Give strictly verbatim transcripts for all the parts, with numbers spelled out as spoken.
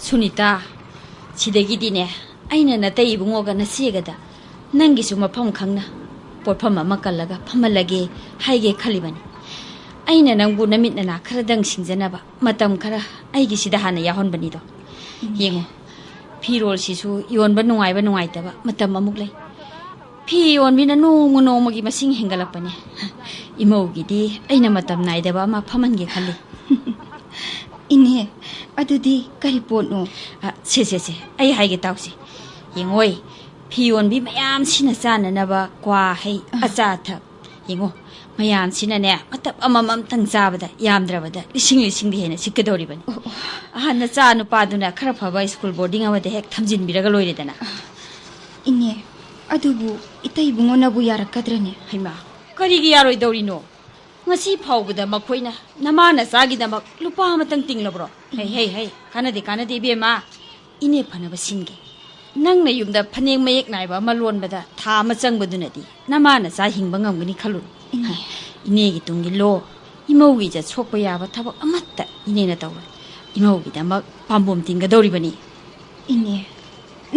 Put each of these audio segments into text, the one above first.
ꯁꯨꯅꯤꯇꯥ, ꯁꯤꯗꯒꯤꯗꯤꯅꯦ, ꯑꯩꯅ ꯅꯇꯩ ꯏꯕꯨꯡꯉꯣꯒ ꯅꯆꯦꯒꯗ ꯅꯪꯒꯤꯁꯨ ꯃꯐꯝ ꯈꯪꯅ ꯄꯣꯠꯐꯝ ꯑꯃ ꯀꯜꯂꯒ ꯐꯝꯍꯜꯂꯒꯦ ꯍꯥꯏꯒꯦ ꯈꯜꯂꯤꯕꯅꯤ꯫ ꯑꯩꯅ ꯅꯪꯕꯨ ꯅꯃꯤꯠ ꯅꯅꯥ ꯈꯔꯗꯪ ꯁꯤꯡꯖꯅꯕ ꯃꯇꯝ ꯈꯔ ꯑꯩꯒꯤꯁꯤꯗ ꯍꯥꯟꯅ ꯌꯥꯎꯍꯟꯕꯅꯤꯗꯣ꯫ ꯌꯦꯡꯉꯣ, ꯐꯤꯔꯣꯜꯁꯤꯁꯨ ꯌꯣꯟꯕ ꯅꯨꯡꯉꯥꯏꯕ ꯅꯨꯡꯉꯥꯏꯇꯕ ꯃꯇꯝ ꯑꯃꯨꯛ ꯂꯩ꯫ ꯐꯤ ꯌꯣꯟꯕꯤꯅ ꯅꯣꯡꯃ ꯅꯣꯡꯃꯒꯤ ꯃꯁꯤꯡ ꯍꯦꯟꯒꯠꯂꯛꯄꯅꯦ꯫ ꯏꯃꯧꯒꯤꯗꯤ ꯑꯩꯅ ꯃꯇꯝ ꯅꯥꯏꯗꯕ ꯑꯃ ꯐꯝꯍꯟꯒꯦ ꯈꯜꯂꯤ꯫ ꯏꯅꯦ, ꯑꯗꯨꯗꯤ ꯀꯔꯤ ꯄꯣꯠꯅꯣ? ꯑ, ꯁꯦ, ꯁꯦ, ꯁꯦ, ꯑꯩ ꯍꯥꯏꯒꯦ ꯇꯥꯎꯁꯦ꯫ ꯌꯦꯡꯉꯣꯏ, ꯐꯤ ꯌꯣꯟꯕꯤ ꯃꯌꯥꯝꯁꯤꯅ ꯆꯥꯅꯅꯕ ꯀ꯭ꯋꯥ ꯍꯩ, ꯑ꯫ ꯑꯆꯥ ꯑꯊꯛ꯫ ꯌꯦꯡꯉꯣ, ꯃꯌꯥꯝꯁꯤꯅꯅꯦ, ꯃꯇꯞ ꯑꯃꯃꯝꯇꯪ ꯆꯥꯕꯗ ꯌꯥꯝꯗ꯭ꯔꯕꯗ ꯂꯤꯁꯤꯡ ꯂꯤꯁꯤꯡꯗꯤ ꯍꯦꯟꯅ ꯁꯤꯠꯀꯗꯧꯔꯤꯕꯅꯤ꯫ ꯑꯣ, ꯑꯣ꯫ ꯑꯍꯟ ꯅꯆꯥ ꯅꯨꯄꯥꯗꯨꯅ ꯈꯔ ꯐꯕ ꯁ꯭ꯀꯨꯜ ꯕꯣꯔꯗꯤꯡ ꯑꯃꯗ ꯍꯦꯛ ꯊꯝꯖꯤꯟꯕꯤꯔꯒ ꯂꯣꯏꯔꯦꯗꯅ꯫ ꯏꯅꯦ, ꯑꯗꯨꯕꯨ ꯏꯇꯩ ꯏꯕꯨꯡꯉꯣꯅꯕꯨ ꯌꯥꯔꯛꯀꯗ꯭ꯔꯅꯦ? ꯍꯩꯃꯥ, ꯀꯔꯤꯒꯤ ꯌꯥꯔꯣꯏꯗꯧꯔꯤꯅꯣ? ꯉꯁꯤ ꯐꯥꯎꯕꯗ ꯃꯈꯣꯏꯅ ꯅꯃꯥ ꯅꯆꯥꯒꯤꯗꯃꯛ ꯂꯨꯄꯥ ꯑꯃꯇꯪ ꯇꯤꯡꯂꯕ꯭ꯔꯣ? ꯍꯩ, ꯍꯩ, ꯍꯩ, ꯀꯥꯟꯅꯗꯦ, ꯀꯥꯟꯅꯗꯦ, ꯏꯕꯦꯝꯃ꯫ ꯏꯅꯦ ꯐꯅꯕ ꯁꯤꯟꯒꯦ꯫ ꯅꯪꯅ ꯌꯨꯝꯗ ꯐꯅꯦꯛ ꯃꯌꯦꯛ ꯅꯥꯏꯕ ꯑꯃ ꯂꯣꯟꯕꯗ ꯊꯥ ꯑꯃ ꯆꯪꯕꯗꯨꯅꯗꯤ ꯅꯃꯥ ꯅꯆꯥ ꯍꯤꯡꯕ ꯉꯝꯒꯅꯤ ꯈꯜꯂꯨ꯫ ꯏꯅꯦ꯫ ꯏꯅꯦꯒꯤ ꯇꯨꯡꯒꯤ ꯂꯣ, ꯏꯃꯧꯒꯤ ꯏꯖꯠ ꯁꯣꯛꯄ ꯌꯥꯕ ꯊꯕꯛ ꯑꯃꯠꯇ ꯏꯅꯦꯅ ꯇꯧꯔꯣꯏ꯫ ꯏꯃꯧꯒꯤꯗꯃꯛ ꯄꯥꯝꯕꯣꯝ ꯇꯤꯡꯒꯗꯧꯔꯤꯕꯅꯤ꯫ ꯏꯅꯦ,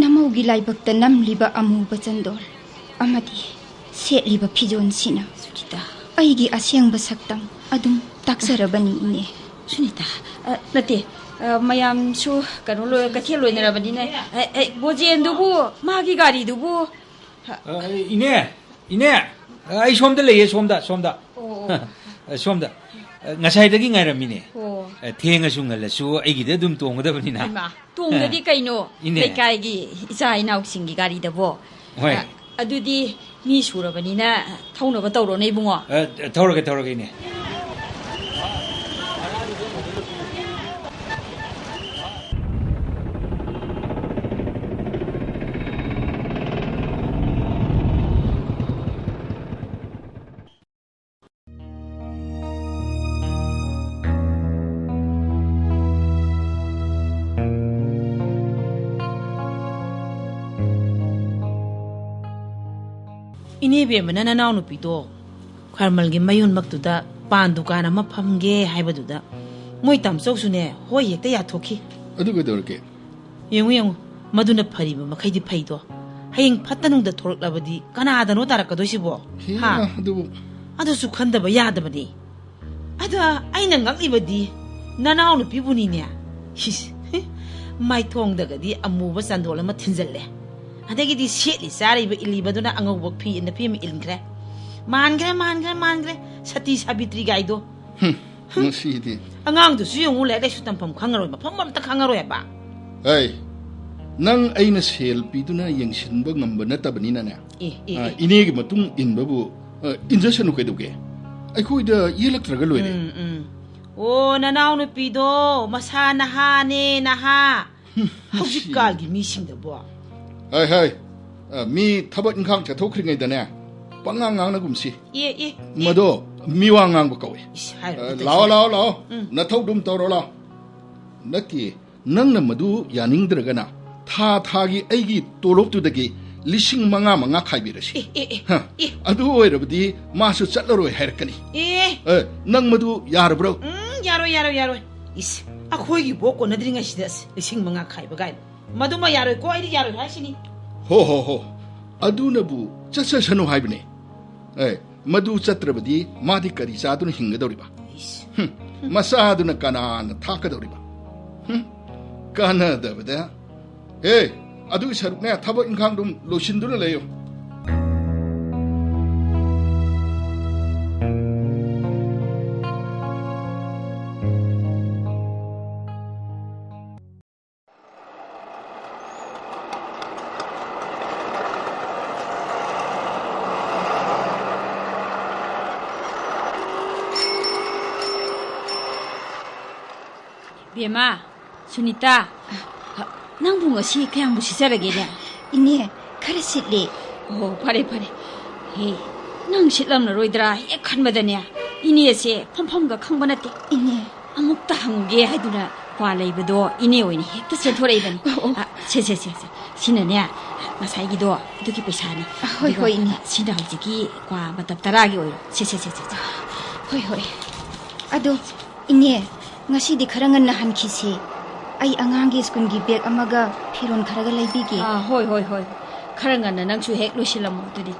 ꯅꯃꯧꯒꯤ ꯂꯥꯏꯕꯛꯇ ꯅꯝꯂꯤꯕ ꯑꯃꯨꯕ ꯆꯟꯗꯣꯜ ꯑꯃꯗꯤ ꯁꯦꯠꯂꯤꯕ ꯐꯤꯖꯣꯜꯁꯤꯅ ꯁꯨꯅꯤꯇꯥ꯫ ꯑꯩꯒꯤ ꯑꯁꯦꯡꯕ ꯁꯛꯇꯝ ꯑꯗꯨꯝ ꯇꯥꯛꯆꯔꯕꯅꯤ, ꯏꯅꯦ꯫ ꯁꯨꯅꯤꯇꯥ, ꯑ, ꯅꯠꯇꯦ, ꯑ, ꯃꯌꯥꯝꯁꯨ ꯀꯩꯅꯣ ꯂꯣꯏ-, ꯀꯩꯊꯦꯜ ꯂꯣꯏꯅꯔꯕꯅꯤꯅ, ꯑ, ꯑ, ꯕꯣꯖꯦꯟꯗꯨꯕꯨ, ꯃꯥꯒꯤ ꯒꯥꯔꯤꯗꯨꯕꯨ, ꯑ, ꯏꯅꯦ, ꯏꯅꯦ, ꯑ, ꯑꯩ ꯁꯣꯝꯗ ꯂꯩꯌꯦ, ꯁꯣꯝꯗ, ꯁꯣꯝꯗ꯫ ꯑꯣ, ꯑꯣ꯫ ꯑ, ꯁꯣꯝꯗ꯫ ꯑ, ꯉꯁꯥꯏꯗꯒꯤ ꯉꯥꯏꯔꯝꯃꯤꯅꯦ꯫ ꯑꯣ꯫ ꯑ, ꯊꯦꯡꯉꯁꯨ ꯉꯜꯂꯁꯨ ꯑꯩꯒꯤꯗ ꯑꯗꯨꯝ ꯇꯣꯡꯒꯗꯕꯅꯤꯅ꯫ ꯍꯩꯃꯥ, ꯇꯣꯡꯗꯗꯤ ꯀꯩꯅꯣ? ꯏꯅꯦ꯫ ꯂꯩꯀꯥꯏꯒꯤ ꯏꯆꯥ ꯏꯅꯥꯎꯁꯤꯡꯒꯤ ꯒꯥꯔꯤꯗꯕꯣ꯫ ꯍꯣꯏ꯫ ꯑ, ꯑꯗꯨꯗꯤ ꯃꯤ ꯁꯨꯔꯕꯅꯤꯅ ꯊꯧꯅꯕ ꯇꯧꯔꯣꯅꯦ, ꯏꯕꯨꯡꯉꯣ꯫ ꯑ, ꯊꯧꯔꯒꯦ, ꯊꯧꯔꯒꯦ, ꯏꯅꯦ꯫ ꯏꯅꯦ ꯕꯦꯝꯃꯅ ꯅꯅꯥꯎꯅꯨꯄꯤꯗꯣ ꯈꯔꯃꯜꯒꯤ ꯃꯌꯣꯟꯃꯛꯇꯨꯗ ꯄꯥꯟ ꯗꯨꯀꯥꯟ ꯑꯃ ꯐꯝꯒꯦ ꯍꯥꯏꯕꯗꯨꯗ ꯃꯣꯏ ꯇꯥꯃꯆꯧꯁꯨꯅꯦ ꯍꯣꯏ ꯍꯦꯛꯇ ꯌꯥꯊꯣꯛꯈꯤ꯫ ꯑꯗꯨ ꯀꯩꯗꯧꯔꯒꯦ? ꯌꯦꯡꯉꯨ, ꯌꯦꯡꯉꯨ, ꯃꯗꯨꯅ ꯐꯔꯤꯕ ꯃꯈꯩꯗꯤ ꯐꯩꯗꯣ꯫ ꯍꯌꯦꯡ ꯐꯠꯇ ꯅꯨꯡꯗ ꯊꯣꯛꯂꯛꯂꯕꯗꯤ ꯀꯅꯥꯗꯅꯣ ꯇꯥꯔꯛꯀꯗꯣꯏꯁꯤꯕꯣ? ꯍꯦ, ꯍꯥ? ꯑꯗꯨꯕꯨ ꯑꯗꯨꯁꯨ ꯈꯟꯗꯕ ꯌꯥꯗꯕꯅꯤ꯫ ꯑꯗ ꯑꯩꯅ ꯉꯛꯂꯤꯕꯗꯤ ꯅꯅꯥꯎꯅꯨꯄꯤꯕꯨꯅꯤꯅꯦ꯫ ꯏꯁ, ꯃꯥꯏꯊꯣꯡꯗꯒꯗꯤ ꯑꯃꯨꯕ ꯆꯟꯗꯣꯜ ꯑꯃ ꯊꯤꯟꯖꯜꯂꯦ꯫ ꯑꯗꯒꯤꯗꯤ ꯁꯦꯠꯂꯤ ꯆꯥꯔꯤꯕ ꯏꯜꯂꯤꯕꯗꯨꯅ ꯑꯉꯧꯕ ꯐꯤ ꯏꯟꯅ ꯐꯤ ꯑꯃ ꯏꯟꯈ꯭ꯔꯦ꯫ ꯃꯥꯟꯈ꯭ꯔꯦ, ꯃꯥꯟꯈ꯭ꯔꯦ, ꯃꯥꯟꯈ꯭ꯔꯦ꯫ ꯁꯇꯤ ꯁꯥꯕꯤꯇ꯭ꯔꯤ ꯒꯥꯏꯗꯣ꯫ ꯍꯨꯝ, ꯃꯁꯤꯗꯤ꯫ ꯑꯉꯥꯡꯗꯨꯁꯨ ꯌꯦꯡꯉꯨ, ꯂꯥꯏꯔꯤꯛ ꯂꯥꯏꯁꯨ ꯇꯝꯐꯝ ꯈꯪꯉꯔꯣꯏ, ꯃꯐꯝ ꯑꯝꯇ ꯈꯪꯉꯔꯣꯏ ꯍꯥꯏꯕ꯫ ꯑꯩ, ꯅꯪ ꯑꯩꯅ ꯁꯦꯜ ꯄꯤꯗꯨꯅ ꯌꯦꯡꯁꯤꯟꯕ ꯉꯝꯕ ꯅꯠꯇꯕꯅꯤꯅꯅꯦ꯫ ꯑꯦ, ꯑꯦ, ꯑ, ꯑꯦ꯫ ꯏꯅꯦꯒꯤ ꯃꯇꯨꯡ ꯏꯟꯕꯕꯨ, ꯑ, ꯏꯟꯖꯁꯅꯨ ꯀꯩꯗꯧꯒꯦ? ꯑꯩꯈꯣꯏꯗ ꯌꯦꯜꯂꯛꯇ꯭ꯔꯒ ꯂꯣꯏꯔꯦ꯫ ꯎꯝ, ꯎꯝ꯫ ꯑꯣ, ꯅꯅꯥꯎꯅꯨꯄꯤꯗꯣ ꯃꯁꯥ ꯅꯍꯥꯅꯦ, ꯅꯍꯥ꯫ ꯍꯨꯝ, ꯍꯧꯖꯤꯛꯀꯥꯜꯒꯤ ꯃꯤꯁꯤꯡꯗꯨꯕꯣ꯫ ꯍꯥꯏ, ꯍꯥꯏ꯫ ꯑ, ꯃꯤ ꯊꯕꯛ ꯏꯪꯈꯥꯡ ꯆꯠꯊꯣꯛꯈ꯭ꯔꯤꯉꯩꯗꯅꯦ, ꯄꯉꯥꯡ ꯉꯥꯡꯅꯒꯨꯝꯁꯤ꯫ ꯑꯦ, ꯑꯦ, ꯑꯦ꯫ ꯃꯗꯣ ꯃꯤꯋꯥ ꯉꯥꯡꯕ ꯀꯧꯏ꯫ ꯏꯁ, ꯍꯥꯏꯔꯣ, ꯑ, ꯑꯝꯇ ꯂꯥꯛꯑꯣ, ꯏꯁꯥ꯫ ꯂꯥꯛꯑꯣ, ꯂꯥꯛꯑꯣ꯫ ꯎꯝ꯫ ꯅꯊꯧꯗꯨꯝ ꯇꯧꯔꯣ, ꯂꯥꯛꯑꯣ꯫ ꯅꯠꯇꯦ, ꯅꯪꯅ ꯃꯗꯨ ꯌꯥꯅꯤꯡꯗ꯭ꯔꯒꯅ ꯊꯥ ꯊꯥꯒꯤ ꯑꯩꯒꯤ ꯇꯣꯂꯣꯞꯇꯨꯗꯒꯤ ꯂꯤꯁꯤꯡ ꯃꯉꯥ ꯃꯉꯥ ꯈꯥꯏꯕꯤꯔꯁꯤ꯫ ꯑꯦ, ꯑꯦ, ꯑꯦ, ꯍ, ꯑꯦ꯫ ꯑꯗꯨ ꯑꯣꯏꯔꯕꯗꯤ ꯃꯥꯁꯨ ꯆꯠꯂꯔꯣꯏ ꯍꯥꯏꯔꯛꯀꯅꯤ꯫ ꯑꯦ꯫ ꯑꯦ, ꯅꯪ ꯃꯗꯨ ꯌꯥꯔꯕ꯭ꯔꯣ? ꯎꯝ, ꯌꯥꯔꯣꯏ, ꯌꯥꯔꯣꯏ, ꯌꯥꯔꯣꯏ꯫ ꯏꯁ, ꯑꯩꯈꯣꯏꯒꯤ ꯕꯣꯛ ꯀꯣꯟꯅꯗ꯭ꯔꯤꯉꯩꯁꯤꯗ ꯑꯁ, ꯂꯤꯁꯤꯡ ꯃꯉꯥ ꯈꯥꯏꯕ ꯀꯥꯏꯅ꯫ ꯃꯗꯨꯃ ꯌꯥꯔꯣꯏꯀꯣ, ꯑꯩꯗꯤ ꯌꯥꯔꯣꯏ ꯍꯥꯏꯁꯤꯅꯤ꯫ ꯍꯣ, ꯍꯣ, ꯍꯣ꯫ ꯑꯗꯨꯅꯕꯨ ꯆꯠꯆꯁꯅꯨ ꯍꯥꯏꯕꯅꯦ꯫ ꯑꯦ, ꯃꯗꯨ ꯆꯠꯇ꯭ꯔꯕꯗꯤ ꯃꯥꯗꯤ ꯀꯔꯤ ꯆꯥꯗꯨꯅ ꯍꯤꯡꯒꯗꯧꯔꯤꯕ? ꯏꯁ꯫ ꯍꯨꯝ, ꯃꯆꯥꯗꯨꯅ ꯀꯅꯥꯅ ꯊꯥꯛꯀꯗꯧꯔꯤꯕ? ꯍꯨꯝ, ꯀꯥꯟꯅꯗꯕꯗ꯫ ꯑꯦ, ꯑꯗꯨꯒꯤ ꯁꯔꯨꯛꯅꯦ, ꯊꯕꯛ ꯏꯪꯈꯥꯡꯗꯨꯝ ꯂꯣꯏꯁꯤꯟꯗꯨꯅ ꯂꯩꯌꯨ꯫ ꯕꯦꯝꯃ, ꯁꯨꯅꯤꯇꯥ, ꯅꯪꯕꯨ ꯉꯁꯤ ꯀꯌꯥꯝꯕꯨ ꯁꯤꯠꯆꯔꯒꯦꯅꯦ? ꯏꯅꯦ, ꯈꯔ ꯁꯤꯠꯂꯦ꯫ ꯑꯣ, ꯐꯔꯦ, ꯐꯔꯦ꯫ ꯍꯦ, ꯅꯪ ꯁꯤꯠꯂꯝꯂꯔꯣꯏꯗ꯭ꯔꯥ ꯍꯦꯛ ꯈꯟꯕꯗꯅꯦ, ꯏꯅꯦꯁꯦ ꯐꯝꯐꯝꯒ ꯈꯪꯕ ꯅꯠꯇꯦ꯫ ꯏꯅꯦ꯫ ꯑꯃꯨꯛꯇ ꯍꯪꯒꯦ ꯍꯥꯏꯗꯨꯅ ꯀ꯭ꯋꯥ ꯂꯩꯕꯗꯣ ꯏꯅꯦ ꯑꯣꯏꯅ ꯍꯦꯛꯇ ꯆꯦꯟꯊꯣꯔꯛꯏꯕꯅꯤ꯫ ꯑꯣ, ꯑꯣ꯫ ꯑ, ꯁꯦ, ꯁꯦ, ꯁꯦ, ꯁꯦ꯫ ꯁꯤꯅꯅꯦ, ꯉꯁꯥꯏꯒꯤꯗꯣ ꯑꯗꯨꯒꯤ ꯄꯩꯁꯥꯅꯤ꯫ ꯑ, ꯍꯣꯏ, ꯑꯗꯨꯒ ꯍꯣꯏ, ꯏꯅꯦ꯫ ꯁꯤꯅ ꯍꯧꯖꯤꯛꯀꯤ ꯀ꯭ꯋꯥ ꯃꯇꯞ ꯇꯔꯥꯒꯤ ꯑꯣꯏꯔꯣ꯫ ꯁꯦ, ꯁꯦ, ꯁꯦ, ꯁꯦ, ꯁꯦ꯫ ꯍꯣꯏ, ꯍꯣꯏ꯫ ꯑꯗꯣ, ꯏꯅꯦ, ꯉꯁꯤꯗꯤ ꯈꯔ ꯉꯟꯅ ꯍꯟꯈꯤꯁꯦ꯫ ꯑꯩ ꯑꯉꯥꯡꯒꯤ ꯁ꯭ꯀꯨꯜꯒꯤ ꯕꯦꯒ ꯑꯃꯒ ꯐꯤꯔꯣꯜ ꯈꯔꯒ ꯂꯩꯕꯤꯒꯦ꯫ ꯑꯥ, ꯍꯣꯏ, ꯍꯣꯏ, ꯍꯣꯏ꯫ ꯈꯔ ꯉꯟꯅ ꯅꯪꯁꯨ ꯍꯦꯛ ꯂꯣꯏꯁꯤꯜꯂꯝꯃꯣ ꯑꯗꯨꯗꯤ꯫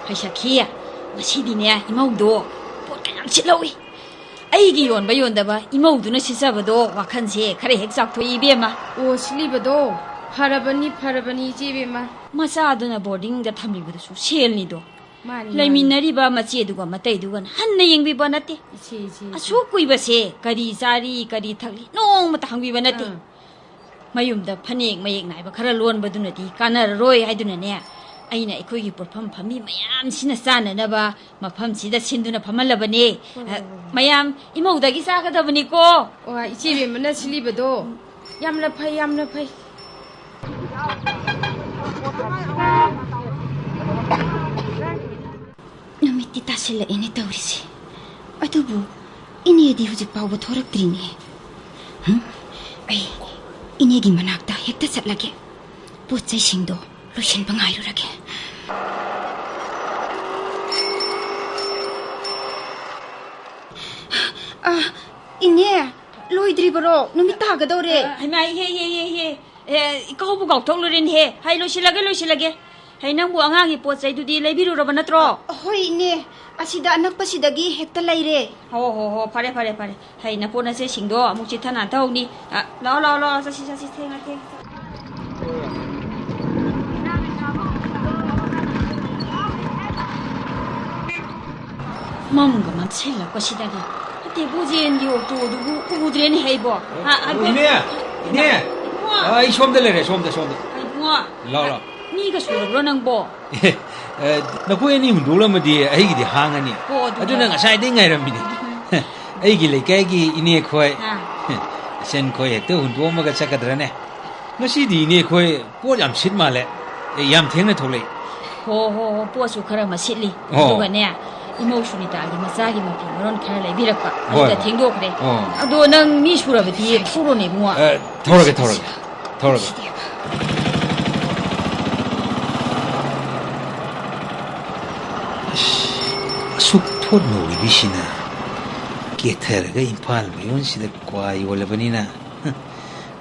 ꯍꯩ ꯁꯈꯤ, ꯉꯁꯤꯗꯤꯅꯦ ꯏꯃꯧꯗꯣ ꯄꯣꯠ ꯀꯌꯥꯝ ꯁꯤꯠꯍꯧꯏ꯫ ꯑꯩꯒꯤ ꯌꯣꯟꯕ ꯌꯣꯟꯗꯕ ꯏꯃꯧꯗꯨꯅ ꯁꯤꯠꯆꯕꯗꯣ ꯋꯥꯈꯜꯁꯦ ꯈꯔ ꯍꯦꯛ ꯆꯥꯎꯊꯣꯛꯏ ꯏꯕꯦꯝꯃ꯫ ꯑꯣ, ꯁꯤꯠꯂꯤꯕꯗꯣ ꯐꯔꯕꯅꯤ, ꯐꯔꯕꯅꯤ ꯏꯆꯦ ꯏꯕꯦꯝꯃ꯫ ꯃꯆꯥꯗꯨꯅ ꯕꯣꯔꯗꯤꯡꯗ ꯊꯝꯂꯤꯕꯗꯨꯁꯨ ꯁꯦꯜꯅꯤꯗꯣ꯫ ꯃꯥꯅꯤ, ꯃꯥꯅꯤ꯫ ꯂꯩꯃꯤꯟꯅꯔꯤꯕ ꯃꯆꯦꯗꯨꯒ ꯃꯇꯩꯗꯨꯒꯅ ꯍꯟꯅ ꯌꯦꯡꯕꯤꯕ ꯅꯠꯇꯦ꯫ ꯏꯆꯦ, ꯏꯆꯦ, ꯏꯆꯦ꯫ ꯑꯁꯨꯛ ꯀꯨꯏꯕꯁꯦ ꯀꯔꯤ ꯆꯥꯔꯤ, ꯀꯔꯤ ꯊꯛꯂꯤ ꯅꯣꯡꯃꯇ ꯍꯪꯕꯤꯕ ꯅꯠꯇꯦ꯫ ꯑꯥ꯫ ꯃꯌꯨꯝꯗ ꯐꯅꯦꯛ ꯃꯌꯦꯛ ꯅꯥꯏꯕ ꯈꯔ ꯂꯣꯟꯕꯗꯨꯅꯗꯤ ꯀꯥꯟꯅꯔꯔꯣꯏ ꯍꯥꯏꯗꯨꯅꯅꯦ, ꯑꯩꯅ ꯑꯩꯈꯣꯏꯒꯤ ꯄꯣꯠꯐꯝ ꯐꯝꯕꯤ ꯃꯌꯥꯝꯁꯤꯅ ꯆꯥꯅꯅꯕ ꯃꯐꯝꯁꯤꯗ ꯁꯤꯟꯗꯨꯅ ꯐꯝꯍꯜꯂꯕꯅꯦ꯫ ꯍꯣꯏ, ꯍꯣꯏ, ꯍꯣꯏ, ꯍꯣꯏ꯫ ꯃꯌꯥꯝ ꯏꯃꯧꯗꯒꯤ ꯆꯥꯒꯗꯕꯅꯤꯀꯣ꯫ ꯑꯣ, ꯏꯆꯦ ꯕꯦꯝꯃꯅ ꯁꯤꯜꯂꯤꯕꯗꯣ ꯌꯥꯝꯅ ꯐꯩ, ꯌꯥꯝꯅ ꯐꯩ꯫ ꯅꯨꯃꯤꯠꯇꯤ ꯇꯥꯁꯤꯜꯂꯛꯑꯦꯅꯦ ꯇꯧꯔꯤꯁꯦ꯫ ꯑꯗꯨꯕꯨ ꯏꯅꯦꯗꯤ ꯍꯧꯖꯤꯛ ꯐꯥꯎꯕ ꯊꯣꯔꯛꯇ꯭ꯔꯤꯅꯦ꯫ ꯍꯨꯝ? ꯑꯩ ꯏꯅꯦꯒꯤ ꯃꯅꯥꯛꯇ ꯍꯦꯛꯇ ꯆꯠꯂꯒꯦ꯫ ꯄꯣꯠ ꯆꯩꯁꯤꯡꯗꯣ ꯂꯣꯏꯁꯤꯟꯕ ꯉꯥꯏꯔꯨꯔꯒꯦ꯫ ꯑ, ꯏꯅꯦ, ꯂꯣꯏꯗ꯭ꯔꯤꯕꯔꯣ? ꯅꯨꯃꯤꯠ ꯇꯥꯒꯗꯧꯔꯦ꯫ ꯑ, ꯍꯩꯃꯥ, ꯏꯍꯦ, ꯏꯍꯦ, ꯏꯍꯦ, ꯏꯍꯦ꯫ ꯑꯦ, ꯏꯀꯥꯎꯕꯨ ꯀꯥꯎꯊꯣꯛꯂꯨꯔꯦꯅꯦꯍꯦ꯫ ꯍꯩ, ꯂꯣꯏꯁꯤꯜꯂꯒꯦ, ꯂꯣꯏꯁꯤꯜꯂꯒꯦ꯫ ꯍꯩ, ꯅꯪꯕꯨ ꯑꯉꯥꯡꯒꯤ ꯄꯣꯠ ꯆꯩꯗꯨꯗꯤ ꯂꯩꯕꯤꯔꯨꯔꯕ ꯅꯠꯇ꯭ꯔꯣ? ꯍꯣꯏ, ꯏꯅꯦ꯫ ꯑꯁꯤꯗ ꯑꯅꯛꯄꯁꯤꯗꯒꯤ ꯍꯦꯛꯇ ꯂꯩꯔꯦ꯫ ꯍꯣ, ꯍꯣ, ꯍꯣ, ꯐꯔꯦ, ꯐꯔꯦ, ꯐꯔꯦ꯫ ꯍꯩ, ꯅꯄꯣꯠ ꯅꯆꯩꯁꯤꯡꯗꯣ ꯑꯃꯨꯛ ꯆꯤꯠꯊ ꯅꯥꯟꯊꯍꯧꯅꯤ꯫ ꯑ, ꯂꯥꯛꯑꯣ, ꯂꯥꯛꯑꯣ, ꯂꯥꯛꯑꯣ, ꯆꯠꯁꯤ, ꯆꯠꯁꯤ, ꯊꯦꯡꯉꯦ, ꯊꯦꯡꯉꯦ꯫ ꯃꯝꯒ ꯃꯝꯁꯤꯜꯂꯛꯄꯁꯤꯗꯅꯦ, ꯑꯇꯦꯛꯄꯨ ꯖꯦꯟꯒꯤ ꯑꯣꯛꯇꯣꯗꯨꯕꯨ ꯎꯗ꯭ꯔꯦꯅꯦ ꯑꯩꯕꯣ꯫ ꯍꯥ, ꯍꯥꯏꯕꯣ? ꯏꯅꯦ! ꯏꯅꯦ! ꯏꯕꯨꯡꯉꯣ! ꯑ, ꯑꯩ ꯁꯣꯝꯗ ꯂꯩꯔꯦ, ꯁꯣꯝꯗ, ꯁꯣꯝꯗ꯫ ꯏꯕꯨꯡꯉꯣ! ꯂꯥꯛꯑꯣ, ꯂꯥꯛꯑꯣ꯫ ꯃꯤꯒ ꯁꯨꯔꯕ꯭ꯔꯣ ꯅꯪꯕꯣ? ꯑꯦ, ꯑ, ꯅꯈꯣꯏ ꯑꯅꯤ ꯍꯨꯟꯗꯣꯛꯂꯝꯃꯗꯤ ꯑꯩꯒꯤꯗꯤ ꯍꯥꯡꯉꯅꯤ꯫ ꯍꯣ, ꯑꯗꯨꯅꯦ꯫ ꯑꯗꯨꯅ ꯉꯁꯥꯏꯗꯩ ꯉꯥꯏꯔꯝꯃꯤꯅꯤ꯫ ꯑꯩꯒꯤ ꯂꯩꯀꯥꯏꯒꯤ ꯏꯅꯦ ꯈꯣꯏ, ꯑꯥ꯫ ꯏꯆꯟ ꯈꯣꯏ ꯍꯦꯛꯇ ꯍꯨꯟꯗꯣꯛꯑꯝꯃꯒ ꯆꯠꯀꯗ꯭ꯔꯅꯦ? ꯉꯁꯤꯗꯤ ꯏꯅꯦ ꯈꯣꯏ ꯄꯣꯠ ꯌꯥꯝ ꯁꯤꯠ ꯃꯥꯜꯂꯦ꯫ ꯑꯦ, ꯌꯥꯝ ꯊꯦꯡꯅ ꯊꯣꯛꯂꯛꯏ꯫ ꯍꯣ, ꯍꯣ, ꯍꯣ, ꯄꯣꯠꯁꯨ ꯈꯔ ꯑꯃ ꯁꯤꯠꯂꯤ꯫ ꯑꯣ꯫ ꯑꯗꯨꯒꯅꯦ, ꯏꯃꯧ ꯁꯨꯅꯤꯇꯥꯒꯤ ꯃꯆꯥꯒꯤ ꯃꯐꯤ ꯃꯔꯣꯟ ꯈꯔ ꯂꯩꯕꯤꯔꯛꯄ꯫ ꯍꯣꯏ, ꯑꯗꯨꯗ ꯍꯣꯏ꯫ ꯊꯦꯡꯗꯣꯛꯈ꯭ꯔꯦ꯫ ꯑꯣ꯫ ꯑꯗꯣ ꯅꯪ ꯃꯤ ꯁꯨꯔꯕꯗꯤ ꯊꯧꯔꯣꯅꯦ, ꯏꯕꯨꯡꯉꯣ꯫ ꯑ, ꯊꯧꯔꯒꯦ, ꯊꯧꯔꯒꯦ꯫ ꯊꯧꯔꯒꯦ꯫ ꯑꯁ, ꯑꯁꯨꯛ ꯊꯣꯠ ꯅꯧꯔꯤꯕꯤꯁꯤꯅ ꯀꯦꯊꯔꯒ ꯏꯝꯐꯥꯜ ꯃꯌꯣꯟꯁꯤꯗ ꯀ꯭ꯋꯥ ꯌꯣꯜꯂꯕꯅꯤꯅ,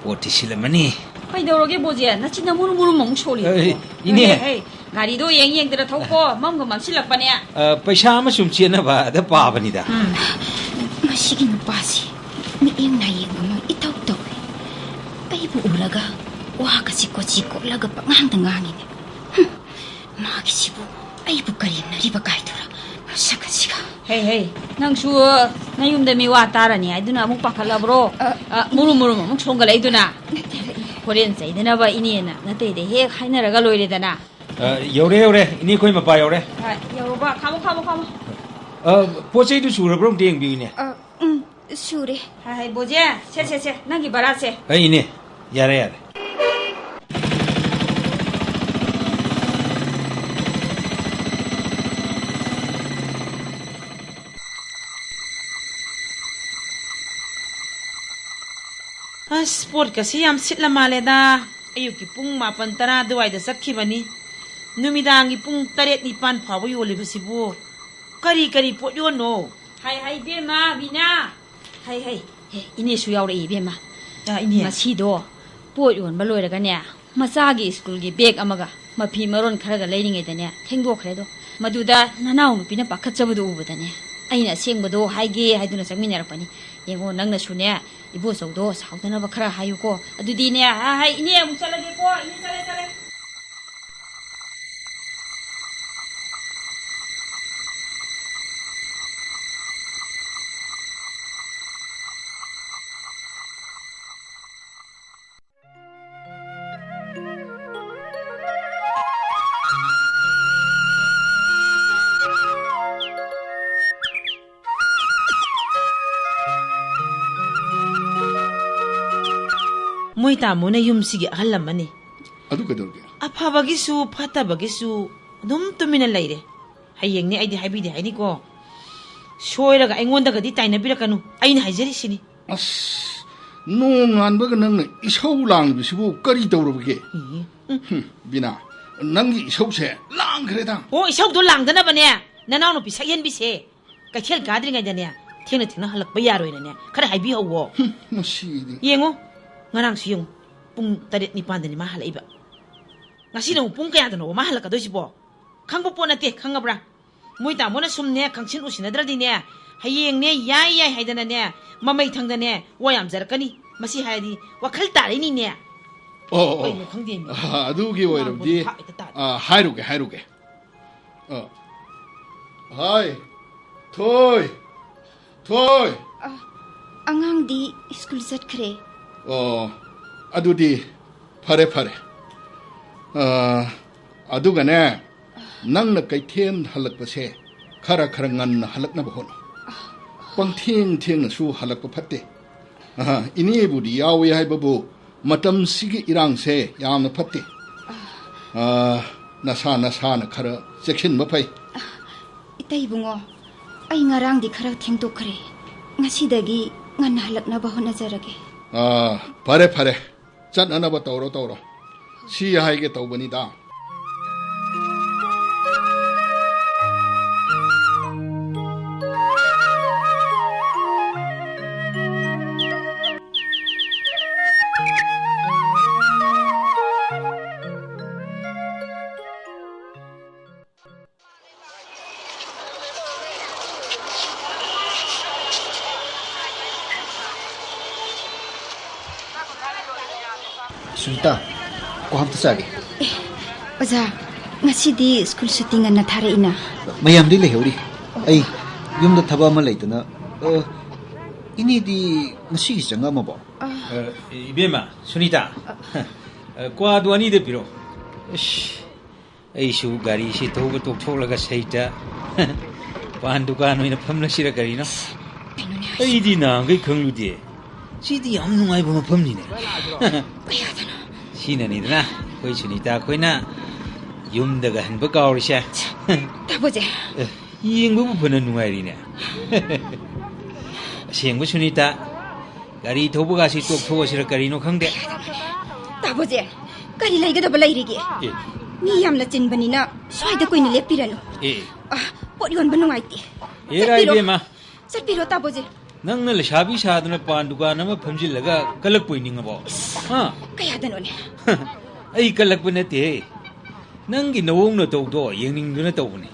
ꯄꯣꯠꯇꯤ ꯁꯤꯠꯂꯝꯃꯅꯤ꯫ ꯀꯩꯗꯧꯔꯒꯦ ꯕꯣꯖꯦ? ꯅꯆꯤꯟꯅ ꯃꯨꯔꯨꯝ ꯃꯨꯔꯨꯝ ꯑꯃꯨꯛ ꯁꯣꯜꯂꯤꯗꯨꯕꯣ? ꯑꯦ, ꯏꯅꯦ꯫ ꯍꯦ, ꯍꯦ, ꯒꯥꯔꯤꯗꯣ ꯌꯦꯡ ꯌꯦꯡꯗꯅ ꯊꯧꯀꯣ, ꯃꯝꯒ ꯃꯝꯁꯤꯜꯂꯛꯄꯅꯦ꯫ ꯑ, ꯄꯩꯁꯥ ꯑꯃ ꯁꯨꯝ ꯆꯦꯟꯅꯕ ꯑꯗ ꯄꯥꯕꯅꯤꯗ꯫ ꯎꯝ꯫ ꯃꯁꯤꯒꯤ ꯅꯨꯄꯥꯁꯤ ꯃꯤꯠꯌꯦꯡ ꯅꯥꯌꯦꯡ ꯑꯃ ꯏꯇꯧ ꯇꯧꯏ꯫ ꯑꯩꯕꯨ ꯎꯔꯒ ꯋꯥꯒꯁꯤ ꯀꯣꯆꯤ ꯀꯣꯠꯂꯒ ꯄꯉꯥꯡꯗ ꯉꯥꯡꯉꯤꯅꯦ꯫ ꯍꯨꯝ, ꯃꯥꯒꯤꯁꯤꯕꯨ ꯑꯩꯕꯨ ꯀꯔꯦꯝꯅꯔꯤꯕ ꯀꯥꯏꯗꯨꯔꯥ? ꯃꯁꯛ ꯑꯁꯤꯒ꯫ ꯍꯦ, ꯍꯦ, ꯅꯪꯁꯨ ꯅꯌꯨꯝꯗ ꯃꯤꯋꯥ ꯇꯥꯔꯅꯤ ꯍꯥꯏꯗꯨꯅ ꯑꯃꯨꯛ ꯄꯥꯈꯠꯂꯕ꯭ꯔꯣ? ꯑ, ꯑ, ꯃꯨꯔꯨꯝ ꯃꯨꯔꯨꯝ ꯑꯃꯨꯛ ꯁꯣꯟꯒꯠꯂꯛꯏꯗꯨꯅ? ꯅꯠꯇꯦꯗ, ꯏꯅꯦ꯫ ꯍꯣꯔꯦꯟ ꯆꯩꯗꯅꯕ ꯏꯅꯦꯅ ꯅꯇꯩꯗ ꯍꯦꯛ ꯍꯥꯏꯅꯔꯒ ꯂꯣꯏꯔꯦꯗꯅ꯫ ꯑ, ꯌꯧꯔꯦ, ꯌꯧꯔꯦ, ꯏꯅꯦ, ꯑꯩꯈꯣꯏ ꯃꯄꯥ ꯌꯧꯔꯦ꯫ ꯍꯣꯏ, ꯌꯧꯔꯕ? ꯈꯥꯝꯃꯣ, ꯈꯥꯝꯃꯣ, ꯈꯥꯝꯃꯣ꯫ ꯑ, ꯄꯣꯠ ꯆꯩꯗꯨ ꯁꯨꯔꯕ꯭ꯔꯣ ꯑꯝꯇ ꯌꯦꯡꯕꯤꯌꯨ, ꯏꯅꯦ꯫ ꯑ, ꯎꯝ, ꯁꯨꯔꯦ꯫ ꯍꯥꯏ, ꯍꯥꯏ, ꯕꯣꯖꯦ, ꯁꯦ, ꯁꯦ, ꯁꯦ, ꯅꯪꯒꯤ ꯚꯔꯥꯁꯦ꯫ ꯑꯩ, ꯏꯅꯦ, ꯌꯥꯔꯦ, ꯌꯥꯔꯦ꯫ ꯑꯁ, ꯄꯣꯠꯀꯁꯤ ꯌꯥꯝ ꯁꯤꯠꯂ ꯃꯥꯜꯂꯦꯗ꯫ ꯑꯌꯨꯛꯀꯤ ꯄꯨꯡ ꯃꯥꯄꯟ ꯇꯔꯥ ꯑꯗꯨꯋꯥꯏꯗ ꯆꯠꯈꯤꯕꯅꯤ꯫ ꯅꯨꯃꯤꯗꯥꯡꯒꯤ ꯄꯨꯡ ꯇꯔꯦꯠ ꯅꯤꯄꯥꯟ ꯐꯥꯎꯕ ꯌꯣꯜꯂꯤꯕꯁꯤꯕꯨ ꯀꯔꯤ ꯀꯔꯤ ꯄꯣꯠ ꯌꯣꯟꯅꯣ? ꯍꯥꯏ, ꯍꯥꯏ, ꯏꯕꯦꯝꯃ, ꯕꯤꯅꯥ꯫ ꯍꯥꯏ, ꯍꯥꯏ, ꯍꯦ, ꯏꯅꯦꯁꯨ ꯌꯥꯎꯔꯛꯏ, ꯏꯕꯦꯝꯃ꯫ ꯑ, ꯏꯅꯦ꯫ ꯉꯁꯤꯗꯣ ꯄꯣꯠ ꯌꯣꯟꯕ ꯂꯣꯏꯔꯒꯅꯦ, ꯃꯆꯥꯒꯤ ꯁ꯭ꯀꯨꯜꯒꯤ ꯕꯦꯒ ꯑꯃꯒ ꯃꯐꯤ ꯃꯔꯣꯟ ꯈꯔꯒ ꯂꯩꯔꯤꯉꯩꯗꯅꯦ, ꯊꯦꯡꯗꯣꯛꯈ꯭ꯔꯦꯗꯣ꯫ ꯃꯗꯨꯗ ꯅꯅꯥꯎ ꯅꯨꯄꯤꯅ ꯄꯥꯈꯠꯆꯕꯗꯣ ꯎꯕꯗꯅꯦ, ꯑꯩꯅ ꯑꯁꯦꯡꯕꯗꯣ ꯍꯥꯏꯒꯦ ꯍꯥꯏꯗꯨꯅ ꯆꯪꯃꯤꯟꯅꯔꯛꯄꯅꯤ꯫ ꯌꯦꯡꯉꯣ, ꯅꯪꯅꯁꯨꯅꯦ, ꯏꯕꯣꯆꯧꯗꯣ ꯁꯥꯎꯗꯅꯕ ꯈꯔ ꯍꯥꯏꯌꯨꯀꯣ꯫ ꯑꯗꯨꯗꯤꯅꯦ, ꯍꯥ, ꯍꯥꯏ, ꯏꯅꯦ ꯑꯃꯨꯛ ꯆꯠꯂꯒꯦꯀꯣ, ꯏꯅꯦ ꯆꯠꯂꯦ, ꯆꯠꯂꯦ꯫ ꯃꯣꯏ ꯇꯥꯃꯣꯅ ꯌꯨꯝꯁꯤꯒꯤ ꯑꯍꯜ ꯑꯃꯅꯤ꯫ ꯑꯗꯨ ꯀꯩꯗꯧꯔꯒꯦ? ꯑꯐꯕꯒꯤꯁꯨ ꯐꯠꯇꯕꯒꯤꯁꯨ ꯑꯗꯨꯝ ꯇꯨꯃꯤꯟꯅ ꯂꯩꯔꯦ꯫ ꯍꯌꯦꯡꯅꯦ ꯑꯩꯗꯤ ꯍꯥꯏꯕꯤꯗꯦ ꯍꯥꯏꯅꯤꯀꯣ꯫ ꯁꯣꯏꯔꯒ ꯑꯩꯉꯣꯟꯗꯒꯗꯤ ꯇꯥꯏꯅꯕꯤꯔꯛꯀꯅꯨ, ꯑꯩꯅ ꯍꯥꯏꯖꯔꯤꯁꯤꯅꯤ꯫ ꯑꯁ, ꯅꯣꯡꯉꯥꯟꯕꯒ ꯅꯪꯅ ꯏꯁꯧ ꯂꯥꯡꯂꯤꯕꯁꯤꯕꯨ ꯀꯔꯤ ꯇꯧꯔꯕꯒꯦ? ꯏ, ꯎꯝ꯫ ꯍꯨꯝ, ꯕꯤꯅꯥ, ꯅꯪꯒꯤ ꯏꯁꯧꯁꯦ ꯂꯥꯡꯈ꯭ꯔꯦꯗ꯫ ꯑꯣ, ꯏꯁꯧꯗꯣ ꯂꯥꯡꯗꯅꯕꯅꯦ ꯅꯅꯥꯎꯅꯨꯄꯤ ꯁꯛꯍꯦꯟꯕꯤꯁꯦ ꯀꯩꯊꯦꯜ ꯀꯥꯗ꯭ꯔꯤꯉꯩꯗꯅꯦ ꯊꯦꯡꯅ ꯊꯦꯡꯅ ꯍꯜꯂꯛꯄ ꯌꯥꯔꯣꯏꯅꯅꯦ, ꯈꯔ ꯍꯥꯏꯕꯤꯍꯧꯋꯣ꯫ ꯃꯁꯤꯗꯤ꯫ ꯌꯦꯡꯉꯨ, ꯉꯔꯥꯡꯁꯨ ꯌꯦꯡꯉꯨ, ꯄꯨꯡ ꯇꯔꯦꯠ ꯅꯤꯄꯥꯟꯗꯅꯤ ꯃꯥ ꯍꯜꯂꯛꯏꯕ꯫ ꯉꯁꯤꯅ ꯑꯃꯨꯛ ꯄꯨꯡ ꯀꯌꯥꯗꯅꯣꯕ ꯃꯥ ꯍꯜꯂꯛꯀꯗꯣꯏꯁꯤꯕꯣ? ꯈꯪꯕ ꯄꯣꯠ ꯅꯠꯇꯦ, ꯈꯪꯉꯕ꯭ꯔꯥ? ꯃꯣꯏ ꯇꯥꯃꯣꯅ ꯁꯨꯝꯅꯦ ꯈꯪꯁꯤꯟ ꯎꯁꯤꯟꯅꯗ꯭ꯔꯗꯤꯅꯦ, ꯍꯌꯦꯡꯅꯦ ꯌꯥꯏ ꯌꯥꯏ ꯍꯥꯏꯗꯅꯅꯦ, ꯃꯃꯩ ꯊꯪꯗꯅꯦ ꯋꯥ ꯌꯥꯝꯖꯔꯛꯀꯅꯤ꯫ ꯃꯁꯤ ꯍꯥꯏꯔꯗꯤ ꯋꯥꯈꯜ ꯇꯥꯔꯛꯏꯅꯤꯅꯦ꯫ ꯑꯣ, ꯑꯣ꯫ ꯀꯩꯅꯣ ꯈꯪꯗꯦꯃꯤ꯫ ꯑ, ꯑꯗꯨꯒꯤ ꯑꯣꯏꯔꯕꯗꯤ, ꯉꯥꯡꯕꯗꯣ ꯊꯥꯛ ꯍꯦꯛꯇ ꯇꯥꯗꯦ꯫ ꯑ, ꯍꯥꯏꯔꯨꯒꯦ, ꯍꯥꯏꯔꯨꯒꯦ꯫ ꯑ, ꯍꯥꯏ, ꯊꯣꯏ, ꯊꯣꯏ꯫ ꯑ, ꯑꯉꯥꯡꯗꯤ ꯁ꯭ꯀꯨꯜ ꯆꯠꯈ꯭ꯔꯦ꯫ ꯑꯣ, ꯑꯗꯨꯗꯤ ꯐꯔꯦ, ꯐꯔꯦ꯫ ꯑ, ꯑꯗꯨꯒꯅꯦ, ꯅꯪꯅ ꯀꯩꯊꯦꯜ ꯍꯜꯂꯛꯄꯁꯦ ꯈꯔ ꯈꯔ ꯉꯟꯅ ꯍꯜꯂꯛꯅꯕ ꯍꯣꯠꯅꯧ꯫ ꯄꯪꯊꯦꯡ ꯊꯦꯡꯅꯁꯨ ꯍꯜꯂꯛꯄ ꯐꯠꯇꯦ꯫ ꯑꯍ, ꯏꯅꯦꯕꯨꯗꯤ ꯌꯥꯎꯏ ꯍꯥꯏꯕꯕꯨ ꯃꯇꯝꯁꯤꯒꯤ ꯏꯔꯥꯡꯁꯦ ꯌꯥꯝꯅ ꯐꯠꯇꯦ꯫ ꯑ, ꯅꯁꯥ ꯅꯁꯥꯅ ꯈꯔ ꯆꯦꯛꯁꯤꯟꯕ ꯐꯩ꯫ ꯏꯇꯩ ꯏꯕꯨꯡꯉꯣ, ꯑꯩ ꯉꯔꯥꯡꯗꯤ ꯈꯔ ꯊꯦꯡꯗꯣꯛꯈ꯭ꯔꯦ꯫ ꯉꯁꯤꯗꯒꯤ ꯉꯟꯅ ꯍꯜꯂꯛꯅꯕ ꯍꯣꯠꯅꯖꯔꯒꯦ꯫ ꯑ, ꯐꯔꯦ, ꯐꯔꯦ꯫ ꯆꯠꯅꯅꯕ ꯇꯧꯔꯣ, ꯇꯧꯔꯣ꯫ ꯁꯤ ꯍꯥꯏꯒꯦ ꯇꯧꯕꯅꯤꯗ꯫ ꯁꯨꯅꯤꯇꯥ, ꯀ꯭ꯋꯥ ꯑꯝꯇ ꯆꯥꯒꯦ꯫ ꯑꯦ, ꯑꯣꯖꯥ, ꯉꯁꯤꯗꯤ ꯁ꯭ꯀꯨꯜ ꯁꯨꯇꯤ ꯉꯟꯅ ꯊꯥꯔꯛꯏꯅ꯫ ꯃꯌꯥꯝꯗꯤ ꯂꯩꯍꯧꯔꯤ꯫ ꯑꯩ ꯌꯨꯝꯗ ꯊꯕꯛ ꯑꯃ ꯂꯩꯗꯅ, ꯑ, ꯏꯅꯦꯗꯤ ꯉꯁꯤꯒꯤ ꯆꯪꯉꯛꯑꯝꯃꯕꯣ? ꯑ, ꯏꯕꯦꯝꯃ, ꯁꯨꯅꯤꯇꯥ, ꯑ, ꯀ꯭ꯋꯥꯗꯨ ꯑꯅꯤꯗ ꯄꯤꯔꯛꯑꯣ꯫ ꯏꯁ, ꯑꯩꯁꯨ ꯒꯥꯔꯤꯁꯤ ꯊꯧꯕ ꯇꯣꯛꯊꯣꯛꯂꯒ ꯁꯩꯇ ꯄꯥꯟ ꯗꯨꯀꯥꯟ ꯑꯣꯏꯅ ꯐꯝꯂꯁꯤꯔ ꯀꯔꯤꯅꯣ? ꯀꯩꯅꯣꯅꯦ ꯍꯥꯏꯁꯤꯕꯣ? ꯑꯩꯗꯤ ꯅꯍꯥꯟꯈꯩ ꯈꯪꯂꯨꯗꯦ꯫ ꯁꯤꯗꯤ ꯌꯥꯝ ꯅꯨꯡꯉꯥꯏꯕ ꯃꯐꯝꯅꯤꯅꯦ꯫ ꯀꯌꯥꯗꯅꯣ? ꯁꯤꯅꯅꯤꯗꯅ ꯑꯩꯈꯣꯏ ꯁꯨꯅꯤꯇꯥ ꯑꯩꯈꯣꯏꯅ ꯌꯨꯝꯗꯒ ꯍꯟꯕ ꯀꯥꯎꯔꯤꯁꯦ꯫ ꯇꯥꯕꯣꯖꯦ꯫ ꯑꯦ, ꯌꯦꯡꯕꯕꯨ ꯐꯅ ꯅꯨꯡꯉꯥꯏꯔꯤꯅꯦ꯫ ꯑꯁꯦꯡꯕ ꯁꯨꯅꯤꯇꯥ, ꯒꯥꯔꯤ ꯊꯧꯕꯒꯁꯤ ꯇꯣꯛꯊꯣꯛꯑꯁꯤꯔ ꯀꯔꯤꯅꯣ ꯈꯪꯗꯦ꯫ ꯇꯥꯕꯣꯖꯦ, ꯀꯔꯤ ꯂꯩꯒꯗꯕ ꯂꯩꯔꯤꯒꯦ? ꯑꯦ꯫ ꯃꯤ ꯌꯥꯝꯅ ꯆꯤꯟꯕꯅꯤꯅ ꯁ꯭ꯋꯥꯏꯗ ꯀꯨꯏꯅ ꯂꯦꯞꯄꯤꯔꯅꯨ꯫ ꯑꯦ꯫ ꯑ, ꯄꯣꯠ ꯌꯣꯟꯕ ꯅꯨꯡꯉꯥꯏꯇꯦ꯫ ꯑꯦꯔꯥ ꯆꯠꯄꯤꯔꯣ꯫ ꯏꯕꯦꯝꯃ, ꯆꯠꯄꯤꯔꯣ, ꯇꯥꯕꯣꯖꯦ꯫ ꯅꯪꯅ ꯂꯩꯁꯥꯕꯤ ꯁꯥꯗꯅ ꯄꯥꯟ ꯗꯨꯀꯥꯟ ꯑꯃ ꯐꯝꯖꯤꯜꯂꯒ ꯀꯜꯂꯛꯄꯣꯏ ꯅꯤꯡꯉꯕꯣ? ꯍꯥ? ꯀꯌꯥꯗꯅꯣꯅꯦ? ꯑꯩ ꯀꯜꯂꯛꯄ ꯅꯠꯇꯦꯍꯦ꯫ ꯅꯪꯒꯤ ꯅꯑꯣꯡ ꯅꯇꯧꯗꯣ ꯌꯦꯡꯅꯤꯡꯗꯨꯅ ꯇꯧꯕꯅꯤ꯫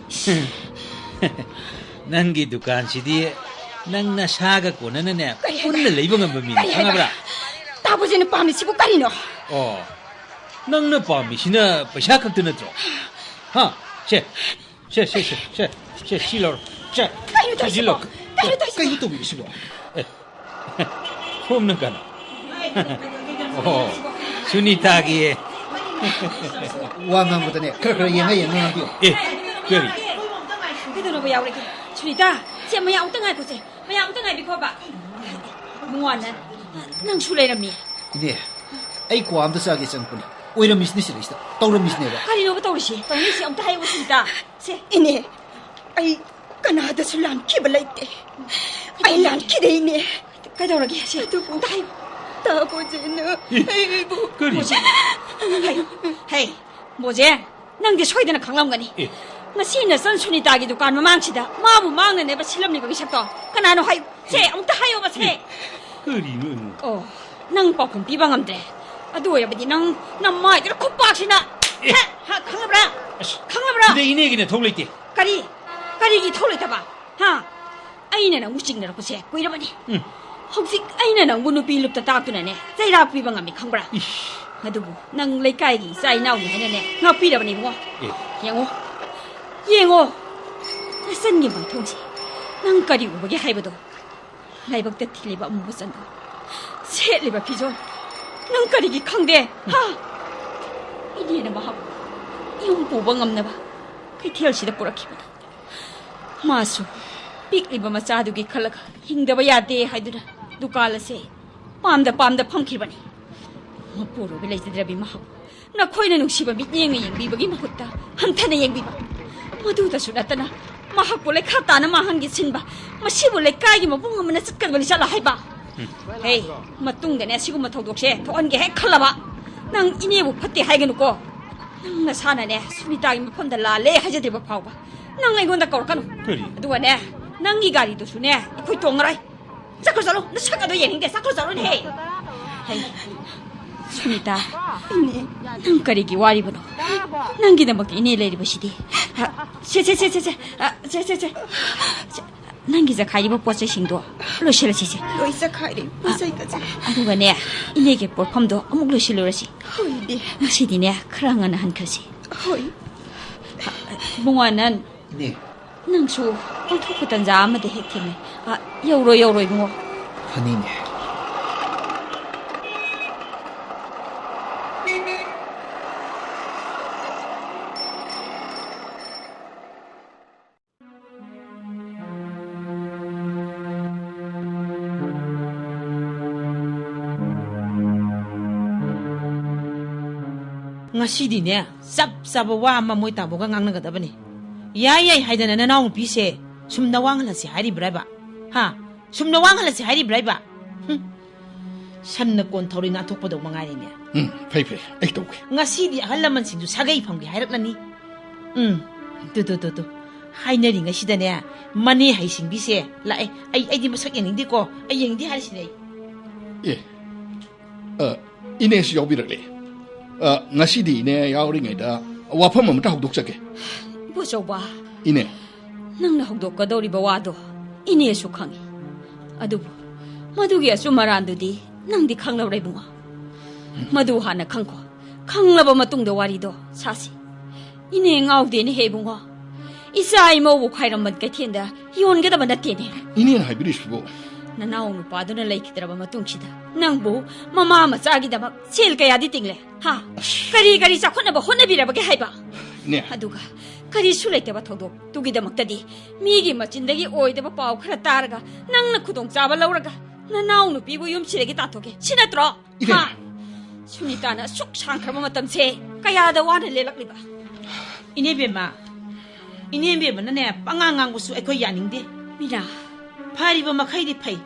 ꯅꯪꯒꯤ ꯗꯨꯀꯥꯟꯁꯤꯗꯤ ꯅꯪ ꯅꯁꯥꯒ ꯀꯣꯟꯅꯅꯅꯦ ꯀꯩ ꯍꯥꯏꯕ? ꯄꯨꯟꯅ ꯂꯩꯕ ꯉꯝꯕ ꯃꯤꯅꯤ, ꯀꯩ ꯍꯥꯏꯕ? ꯈꯪꯉꯕ꯭ꯔꯥ? ꯇꯥꯕꯣꯖꯦꯅ ꯄꯥꯝꯃꯤꯁꯤꯕꯨ ꯀꯔꯤꯅꯣ? ꯑꯣ, ꯅꯪꯅ ꯄꯥꯝꯃꯤꯁꯤꯅ ꯄꯩꯁꯥ ꯈꯛꯇ ꯅꯠꯇ꯭ꯔꯣ? ꯍꯥ? ꯁꯦ, ꯁꯦ, ꯁꯦ, ꯁꯦ, ꯁꯦ, ꯁꯦ, ꯁꯤ ꯂꯧꯔꯣ꯫ ꯁꯦ, ꯀꯩꯅꯣ ꯁꯤ ꯇꯧꯔꯤꯁꯤꯕꯣ? ꯂꯧ꯫ ꯀꯩꯅꯣ ꯇꯧꯔꯤꯁꯤꯕꯣ? ꯀꯩꯅꯣ ꯇꯧꯕꯤꯔꯤꯁꯤꯕꯣ? ꯑꯦ, ꯁꯣꯝꯅ ꯀꯅꯥ? ꯑꯣ, ꯁꯨꯅꯤꯇꯥꯒꯤ꯫ ꯋꯥ ꯉꯥꯡꯕꯗꯅꯦ, ꯈꯔ ꯈꯔ ꯌꯦꯡꯉ ꯌꯦꯡꯉ ꯉꯥꯡꯕꯤꯌꯨ꯫ ꯑꯦ, ꯀꯔꯤ? ꯀꯩꯗꯧꯔꯕ ꯌꯥꯎꯔꯒꯦ? ꯁꯨꯅꯤꯇꯥ, ꯁꯦ, ꯃꯌꯥꯝ ꯑꯝꯇ ꯉꯥꯏꯈꯣꯁꯦ꯫ ꯃꯌꯥꯝ ꯑꯝꯇ ꯉꯥꯏꯕꯤꯈꯣꯕ꯫ ꯏꯕꯨꯡꯉꯣ, ꯅꯪꯁꯨ ꯂꯩꯔꯝꯃꯤ꯫ ꯏꯅꯦ, ꯑꯩ ꯀ꯭ꯋꯥ ꯑꯝꯇ ꯆꯥꯒꯦ ꯆꯪꯉꯛꯄꯅꯦ꯫ ꯑꯣꯏꯔꯝꯃꯤꯁꯤꯅꯦ ꯁꯤꯗꯩꯁꯤꯗ꯫ ꯇꯧꯔꯝꯃꯤꯁꯤꯅꯦꯕ꯫ ꯀꯔꯤꯅꯣꯕ ꯇꯧꯔꯤꯁꯤ? ꯇꯧꯔꯤꯁꯤ ꯑꯝꯇ ꯍꯥꯏꯌꯨ, ꯁꯨꯅꯤꯇꯥ꯫ ꯁꯦ꯫ ꯏꯅꯦ, ꯑꯩ ꯀꯅꯥꯗꯁꯨ ꯂꯥꯟꯈꯤꯕ ꯂꯩꯇꯦ꯫ ꯑꯩ ꯂꯥꯟꯈꯤꯗꯦ, ꯏꯅꯦ꯫ ꯀꯩꯗꯧꯔꯒꯦ? ꯁꯦ, ꯑꯗꯨꯕꯨ ꯑꯝꯇ ꯍꯥꯏꯌꯨ꯫ ꯇꯥꯕꯣꯖꯦꯅ ꯑꯦ, ꯑꯩꯕꯨ ꯀꯔꯤ? ꯕꯣꯖꯦ, ꯍꯩ, ꯍꯩ, ꯕꯣꯖꯦ, ꯅꯪꯗꯤ ꯁꯣꯏꯗꯅ ꯈꯪꯂꯝꯒꯅꯤ꯫ ꯑꯦ꯫ ꯉꯁꯤ ꯅꯆꯟ ꯁꯨꯅꯤꯇꯥꯒꯤ ꯗꯨꯀꯥꯟ ꯃꯃꯥꯡꯁꯤꯗ ꯃꯥꯕꯨ ꯃꯥꯡꯅꯅꯦꯕ ꯁꯤꯜꯂꯝꯂꯤꯕꯒꯤ ꯁꯛꯇꯣ ꯀꯅꯥꯅꯣ ꯍꯥꯏꯌꯨ꯫ ꯁꯦ, ꯑꯦ꯫ ꯑꯝꯇ ꯍꯥꯏꯌꯣꯕ, ꯁꯦ꯫ ꯑꯦ, ꯀꯔꯤꯅꯣ ꯏꯃꯥ? ꯑꯣ, ꯅꯪ ꯄꯥꯎꯈꯨꯝ ꯄꯤꯕ ꯉꯝꯗ꯭ꯔꯦ꯫ ꯑꯗꯨ ꯑꯣꯏꯔꯕꯗꯤ ꯅꯪ ꯅꯃꯥꯏꯗꯨꯗ ꯈꯨꯄꯥꯛꯁꯤꯅ, ꯑꯦ꯫ ꯍꯦ, ꯍ, ꯈꯪꯉꯕ꯭ꯔꯥ? ꯑꯁ, ꯈꯪꯉꯕ꯭ꯔꯥ? ꯁꯤꯗ ꯏꯅꯦꯒꯤ ꯅꯊꯧ ꯂꯩꯇꯦ꯫ ꯀꯔꯤ? ꯀꯔꯤꯒꯤ ꯏꯊꯧ ꯂꯩꯇꯕ? ꯍꯥ? ꯑꯩꯅ ꯅꯪꯕꯨ ꯆꯤꯡꯅꯔꯛꯄꯁꯦ ꯀꯨꯏꯔꯕꯅꯤ꯫ ꯎꯝ꯫ ꯍꯧꯖꯤꯛ ꯑꯩꯅ ꯅꯪꯕꯨ ꯅꯨꯄꯤ ꯂꯨꯞꯇ ꯇꯥꯛꯇꯨꯅꯅꯦ ꯆꯩꯔꯥꯛ ꯄꯤꯕ ꯉꯝꯃꯤ, ꯈꯪꯕ꯭ꯔꯥ? ꯏꯁ꯫ ꯑꯗꯨꯕꯨ ꯅꯪ ꯂꯩꯀꯥꯏꯒꯤ ꯏꯆꯥ ꯏꯅꯥꯎꯅꯤ ꯍꯥꯏꯅꯅꯦ ꯉꯥꯛꯄꯤꯔꯕꯅꯤ, ꯏꯕꯨꯡꯉꯣ꯫ ꯑꯦ꯫ ꯌꯦꯡꯉꯣ, ꯌꯦꯡꯉꯣ, ꯅꯆꯟꯒꯤ ꯃꯥꯏꯊꯣꯡꯁꯦ ꯅꯪ ꯀꯔꯤ ꯎꯕꯒꯦ ꯍꯥꯏꯕꯗꯣ? ꯂꯥꯏꯕꯛꯇ ꯊꯤꯜꯂꯤꯕ ꯑꯃꯨꯕ ꯆꯟꯗꯣꯟ, ꯁꯦꯠꯂꯤꯕ ꯐꯤꯖꯣꯜ, ꯅꯪ ꯀꯔꯤꯒꯤ ꯈꯪꯗꯦ? ꯍꯥ? ꯏꯅꯦꯅ ꯃꯍꯥꯛ ꯌꯨꯝ ꯄꯨꯕ ꯉꯝꯅꯕ ꯀꯩꯊꯦꯜꯁꯤꯗ ꯄꯨꯔꯛꯈꯤꯕꯅꯤ꯫ ꯃꯥꯁꯨ ꯄꯤꯛꯂꯤꯕ ꯃꯆꯥꯗꯨꯒꯤ ꯈꯜꯂꯒ ꯍꯤꯡꯗꯕ ꯌꯥꯗꯦ ꯍꯥꯏꯗꯨꯅ ꯗꯨꯀꯥꯟ ꯑꯁꯦ ꯄꯥꯝꯗ ꯄꯥꯝꯗ ꯐꯝꯈꯤꯕꯅꯤ꯫ ꯃꯄꯨꯔꯣꯏꯕ ꯂꯩꯖꯗ꯭ꯔꯕꯤ ꯃꯍꯥꯛ ꯅꯈꯣꯏꯅ ꯅꯨꯡꯁꯤꯕ ꯃꯤꯠꯌꯦꯡꯅ ꯌꯦꯡꯕꯤꯕꯒꯤ ꯃꯍꯨꯠꯇ ꯍꯟꯊꯅ ꯌꯦꯡꯕꯤꯕ, ꯃꯗꯨꯗꯁꯨ ꯅꯠꯇꯅ ꯃꯍꯥꯛꯄꯨ ꯂꯩꯈꯥ ꯇꯥꯅ ꯃꯥꯡꯍꯟꯒꯦ ꯁꯤꯟꯕ, ꯃꯁꯤꯕꯨ ꯂꯩꯀꯥꯏꯒꯤ ꯃꯕꯨꯡ ꯑꯃꯅ ꯆꯠꯀꯗꯕꯅꯤ ꯆꯠꯂꯣ ꯍꯥꯏꯕ? ꯎꯝ꯫ ꯍꯦ, ꯃꯇꯨꯡꯗꯅꯦ ꯑꯁꯤꯒꯨꯝꯕ ꯊꯧꯗꯣꯛꯁꯦ ꯊꯣꯛꯍꯟꯒꯦ ꯍꯦꯛ ꯈꯜꯂꯕ, ꯅꯪ ꯏꯅꯦꯕꯨ ꯐꯠꯇꯦ ꯍꯥꯏꯒꯅꯨꯀꯣ꯫ ꯅꯪ ꯅꯁꯥꯅꯅꯦ ꯁꯨꯅꯤꯇꯥꯒꯤ ꯃꯐꯝꯗ ꯂꯥꯜꯂꯦ ꯍꯥꯏꯖꯗ꯭ꯔꯤꯕ ꯐꯥꯎꯕ ꯅꯪ ꯑꯩꯉꯣꯟꯗ ꯀꯧꯔꯛꯀꯅꯨ꯫ ꯀꯔꯤ? ꯑꯗꯨꯒꯅꯦ, ꯅꯪꯒꯤ ꯒꯥꯔꯤꯗꯨꯁꯨꯅꯦ, ꯑꯩꯈꯣꯏ ꯇꯣꯡꯉꯔꯣꯏ꯫ ꯆꯠꯈ꯭ꯔꯣ, ꯆꯠꯂꯣ, ꯅꯁꯛ ꯑꯗꯣ ꯌꯦꯡꯅꯤꯡꯗꯦ, ꯆꯠꯈ꯭ꯔꯣ, ꯆꯠꯂꯣꯅꯦꯍꯦ꯫ ꯍꯩ, ꯁꯨꯅꯤꯇꯥ, ꯅꯪ ꯀꯔꯤꯒꯤ ꯋꯥꯔꯤꯕꯅꯣ? ꯅꯪꯒꯤꯗꯃꯛꯇ ꯏꯅꯦ ꯂꯩꯔꯤꯕꯁꯤꯗꯤ꯫ ꯑ, ꯁꯦ, ꯁꯦ, ꯁꯦ, ꯁꯦ, ꯁꯦ꯫ ꯑ, ꯁꯦ, ꯁꯦ, ꯁꯦ꯫ ꯁꯦ, ꯅꯪꯒꯤ ꯆꯈꯥꯏꯔꯤꯕ ꯄꯣꯠ ꯆꯩꯁꯤꯡꯗꯣ ꯂꯣꯏꯁꯤꯜꯂꯁꯤꯁꯦ꯫ ꯂꯣꯏ ꯆꯈꯥꯏꯔꯦ, ꯄꯣꯠ ꯆꯩꯒꯁꯦ꯫ ꯑꯗꯨꯒꯅꯦ, ꯏꯅꯦꯒꯤ ꯄꯣꯠꯐꯝꯗꯣ ꯑꯃꯨꯛ ꯂꯣꯏꯁꯤꯜꯂꯨꯔꯁꯤ꯫ ꯍꯣꯏ, ꯏꯅꯦ꯫ ꯉꯁꯤꯗꯤꯅꯦ, ꯈꯔ ꯉꯟꯅ ꯍꯟꯈ꯭ꯔꯁꯤ꯫ ꯍꯣꯏ꯫ ꯏꯕꯨꯡꯉꯣ ꯑꯅꯟ, ꯏꯅꯦ꯫ ꯅꯪꯁꯨ ꯑꯣꯟꯊꯣꯛꯄ ꯇꯟꯖꯥ ꯑꯃꯗ ꯍꯦꯛ ꯊꯦꯡꯅꯩ꯫ ꯑ, ꯌꯧꯔꯣꯏ, ꯌꯧꯔꯣꯏ, ꯏꯕꯨꯡꯉꯣ꯫ ꯐꯅꯤꯅꯦ꯫ ꯉꯁꯤꯗꯤꯅꯦ, ꯆꯞ ꯆꯥꯕ ꯋꯥ ꯑꯃ ꯃꯣꯏ ꯇꯥꯃꯣꯒ ꯉꯥꯡꯅꯒꯗꯕꯅꯤ꯫ ꯌꯥꯏ ꯌꯥꯏ ꯍꯥꯏꯗꯅ ꯅꯅꯥꯎꯅꯨꯄꯤꯁꯦ ꯁꯨꯝ ꯅꯋꯥꯡꯍꯜꯂꯁꯤ ꯍꯥꯏꯔꯤꯕ꯭ꯔꯥꯕ? ꯍꯥ? ꯁꯨꯝ ꯅꯋꯥꯡꯍꯜꯂꯁꯤ ꯍꯥꯏꯔꯤꯕ꯭ꯔꯥꯕ? ꯍꯨꯝ꯫ ꯁꯟꯅ ꯀꯣꯟ ꯊꯧꯔꯤ ꯅꯥꯟꯊꯣꯛꯄꯗꯧ ꯃꯉꯥꯏꯔꯦꯅꯦ꯫ ꯎꯝ, ꯐꯩ, ꯐꯩ, ꯑꯩ ꯇꯧꯒꯦ꯫ ꯉꯁꯤꯗꯤ ꯑꯍꯜ ꯂꯃꯟꯁꯤꯡꯁꯨ ꯁꯥꯒꯩ ꯐꯝꯒꯦ ꯍꯥꯏꯔꯛꯂꯅꯤ꯫ ꯎꯝ, ꯇꯨ, ꯇꯨ, ꯇꯨ, ꯇꯨ꯫ ꯍꯥꯏꯅꯔꯤꯉꯩꯁꯤꯗꯅꯦ, ꯃꯅꯦ ꯍꯩꯁꯤꯡꯕꯤꯁꯦ ꯂꯥꯛꯑꯦ꯫ ꯑꯩ, ꯑꯩꯗꯤ ꯃꯁꯛ ꯌꯦꯡꯅꯤꯡꯗꯦꯀꯣ, ꯑꯩ ꯌꯦꯡꯅꯤꯡꯗꯦ ꯍꯥꯏꯔꯤꯁꯤꯅꯦ ꯑꯩ꯫ ꯑꯦ, ꯑ, ꯏꯅꯦꯁꯨ ꯌꯥꯎꯕꯤꯔꯛꯂꯦ꯫ ꯑ, ꯉꯁꯤꯗꯤ ꯏꯅꯦ ꯌꯥꯎꯔꯤꯉꯩꯗ ꯋꯥꯐꯝ ꯑꯃꯇ ꯍꯧꯗꯣꯛꯆꯒꯦ꯫ ꯏꯕꯣꯆꯧꯕ꯫ ꯏꯅꯦ꯫ ꯅꯪꯅ ꯍꯧꯗꯣꯛꯀꯗꯧꯔꯤꯕ ꯋꯥꯗꯣ ꯏꯅꯦꯁꯨ ꯈꯪꯏ꯫ ꯑꯗꯨꯕꯨ ꯃꯗꯨꯒꯤ ꯑꯆꯨꯝ ꯑꯔꯥꯟꯗꯨꯗꯤ ꯅꯪꯗꯤ ꯈꯪꯂꯕ꯭ꯔꯥ ꯏꯕꯨꯡꯉꯣ? ꯃꯗꯨ ꯍꯥꯟꯅ ꯈꯪꯈꯣ꯫ ꯈꯪꯂꯕ ꯃꯇꯨꯡꯗ ꯋꯥꯔꯤꯗꯣ ꯁꯥꯁꯤ꯫ ꯏꯅꯦ ꯉꯥꯎꯗꯦꯅꯦꯍꯦ ꯏꯕꯨꯡꯉꯣ꯫ ꯏꯆꯥ ꯏꯃꯧꯕꯨ ꯈ꯭ꯋꯥꯏꯔꯝꯕꯟ ꯀꯩꯊꯦꯜꯗ ꯌꯣꯟꯒꯗꯕ ꯅꯠꯇꯦꯅꯦ꯫ ꯏꯅꯦꯅ ꯍꯥꯏꯕꯤꯔꯤꯁꯤꯕꯨ? ꯅꯅꯥꯎ ꯅꯨꯄꯥꯗꯨꯅ ꯂꯩꯈꯤꯗ꯭ꯔꯕ ꯃꯇꯨꯡꯁꯤꯗ ꯅꯪꯕꯨ ꯃꯃꯥ ꯃꯆꯥꯒꯤꯗꯃꯛ ꯁꯦꯜ ꯀꯌꯥꯗꯤ ꯇꯤꯡꯂꯦ, ꯍꯥ? ꯑꯁ꯫ ꯀꯔꯤ ꯀꯔꯤ ꯆꯥꯎꯈꯠꯅꯕ ꯍꯣꯠꯅꯕꯤꯔꯕꯒꯦ ꯍꯥꯏꯕ? ꯏꯅꯦ꯫ ꯑꯗꯨꯒ ꯀꯔꯤꯁꯨ ꯂꯩꯇꯕ ꯊꯧꯗꯣꯛꯇꯨꯒꯤꯗꯃꯛꯇꯗꯤ ꯃꯤꯒꯤ ꯃꯆꯤꯟꯗꯒꯤ ꯑꯣꯏꯗꯕ ꯄꯥꯎ ꯈꯔ ꯇꯥꯔꯒ ꯅꯪꯅ ꯈꯨꯗꯣꯡꯆꯥꯕ ꯂꯧꯔꯒ ꯅꯅꯥꯎ ꯅꯨꯄꯤꯕꯨ ꯌꯨꯝꯁꯤꯗꯒꯤ ꯇꯥꯟꯊꯣꯛꯀꯦ, ꯁꯤ ꯅꯠꯇ꯭ꯔꯣ? ꯏꯅꯦ꯫ ꯍꯥ? ꯁꯨꯅꯤꯇꯥꯅ ꯑꯁꯨꯛ ꯁꯥꯡꯈ꯭ꯔꯕ ꯃꯇꯝꯁꯦ ꯀꯌꯥꯗ ꯋꯥꯅ ꯂꯦꯜꯂꯛꯂꯤꯕ? ꯏꯅꯦ ꯕꯦꯝꯃ, ꯏꯅꯦ ꯕꯦꯝꯃꯅꯅꯦ ꯄꯉꯥꯡ ꯉꯥꯡꯕꯁꯨ ꯑꯩꯈꯣꯏ ꯌꯥꯅꯤꯡꯗꯦ꯫ ꯃꯤꯅꯥ꯫ ꯐꯔꯤꯕ ꯃꯈꯩꯗꯤ ꯐꯩ꯫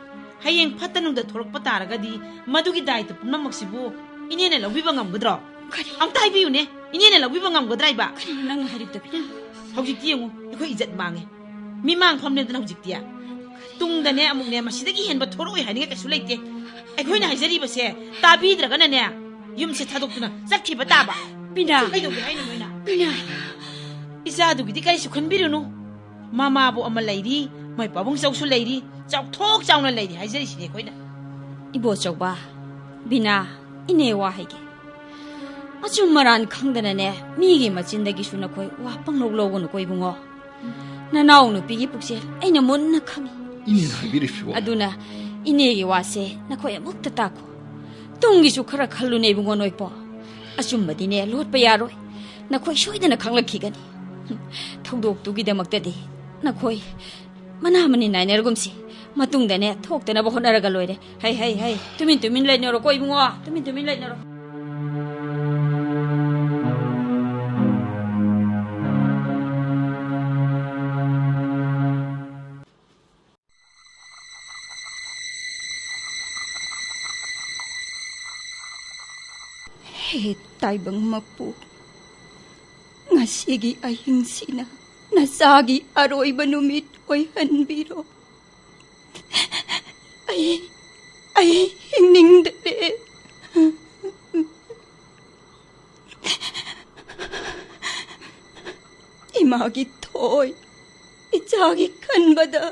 ꯍꯌꯦꯡ ꯐꯠꯇ ꯅꯨꯡꯗ ꯊꯣꯛꯂꯛꯄ ꯇꯥꯔꯒꯗꯤ ꯃꯗꯨꯒꯤ ꯗꯥꯏꯇ ꯄꯨꯝꯅꯃꯛꯁꯤꯕꯨ ꯏꯅꯦꯅ ꯂꯧꯕꯤꯕ ꯉꯝꯒꯗ꯭ꯔꯣ? ꯀꯔꯤ? ꯑꯝꯇ ꯍꯥꯏꯕꯤꯌꯨꯅꯦ, ꯏꯅꯦꯅ ꯂꯧꯕꯤꯕ ꯉꯝꯒꯗ꯭ꯔꯥ ꯍꯥꯏꯕ? ꯀꯔꯤꯅꯣ ꯅꯪꯅ ꯍꯥꯏꯔꯤꯕꯗꯣ, ꯃꯤꯅꯥ? ꯍꯧꯖꯤꯛꯇꯤ ꯌꯦꯡꯉꯨ, ꯑꯩꯈꯣꯏ ꯏꯖꯠ ꯃꯥꯡꯉꯦ꯫ ꯃꯤꯃꯥꯡ ꯐꯝꯂꯦꯗꯅ ꯍꯧꯖꯤꯛꯇꯤ꯫ ꯇꯨꯡꯗꯅꯦ ꯑꯃꯨꯛꯅꯦ ꯃꯁꯤꯗꯒꯤ ꯍꯦꯟꯕ ꯊꯣꯔꯛꯑꯣꯏ ꯍꯥꯏꯅꯤꯡꯉꯥꯏ ꯀꯩꯁꯨ ꯂꯩꯇꯦ꯫ ꯑꯩꯈꯣꯏꯅ ꯍꯥꯏꯖꯔꯤꯕꯁꯦ ꯇꯥꯕꯤꯗ꯭ꯔꯒꯅꯅꯦ, ꯌꯨꯝꯁꯦ ꯊꯥꯗꯣꯛꯇꯨꯅ ꯆꯠꯈꯤꯕ ꯇꯥꯕ꯫ ꯕꯤꯅꯥ! ꯀꯩꯗꯧꯒꯦ ꯍꯥꯏꯅꯣ ꯅꯣꯏꯅ? ꯕꯤꯅꯥ! ꯏꯆꯥꯗꯨꯒꯤꯗꯤ ꯀꯔꯤꯁꯨ ꯈꯟꯕꯤꯔꯨꯅꯨ꯫ ꯃꯃꯥꯕꯨ ꯑꯃ ꯂꯩꯔꯤ, ꯃꯣꯏ ꯄꯥꯕꯨꯡ ꯆꯧꯁꯨ ꯂꯩꯔꯤ, ꯆꯥꯎꯊꯣꯛ ꯆꯥꯎꯅ ꯂꯩꯔꯤ ꯍꯥꯏꯖꯔꯤꯁꯤꯅꯦ ꯑꯩꯈꯣꯏꯅ꯫ ꯏꯕꯣꯆꯧꯕ, ꯕꯤꯅꯥ, ꯏꯅꯦ ꯋꯥ ꯍꯥꯏꯒꯦ꯫ ꯑꯆꯨꯝ ꯑꯔꯥꯟ ꯈꯪꯗꯅꯅꯦ, ꯃꯤꯒꯤ ꯃꯆꯤꯟꯗꯒꯤꯁꯨ ꯅꯈꯣꯏ ꯋꯥ ꯄꯪꯂꯧ ꯂꯧꯒꯅꯨꯀꯣ ꯏꯕꯨꯡꯉꯣ꯫ ꯅꯅꯥꯎ ꯅꯨꯄꯤꯒꯤ ꯄꯨꯛꯆꯦꯜ ꯑꯩꯅ ꯃꯨꯟꯅ ꯈꯪꯏ꯫ ꯏꯅꯦꯅ ꯍꯥꯏꯕꯤꯔꯤꯁꯤꯕꯣ? ꯑꯗꯨꯅ ꯏꯅꯦꯒꯤ ꯋꯥꯁꯦ ꯅꯈꯣꯏ ꯑꯃꯨꯛꯇ ꯇꯥꯈꯣ꯫ ꯇꯨꯡꯒꯤꯁꯨ ꯈꯔ ꯈꯜꯂꯨꯅꯦ ꯏꯕꯨꯡꯉꯣ ꯅꯣꯏꯄꯣ꯫ ꯑꯆꯨꯝꯕꯗꯤꯅꯦ ꯂꯣꯠꯄ ꯌꯥꯔꯣꯏ꯫ ꯅꯈꯣꯏ ꯁꯣꯏꯗꯅ ꯈꯪꯂꯛꯈꯤꯒꯅꯤ꯫ ꯊꯧꯗꯣꯛꯇꯨꯒꯤꯗꯃꯛꯇꯗꯤ ꯅꯈꯣꯏ ꯃꯅꯥ ꯃꯅꯤ ꯅꯥꯏꯅꯔꯒꯨꯝꯁꯤ꯫ ꯃꯇꯨꯡꯗꯅꯦ ꯊꯣꯛꯇꯅꯕ ꯍꯣꯠꯅꯔꯒ ꯂꯣꯏꯔꯦ꯫ ꯍꯩ, ꯍꯩ, ꯍꯩ, ꯇꯨꯃꯤꯟ ꯇꯨꯃꯤꯟ ꯂꯩꯅꯔꯣꯀꯣ ꯏꯕꯨꯡꯉꯣ, ꯇꯨꯃꯤꯟ ꯇꯨꯃꯤꯟ ꯂꯩꯅꯔꯣ꯫ ꯍꯦ ꯇꯥꯏꯕꯪ ꯃꯄꯨ, ꯉꯁꯤꯒꯤ ꯑꯍꯤꯡꯁꯤꯅ ꯅꯆꯥꯒꯤ ꯑꯔꯣꯏꯕ ꯅꯨꯃꯤꯠ ꯑꯣꯏꯍꯟꯕꯤꯔꯣ꯫ ꯑꯩ, ꯑꯩ ꯍꯤꯡꯅꯤꯡꯗ꯭ꯔꯦ꯫ ꯏꯃꯥꯒꯤ ꯊꯣꯏ, ꯏꯆꯥꯒꯤ ꯈꯟꯕꯗ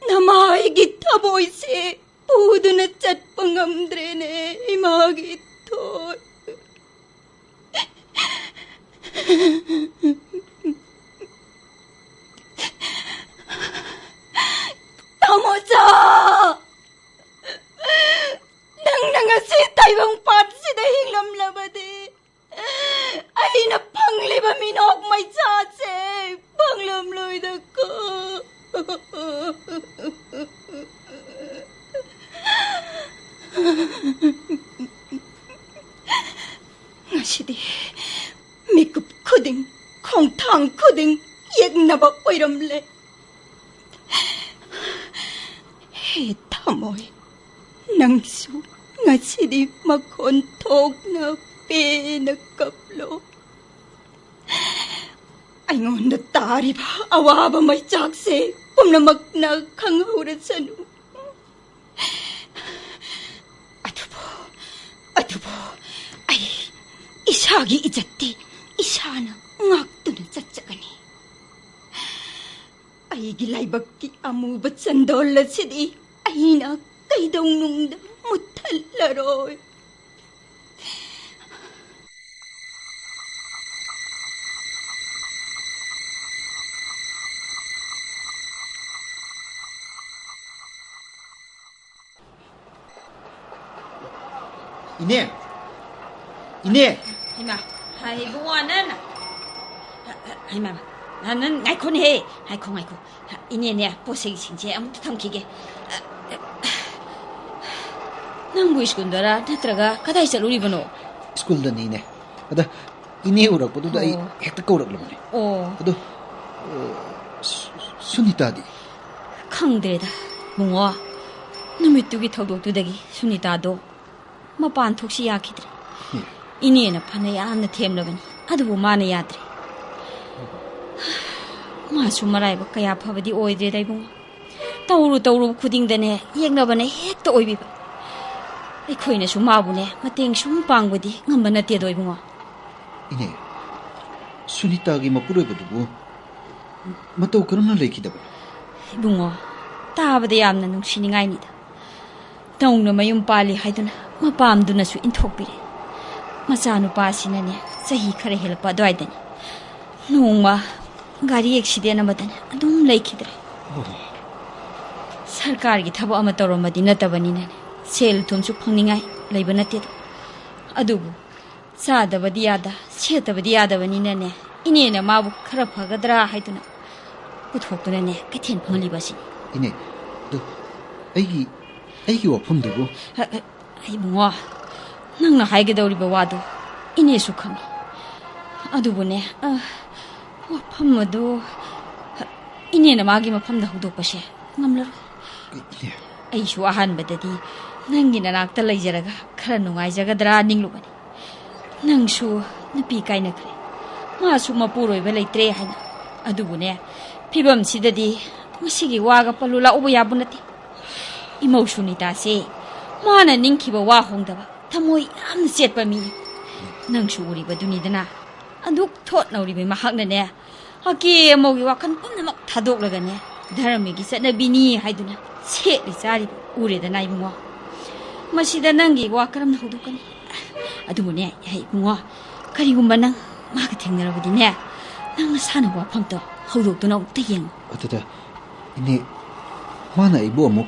ꯅꯃꯥꯏꯒꯤ ꯊꯃꯣꯏꯁꯦ ꯄꯨꯗꯨꯅ ꯆꯠꯄ ꯉꯝꯗ꯭ꯔꯦꯅꯦ, ꯏꯃꯥꯒꯤ ꯊꯣꯏ꯫ ꯇꯥꯃꯣꯆꯥ! ꯅꯪꯅ ꯉꯁꯤ ꯇꯥꯏꯕꯪ ꯄꯥꯠꯁꯤꯗ ꯍꯤꯡꯂꯝꯂꯕꯗꯤ, ꯑꯩꯅ ꯐꯪꯂꯤꯕ ꯃꯤꯅꯣꯛ ꯃꯩꯁꯥꯁꯦ ꯐꯪꯂꯝꯂꯣꯏꯗꯀꯣ꯫ ꯉꯁꯤꯗꯤ ꯃꯤꯀꯨꯞ ꯈꯨꯗꯤꯡ, ꯈꯣꯡꯊꯥꯡ ꯈꯨꯗꯤꯡ ꯌꯦꯛꯅꯕ ꯑꯣꯏꯔꯝꯂꯦ꯫ ꯍꯦ ꯊꯃꯣꯏ, ꯅꯪꯁꯨ ꯉꯁꯤꯗꯤ ꯃꯈꯣꯟ ꯊꯣꯛꯅ ꯄꯦꯟꯅ ꯀꯞꯂꯣ꯫ ꯑꯩꯉꯣꯟꯗ ꯇꯥꯔꯤꯕ ꯑꯋꯥꯕ ꯃꯩꯆꯥꯛꯁꯦ ꯄꯨꯝꯅꯃꯛꯅ ꯈꯪꯍꯧꯔꯁꯅꯨ꯫ ꯑꯗꯨꯕꯨ, ꯑꯗꯨꯕꯨ ꯑꯩ ꯏꯁꯥꯒꯤ ꯏꯖꯠꯇꯤ ꯏꯁꯥꯅ ꯉꯥꯛꯇꯨꯅ ꯆꯠꯆꯒꯅꯤ꯫ ꯑꯩꯒꯤ ꯂꯥꯏꯕꯛꯀꯤ ꯑꯃꯨꯕ ꯆꯟꯗꯣꯜ ꯑꯁꯤꯗꯤ ꯑꯩꯅ ꯀꯩꯗꯧꯅꯨꯡꯗ ꯃꯨꯠꯊꯠꯂꯔꯣꯏ꯫ ꯏꯅꯦ! ꯏꯅꯦ! ꯍꯩꯃꯥ, ꯍꯥ, ꯏꯕꯨꯡꯉꯣ, ꯅꯪ, ꯍꯩꯃꯥ, ꯅꯪ, ꯅꯪ ꯉꯥꯏꯈꯣꯅꯦꯍꯦ, ꯉꯥꯏꯈꯣ, ꯉꯥꯏꯈꯣ꯫ ꯏꯅꯦꯅꯦ, ꯄꯣꯠ ꯆꯩꯁꯤꯡꯁꯦ ꯑꯃꯨꯛꯇ ꯊꯝꯈꯤꯒꯦ꯫ ꯅꯪꯕꯨ ꯁ꯭ꯀꯨꯜꯗꯔ ꯅꯠꯇ꯭ꯔꯒ ꯀꯗꯥꯏ ꯆꯠꯂꯨꯔꯤꯕꯅꯣ? ꯁ꯭ꯀꯨꯜꯗꯅꯤꯅꯦ꯫ ꯑꯗ ꯏꯅꯦ ꯎꯔꯛꯄꯗꯨꯗ ꯑꯩ ꯑꯣ꯫ ꯍꯦꯛꯇ ꯀꯧꯔꯛꯂꯕꯅꯦ꯫ ꯑꯣ꯫ ꯑꯗꯣ, ꯑ, ꯁꯨ-, ꯁꯨꯅꯤꯇꯥꯗꯤ? ꯈꯪꯗ꯭ꯔꯦꯗ, ꯏꯕꯨꯡꯉꯣ꯫ ꯅꯨꯃꯤꯠꯇꯨꯒꯤ ꯊꯧꯗꯣꯛꯇꯨꯗꯒꯤ ꯁꯨꯅꯤꯇꯥꯗꯣ ꯃꯄꯥꯟ ꯊꯣꯛꯁꯤ ꯌꯥꯈꯤꯗ꯭ꯔꯦ꯫ ꯏꯅꯦꯅ ꯐꯅ ꯌꯥꯝꯅ ꯊꯦꯝꯂꯕꯅꯤ, ꯑꯗꯨꯕꯨ ꯃꯥꯅ ꯌꯥꯗ꯭ꯔꯦ꯫ ꯃꯥꯁꯨ ꯃꯔꯥꯏꯕꯛ ꯀꯌꯥ ꯐꯕꯗꯤ ꯑꯣꯏꯗ꯭ꯔꯦꯗ, ꯏꯕꯨꯡꯉꯣ꯫ ꯇꯧꯔꯨ ꯇꯧꯔꯨꯕ ꯈꯨꯗꯤꯡꯗꯅꯦ, ꯌꯦꯛꯅꯕꯅ ꯍꯦꯛꯇ ꯑꯣꯏꯕꯤꯕ꯫ ꯑꯩꯈꯣꯏꯅꯁꯨ ꯃꯥꯕꯨꯅꯦ, ꯃꯇꯦꯡ ꯁꯨꯝ ꯄꯥꯡꯕꯗꯤ ꯉꯝꯕ ꯅꯠꯇꯦꯗꯣ, ꯏꯕꯨꯡꯉꯣ꯫ ꯏꯅꯦ, ꯁꯨꯅꯤꯇꯥꯒꯤ ꯃꯄꯨꯔꯣꯏꯕꯗꯨꯕꯨ ꯃꯇꯧ ꯀꯔꯝꯅ ꯂꯩꯈꯤꯗꯕꯅꯣ? ꯏꯕꯨꯡꯉꯣ, ꯇꯥꯕꯗ ꯌꯥꯝꯅ ꯅꯨꯡꯁꯤꯅꯤꯡꯉꯥꯏꯅꯤꯗ꯫ ꯅꯧꯅ ꯃꯌꯨꯝ ꯄꯥꯜꯂꯤ ꯍꯥꯏꯗꯨꯅ ꯃꯄꯥꯝꯗꯨꯅꯁꯨ ꯏꯟꯊꯣꯛꯄꯤꯔꯦ꯫ ꯃꯆꯥꯅꯨꯄꯥꯁꯤꯅꯅꯦ, ꯆꯍꯤ ꯈꯔ ꯍꯦꯜꯂꯛꯄ ꯑꯗꯨꯋꯥꯏꯗꯅꯤ, ꯅꯣꯡꯃ ꯒꯥꯔꯤ ꯑꯦꯛꯁꯤꯗꯦꯟ ꯑꯃꯗꯅꯦ ꯑꯗꯨꯝ ꯂꯩꯈꯤꯗ꯭ꯔꯦ꯫ ꯑꯣ꯫ ꯁꯔꯀꯥꯔꯒꯤ ꯊꯕꯛ ꯑꯃ ꯇꯧꯔꯝꯕꯗꯤ ꯅꯠꯇꯕꯅꯤꯅꯅꯦ, ꯁꯦꯜ ꯊꯨꯝꯁꯨ ꯐꯪꯅꯤꯡꯉꯥꯏ ꯂꯩꯕ ꯅꯠꯇꯦꯗꯣ꯫ ꯑꯗꯨꯕꯨ ꯆꯥꯗꯕꯗꯤ ꯌꯥꯗ, ꯁꯦꯠꯇꯕꯗꯤ ꯌꯥꯗꯕꯅꯤꯅꯅꯦ, ꯏꯅꯦꯅ ꯃꯥꯕꯨ ꯈꯔ ꯐꯒꯗ꯭ꯔꯥ ꯍꯥꯏꯗꯨꯅ ꯄꯨꯊꯣꯛꯇꯨꯅꯅꯦ, ꯀꯩꯊꯦꯜ ꯐꯪꯍꯜꯂꯤꯕ ꯑꯁꯤꯅꯤ꯫ ꯏꯅꯦ, ꯑꯗꯨ ꯑꯩꯒꯤ, ꯑꯩꯒꯤ ꯋꯥꯐꯝꯗꯨꯕꯨ? ꯍ-, ꯍ-, ꯏꯕꯨꯡꯉꯣ, ꯅꯪꯅ ꯍꯥꯏꯒꯗꯧꯔꯤꯕ ꯋꯥꯗꯣ ꯏꯅꯦꯁꯨ ꯈꯪꯉꯤ꯫ ꯑꯗꯨꯕꯨꯅꯦ, ꯑ, ꯋꯥꯐꯝ ꯑꯗꯨ, ꯍ, ꯏꯅꯦꯅ ꯃꯥꯒꯤ ꯃꯐꯝꯗ ꯍꯧꯗꯣꯛꯄꯁꯦ ꯉꯝꯂꯔꯣꯏ꯫ ꯏꯅꯦ꯫ ꯑꯩꯁꯨ ꯑꯍꯥꯟꯕꯗꯗꯤ ꯅꯪꯒꯤ ꯅꯅꯥꯛꯇ ꯂꯩꯖꯔꯒ ꯈꯔ ꯅꯨꯡꯉꯥꯏꯖꯒꯗ꯭ꯔꯥ ꯅꯤꯡꯂꯨꯕꯅꯤ꯫ ꯅꯪꯁꯨ ꯅꯨꯄꯤ ꯀꯥꯏꯅꯈ꯭ꯔꯦ, ꯃꯥꯁꯨ ꯃꯄꯨꯔꯣꯏꯕ ꯂꯩꯇ꯭ꯔꯦ ꯍꯥꯏꯅ꯫ ꯑꯗꯨꯕꯨꯅꯦ, ꯐꯤꯕꯝꯁꯤꯗꯗꯤ ꯃꯁꯤꯒꯤ ꯋꯥꯒ ꯄꯜꯂꯨ ꯂꯥꯛꯎꯕ ꯌꯥꯕ ꯅꯠꯇꯦ꯫ ꯏꯃꯧ ꯁꯨꯅꯤꯇꯥꯁꯦ ꯃꯥꯅ ꯅꯤꯡꯈꯤꯕ ꯋꯥ ꯍꯣꯡꯗꯕ, ꯊꯃꯣꯏ ꯌꯥꯝꯅ ꯆꯦꯠꯄ ꯃꯤꯅꯤ꯫ ꯅꯪꯁꯨ ꯎꯔꯤꯕꯗꯨꯅꯤꯗꯅ, ꯑꯗꯨꯛ ꯊꯣꯠ ꯅꯧꯔꯤꯕ ꯃꯍꯥꯛꯅꯅꯦ, ꯑꯀꯦ ꯑꯃꯧꯒꯤ ꯋꯥꯈꯜ ꯄꯨꯝꯅꯃꯛ ꯊꯥꯗꯣꯛꯂꯒꯅꯦ, ꯙꯔꯃꯒꯤ ꯆꯠꯅꯕꯤꯅꯤ ꯍꯥꯏꯗꯨꯅ ꯁꯦꯠꯂꯤ ꯆꯥꯔꯤꯕ ꯎꯔꯦꯗꯅ, ꯏꯕꯨꯡꯉꯣ꯫ ꯃꯁꯤꯗ ꯅꯪꯒꯤ ꯋꯥ ꯀꯔꯝꯅ ꯍꯧꯗꯣꯛꯀꯅꯤ? ꯑꯗꯨꯕꯨꯅꯦ, ꯏꯕꯨꯡꯉꯣ, ꯀꯔꯤꯒꯨꯝꯕ ꯅꯪ ꯃꯥꯒ ꯊꯦꯡꯅꯔꯕꯗꯤꯅꯦ, ꯅꯪ ꯅꯁꯥꯅ ꯋꯥꯐꯝꯗꯣ ꯍꯧꯗꯣꯛꯇꯨꯅ ꯑꯃꯨꯛꯇ ꯌꯦꯡꯉꯨ꯫ ꯑꯗꯨꯗ, ꯏꯅꯦ, ꯃꯥꯅ ꯑꯩꯕꯨ ꯑꯃꯨꯛ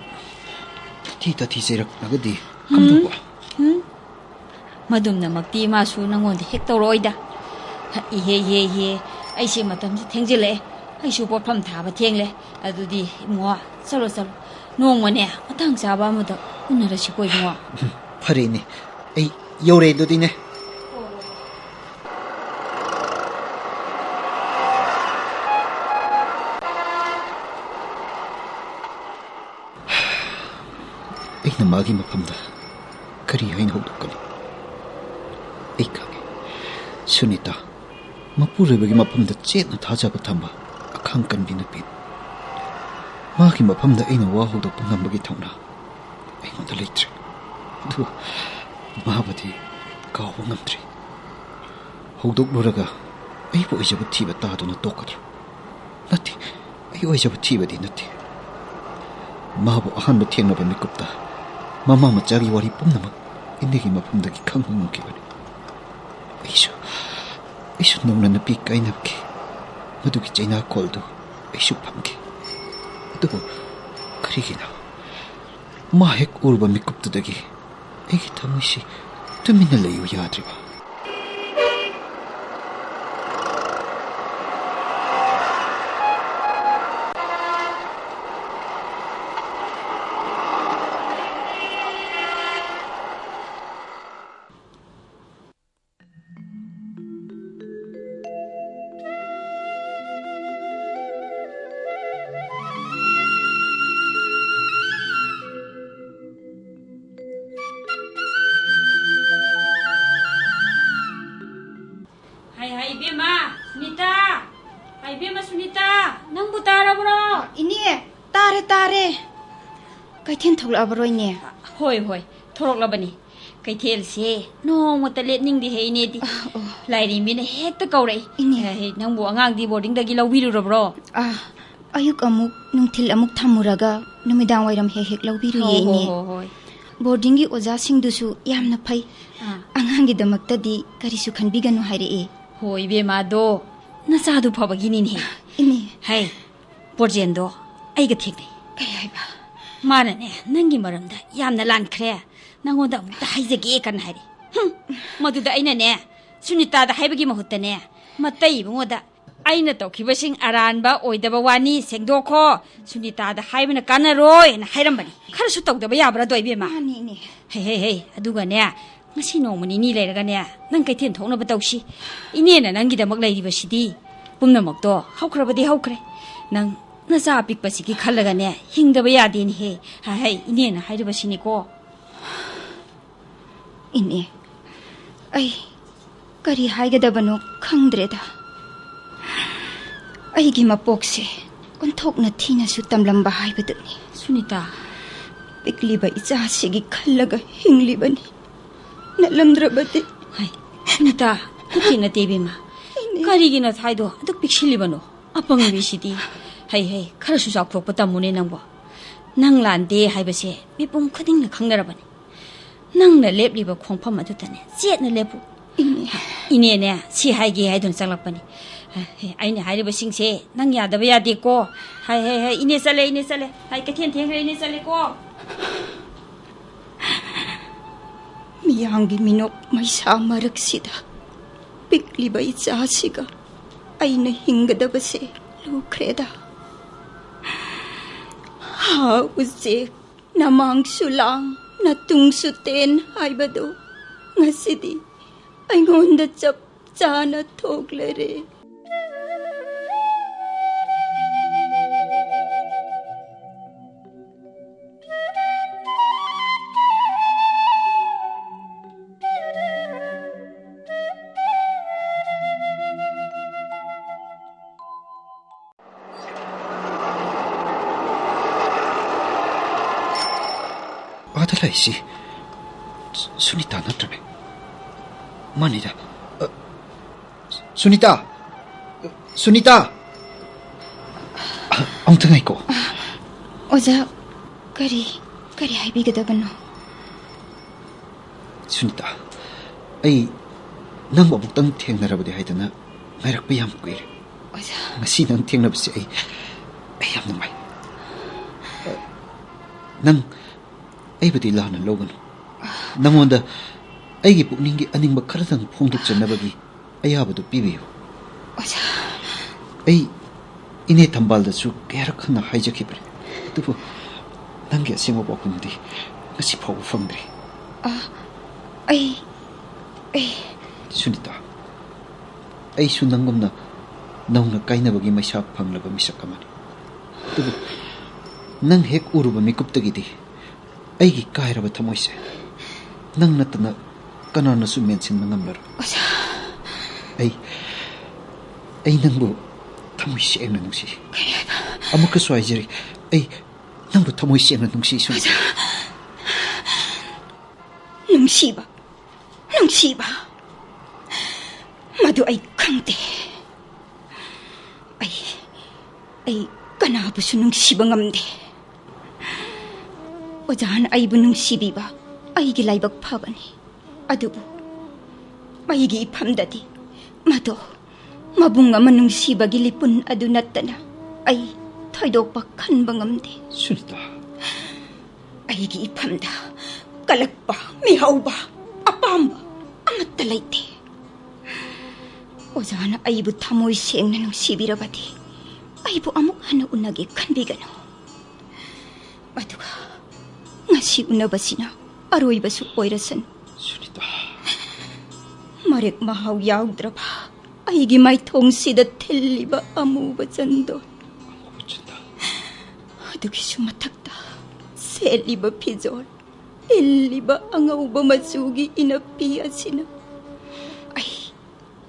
ꯇꯥꯊꯤ ꯇꯥꯊꯤ ꯆꯩꯔꯛꯂꯒꯗꯤ ꯀꯝꯗꯧꯕ? ꯎꯝ? ꯃꯗꯨꯝꯅꯃꯛꯇꯤ ꯃꯥꯁꯨ ꯅꯪꯉꯣꯟꯗ ꯍꯦꯛ ꯇꯧꯔꯛꯑꯣꯏꯗ꯫ ꯏꯍꯦ, ꯏꯍꯦ, ꯏꯍꯦ, ꯑꯩꯁꯦ ꯃꯇꯝꯁꯦ ꯊꯦꯡꯖꯤꯜꯂꯛꯑꯦ꯫ ꯑꯩꯁꯨ ꯄꯣꯠꯐꯝ ꯊꯥꯕ ꯊꯦꯡꯂꯦ꯫ ꯑꯗꯨꯗꯤ ꯏꯕꯨꯡꯉꯣ, ꯆꯠꯂꯣ, ꯆꯠꯂꯣ꯫ ꯅꯣꯡꯃꯅꯦ, ꯃꯇꯥꯡ ꯆꯥꯕ ꯑꯃꯗ ꯎꯅꯔꯁꯤꯀꯣ, ꯏꯕꯨꯡꯉꯣ꯫ ꯐꯔꯦꯅꯦ, ꯑꯩ ꯌꯧꯔꯦ ꯑꯗꯨꯗꯤꯅꯦ꯫ ꯑꯩꯅ ꯃꯥꯒꯤ ꯃꯐꯝꯗ ꯀꯔꯤ ꯍꯥꯏꯅ ꯍꯧꯗꯣꯛꯀꯅꯤ? ꯑꯩ ꯈꯪꯉꯤ, ꯁꯨꯅꯤꯇꯥ, ꯃꯄꯨꯔꯣꯏꯕꯒꯤ ꯃꯐꯝꯗ ꯆꯦꯠꯅ ꯊꯥꯖꯕ ꯊꯝꯕ ꯑꯈꯥꯡ ꯀꯟꯕꯤ ꯅꯨꯄꯤꯅꯤ꯫ ꯃꯥꯒꯤ ꯃꯐꯝꯗ ꯑꯩꯅ ꯋꯥ ꯍꯧꯗꯣꯛꯄ ꯉꯝꯕꯒꯤ ꯊꯧꯅꯥ ꯑꯩꯉꯣꯟꯗ ꯂꯩꯇ꯭ꯔꯦ꯫ ꯑꯗꯨꯕꯨ ꯃꯥꯕꯨꯗꯤ ꯀꯥꯎꯕ ꯉꯝꯗ꯭ꯔꯤ꯫ ꯍꯧꯗꯣꯛꯂꯨꯔꯒ ꯑꯩꯕꯨ ꯑꯣꯏꯖꯕ ꯊꯤꯕ ꯇꯥꯗꯨꯅ ꯇꯣꯛꯀꯗ꯭ꯔꯥ? ꯅꯠꯇꯦ, ꯑꯩ ꯑꯣꯏꯖꯕ ꯊꯤꯕꯗꯤ ꯅꯠꯇꯦ꯫ ꯃꯥꯕꯨ ꯑꯍꯥꯟꯕ ꯊꯦꯡꯅꯕ ꯃꯤꯀꯨꯞꯇ ꯃꯃꯥ ꯃꯆꯥꯒꯤ ꯋꯥꯔꯤ ꯄꯨꯝꯅꯃꯛ ꯏꯅꯦꯒꯤ ꯃꯐꯝꯗꯒꯤ ꯈꯪꯕ ꯉꯝꯈꯤꯕꯅꯤ꯫ ꯑꯩꯁꯨ, ꯑꯩꯁꯨ ꯅꯧꯅ ꯅꯨꯄꯤ ꯀꯥꯏꯅꯕꯒꯤ ꯃꯗꯨꯒꯤ ꯆꯩꯅꯥꯈꯣꯜꯗꯨ ꯑꯩꯁꯨ ꯐꯪꯈꯤ꯫ ꯑꯗꯨꯕꯨ ꯀꯔꯤꯒꯤꯅꯣ ꯃꯥ ꯍꯦꯛ ꯎꯔꯨꯕ ꯃꯤꯀꯨꯞꯇꯨꯗꯒꯤ ꯑꯩꯒꯤ ꯊꯃꯣꯏꯁꯤ ꯇꯨꯃꯤꯟꯅ ꯂꯩꯌꯨ ꯌꯥꯗ꯭ꯔꯤꯕ? ꯍꯥꯏ, ꯍꯥꯏ, ꯏꯕꯦꯝꯃ, ꯁꯨꯅꯤꯇꯥ, ꯏꯕꯦꯝꯃ ꯁꯨꯅꯤꯇꯥ, ꯅꯪꯕꯨ ꯇꯥꯔꯕ꯭ꯔꯣ? ꯏꯅꯦ, ꯇꯥꯔꯦ, ꯇꯥꯔꯦ꯫ ꯀꯩꯊꯦꯜ ꯊꯣꯛꯂꯛꯑꯕꯔꯣ, ꯏꯅꯦ? ꯍꯣꯏ, ꯍꯣꯏ, ꯊꯣꯛꯂꯛꯂꯕꯅꯤ꯫ ꯀꯩꯊꯦꯜꯁꯦ ꯅꯣꯡꯃꯇ ꯂꯦꯞꯅꯤꯡꯗꯦ ꯍꯦ, ꯏꯅꯦꯗꯤ꯫ ꯑꯣ꯫ ꯂꯥꯏꯔꯦꯝꯕꯤꯅ ꯍꯦꯛꯇ ꯀꯧꯔꯛꯏ꯫ ꯏꯅꯦ꯫ ꯑꯦ, ꯅꯪꯕꯨ ꯑꯉꯥꯡꯗꯤ ꯕꯣꯔꯗꯤꯡꯗꯒꯤ ꯂꯧꯕꯤꯔꯨꯔꯕ꯭ꯔꯣ? ꯑꯥ, ꯑꯌꯨꯛ ꯑꯃꯨꯛ, ꯅꯨꯡꯊꯤꯜ ꯑꯃꯨꯛ ꯊꯝꯃꯨꯔꯒ, ꯅꯨꯃꯤꯗꯥꯡ ꯋꯥꯏꯔꯝ ꯍꯦꯛ ꯍꯦꯛ ꯂꯧꯕꯤꯔꯨꯏꯌꯦ, ꯍꯣ, ꯍꯣ, ꯏꯅꯦ꯫ ꯍꯣ, ꯍꯣꯏ꯫ ꯕꯣꯔꯗꯤꯡꯒꯤ ꯑꯣꯖꯥꯁꯤꯡꯗꯨꯁꯨ ꯌꯥꯝꯅ ꯐꯩ꯫ ꯑꯥ꯫ ꯑꯉꯥꯡꯒꯤꯗꯃꯛꯇꯗꯤ ꯀꯔꯤꯁꯨ ꯈꯟꯕꯤꯒꯅꯨ ꯍꯥꯏꯔꯛꯑꯦ꯫ ꯍꯣ, ꯏꯕꯦꯝꯃ, ꯑꯗꯣ ꯅꯆꯥꯗꯨ ꯐꯕꯒꯤꯅꯤꯅꯦꯍꯦ꯫ ꯏꯅꯦ꯫ ꯍꯩ, ꯄꯣꯔꯖꯦꯟꯗꯣ ꯑꯩꯒ ꯊꯦꯡꯅꯩ꯫ ꯀꯩ ꯍꯥꯏꯕ? ꯃꯥꯅꯅꯦ, ꯅꯪꯒꯤ ꯃꯔꯝꯗ ꯌꯥꯝꯅ ꯂꯥꯟꯈ꯭ꯔꯦ, ꯅꯪꯉꯣꯟꯗ ꯑꯃꯨꯛꯇ ꯍꯥꯏꯖꯒꯦ ꯀꯟꯅ ꯍꯥꯏꯔꯤ꯫ ꯍꯨꯝ, ꯃꯗꯨꯗ ꯑꯩꯅꯅꯦ, ꯁꯨꯅꯤꯇꯥꯗ ꯍꯥꯏꯕꯒꯤ ꯃꯍꯨꯠꯇꯅꯦ, ꯃꯇꯩ ꯏꯕꯨꯡꯉꯣꯗ ꯑꯩꯅ ꯇꯧꯈꯤꯕꯁꯤꯡ ꯑꯔꯥꯟꯕ ꯑꯣꯏꯗꯕ ꯋꯥꯅꯤ, ꯁꯦꯡꯗꯣꯛꯈꯣ, ꯁꯨꯅꯤꯇꯥꯗ ꯍꯥꯏꯕꯅ ꯀꯥꯟꯅꯔꯣꯏꯅ ꯍꯥꯏꯔꯝꯕꯅꯤ꯫ ꯈꯔꯁꯨ ꯇꯧꯗꯕ ꯌꯥꯕ꯭ꯔꯥꯗꯣ, ꯏꯕꯦꯝꯃ? ꯃꯥꯅꯤ, ꯏꯅꯦ꯫ ꯍꯦ, ꯍꯦ, ꯍꯦ, ꯑꯗꯨꯒꯅꯦ, ꯉꯁꯤ ꯅꯣꯡꯃ ꯅꯤꯅꯤ ꯂꯩꯔꯒꯅꯦ, ꯅꯪ ꯀꯩꯊꯦꯜ ꯊꯣꯛꯅꯕ ꯇꯧꯁꯤ꯫ ꯏꯅꯦꯅ ꯅꯪꯒꯤꯗꯃꯛ ꯂꯩꯔꯤꯕꯁꯤꯗꯤ꯫ ꯄꯨꯝꯅꯃꯛꯇꯣ ꯍꯧꯈ꯭ꯔꯕꯗꯤ ꯍꯧꯈ꯭ꯔꯦ꯫ ꯅꯪ ꯅꯆꯥ ꯑꯄꯤꯛꯄꯁꯤꯒꯤ ꯈꯜꯂꯒꯅꯦ, ꯍꯤꯡꯗꯕ ꯌꯥꯗꯦꯅꯦꯍꯦ꯫ ꯍꯥꯏ, ꯍꯥꯏ, ꯏꯅꯦꯅ ꯍꯥꯏꯔꯤꯕꯁꯤꯅꯤꯀꯣ꯫ ꯏꯅꯦ, ꯑꯩ ꯀꯔꯤ ꯍꯥꯏꯒꯗꯕꯅꯣ ꯈꯪꯗ꯭ꯔꯦꯗ꯫ ꯑꯩꯒꯤ ꯃꯄꯣꯛꯁꯦ ꯑꯣꯟꯊꯣꯛꯅ ꯊꯤꯅꯁꯨ ꯇꯝꯂꯝꯕ ꯍꯥꯏꯕꯗꯨꯅꯤ꯫ ꯁꯨꯅꯤꯇꯥ꯫ ꯄꯤꯛꯂꯤꯕ ꯏꯆꯥꯁꯤꯒꯤ ꯈꯜꯂꯒ ꯍꯤꯡꯂꯤꯕꯅꯤ꯫ ꯅꯠꯂꯝꯗ꯭ꯔꯕꯗꯤ꯫ ꯍꯥꯏ, ꯁꯨꯅꯤꯇꯥ, ꯅꯠꯇꯦ, ꯅꯠꯇꯦ, ꯏꯕꯦꯝꯃ꯫ ꯏꯅꯦ꯫ ꯀꯔꯤꯒꯤ ꯅꯊꯥꯏꯗꯣ ꯑꯗꯨꯛ ꯄꯤꯛꯁꯤꯜꯂꯤꯕꯅꯣ? ꯑꯄꯪꯕꯤꯁꯤꯗꯤ꯫ ꯍꯩ, ꯍꯩ, ꯈꯔꯁꯨ ꯆꯥꯎꯊꯣꯛꯄ ꯇꯝꯃꯨꯅꯦ ꯅꯪꯕꯣ꯫ ꯅꯪ ꯂꯥꯟꯗꯦ ꯍꯥꯏꯕꯁꯦ ꯃꯤꯄꯨꯝ ꯈꯨꯗꯤꯡꯅ ꯈꯪꯅꯔꯕꯅꯤ꯫ ꯅꯪꯅ ꯂꯦꯞꯂꯤꯕ ꯈꯣꯡꯐꯝ ꯑꯗꯨꯗꯅꯦ ꯆꯦꯠꯅ ꯂꯦꯞꯄꯨ꯫ ꯏꯅꯦ꯫ ꯏꯅꯦꯅꯦ, ꯁꯤ ꯍꯥꯏꯒꯦ ꯍꯥꯏꯗꯨꯅ ꯆꯪꯂꯛꯄꯅꯤ꯫ ꯑꯩꯅ ꯍꯥꯏꯔꯤꯕꯁꯤꯡꯁꯦ ꯅꯪ ꯌꯥꯗꯕ ꯌꯥꯗꯦꯀꯣ꯫ ꯍꯥꯏ, ꯍꯥꯏ, ꯍꯥꯏ, ꯏꯅꯦ ꯆꯠꯂꯦ, ꯏꯅꯦ ꯆꯠꯂꯦ꯫ ꯍꯥꯏ, ꯀꯩꯊꯦꯜ ꯊꯦꯡꯈ꯭ꯔꯦ, ꯏꯅꯦ ꯆꯠꯂꯦꯀꯣ꯫ ꯃꯤꯌꯥꯝꯒꯤ ꯃꯤꯅꯣꯛ ꯃꯩꯁꯥ ꯃꯔꯛꯁꯤꯗ ꯄꯤꯛꯂꯤꯕ ꯏꯆꯥꯁꯤꯒ ꯑꯩꯅ ꯍꯤꯡꯒꯗꯕꯁꯦ ꯂꯨꯈ꯭ꯔꯦꯗ꯫ ꯍꯥ ꯎꯆꯦꯛ, ꯅꯃꯥꯡꯁꯨ ꯂꯥꯡ, ꯅꯇꯨꯡꯁꯨ ꯇꯦꯟ ꯍꯥꯏꯕꯗꯨ ꯉꯁꯤꯗꯤ ꯑꯩꯉꯣꯟꯗ ꯆꯞ ꯆꯥꯅ ꯊꯣꯛꯂꯔꯦ꯫ ꯑꯩꯁꯤ ꯁꯨꯅꯤꯇꯥ ꯅꯠꯇ꯭ꯔꯅꯦ? ꯃꯥꯅꯤꯗ꯫ ꯑ, ꯁꯨꯅꯤꯇꯥ! ꯁꯨꯅꯤꯇꯥ! ꯑ, ꯑꯃꯨꯛꯇ ꯉꯥꯏꯀꯣ꯫ ꯑꯣꯖꯥ, ꯀꯔꯤ, ꯀꯔꯤ ꯍꯥꯏꯕꯤꯒꯗꯕꯅꯣ? ꯁꯨꯅꯤꯇꯥ, ꯑꯩ ꯅꯪꯕꯨ ꯑꯃꯨꯛꯇꯪ ꯊꯦꯡꯅꯔꯕꯗꯤ ꯍꯥꯏꯗꯅ ꯉꯥꯏꯔꯛꯄ ꯌꯥꯝ ꯀꯨꯏꯔꯦ꯫ ꯑꯣꯖꯥ꯫ ꯉꯁꯤ ꯅꯪ ꯊꯦꯡꯅꯕꯁꯦ ꯑꯩ, ꯑꯩ ꯌꯥꯝ ꯅꯨꯡꯉꯥꯏ꯫ ꯅꯪ ꯑꯩꯕꯨꯗꯤ ꯂꯥꯟꯅ ꯂꯧꯒꯅꯨ꯫ ꯅꯪꯉꯣꯟꯗ ꯑꯩꯒꯤ ꯄꯨꯛꯅꯤꯡꯒꯤ ꯑꯅꯤꯡꯕ ꯈꯔꯗꯪ ꯐꯣꯡꯗꯣꯛꯆꯅꯕꯒꯤ ꯑꯌꯥꯕꯗꯨ ꯄꯤꯕꯤꯌꯨ꯫ ꯑꯣꯖꯥ꯫ ꯑꯩ ꯏꯅꯦ ꯊꯝꯕꯥꯜꯗꯁꯨ ꯀꯌꯥꯔꯛ ꯍꯟꯅ ꯍꯥꯏꯖꯈꯤꯕꯅꯤ, ꯑꯗꯨꯕꯨ ꯅꯪꯒꯤ ꯑꯁꯦꯡꯕ ꯄꯥꯎꯈꯨꯝꯗꯤ ꯉꯁꯤ ꯐꯥꯎꯕ ꯐꯪꯗ꯭ꯔꯤ꯫ ꯑ, ꯑꯩ, ꯑꯩ ꯁꯨꯅꯤꯇꯥ, ꯑꯩꯁꯨ ꯅꯪꯒꯨꯝꯅ ꯅꯧꯅ ꯀꯥꯏꯅꯕꯒꯤ ꯃꯩꯁꯥ ꯐꯪꯂꯕ ꯃꯤꯁꯛ ꯑꯃꯅꯤ꯫ ꯑꯗꯨꯕꯨ ꯅꯪ ꯍꯦꯛ ꯎꯔꯨꯕ ꯃꯤꯀꯨꯞꯇꯒꯤꯗꯤ ꯑꯩꯒꯤ ꯀꯥꯏꯔꯕ ꯊꯃꯣꯏꯁꯦ ꯅꯪ ꯅꯠꯇꯅ ꯀꯅꯥꯅꯁꯨ ꯃꯦꯟꯁꯤꯟꯕ ꯉꯝꯂꯔꯣꯏ꯫ ꯑꯣꯖꯥ꯫ ꯑꯩ, ꯑꯩ ꯅꯪꯕꯨ ꯊꯃꯣꯏ ꯁꯦꯡꯅ ꯅꯨꯡꯁꯤ꯫ ꯀꯔꯤ ꯍꯥꯏꯕ? ꯑꯃꯨꯛꯀꯁꯨ ꯍꯥꯏꯖꯔꯤ, ꯑꯩ ꯅꯪꯕꯨ ꯊꯃꯣꯏ ꯁꯦꯡꯅ ꯅꯨꯡꯁꯤ, ꯁꯨꯅꯤꯇꯥ꯫ ꯅꯨꯡꯁꯤꯕ, ꯅꯨꯡꯁꯤꯕ, ꯃꯗꯨ ꯑꯩ ꯈꯪꯗꯦ꯫ ꯑꯩ, ꯑꯩ ꯀꯅꯥꯕꯨꯁꯨ ꯅꯨꯡꯁꯤꯕ ꯉꯝꯗꯦ꯫ ꯑꯣꯖꯥꯅ ꯑꯩꯕꯨ ꯅꯨꯡꯁꯤꯕꯤꯕ ꯑꯩꯒꯤ ꯂꯥꯏꯕꯛ ꯐꯕꯅꯤ꯫ ꯑꯗꯨꯕꯨ ꯑꯩꯒꯤ ꯏꯐꯝꯗꯗꯤ ꯃꯗꯣ ꯃꯕꯨꯡ ꯑꯃ ꯅꯨꯡꯁꯤꯕꯒꯤ ꯂꯤꯄꯨꯟ ꯑꯗꯨ ꯅꯠꯇꯅ ꯑꯩ ꯊꯣꯏꯗꯣꯛꯄ ꯈꯟꯕ ꯉꯝꯗꯦ꯫ ꯁꯨꯅꯤꯇꯥ꯫ ꯑꯩꯒꯤ ꯏꯐꯝꯗ ꯀꯂꯛꯄ, ꯃꯤꯍꯧꯕ, ꯑꯄꯥꯝꯕ ꯑꯃꯠꯇ ꯂꯩꯇꯦ꯫ ꯑꯣꯖꯥꯅ ꯑꯩꯕꯨ ꯊꯃꯣꯏ ꯁꯦꯡꯅ ꯅꯨꯡꯁꯤꯕꯤꯔꯕꯗꯤ ꯑꯩꯕꯨ ꯑꯃꯨꯛ ꯍꯟꯅ ꯎꯅꯒꯦ ꯈꯟꯕꯤꯒꯅꯨ꯫ ꯑꯗꯨꯒ ꯉꯁꯤ ꯎꯅꯕꯁꯤꯅ ꯑꯔꯣꯏꯕꯁꯨ ꯑꯣꯏꯔꯁꯅꯨ꯫ ꯁꯨꯅꯤꯇꯥ꯫ ꯃꯔꯦꯛ ꯃꯍꯥꯎ ꯌꯥꯎꯗ꯭ꯔꯕ ꯑꯩꯒꯤ ꯃꯥꯏꯊꯣꯡꯁꯤꯗ ꯊꯤꯜꯂꯤꯕ ꯑꯃꯨꯕ ꯆꯟꯗꯣꯟ, ꯑꯗꯨꯒꯤꯁꯨ ꯃꯊꯛꯇ ꯁꯦꯠꯂꯤꯕ ꯐꯤꯖꯣꯜ, ꯏꯜꯂꯤꯕ ꯑꯉꯧꯕ ꯃꯆꯨꯒꯤ ꯏꯅꯞꯄꯤ ꯑꯁꯤꯅ ꯑꯩ,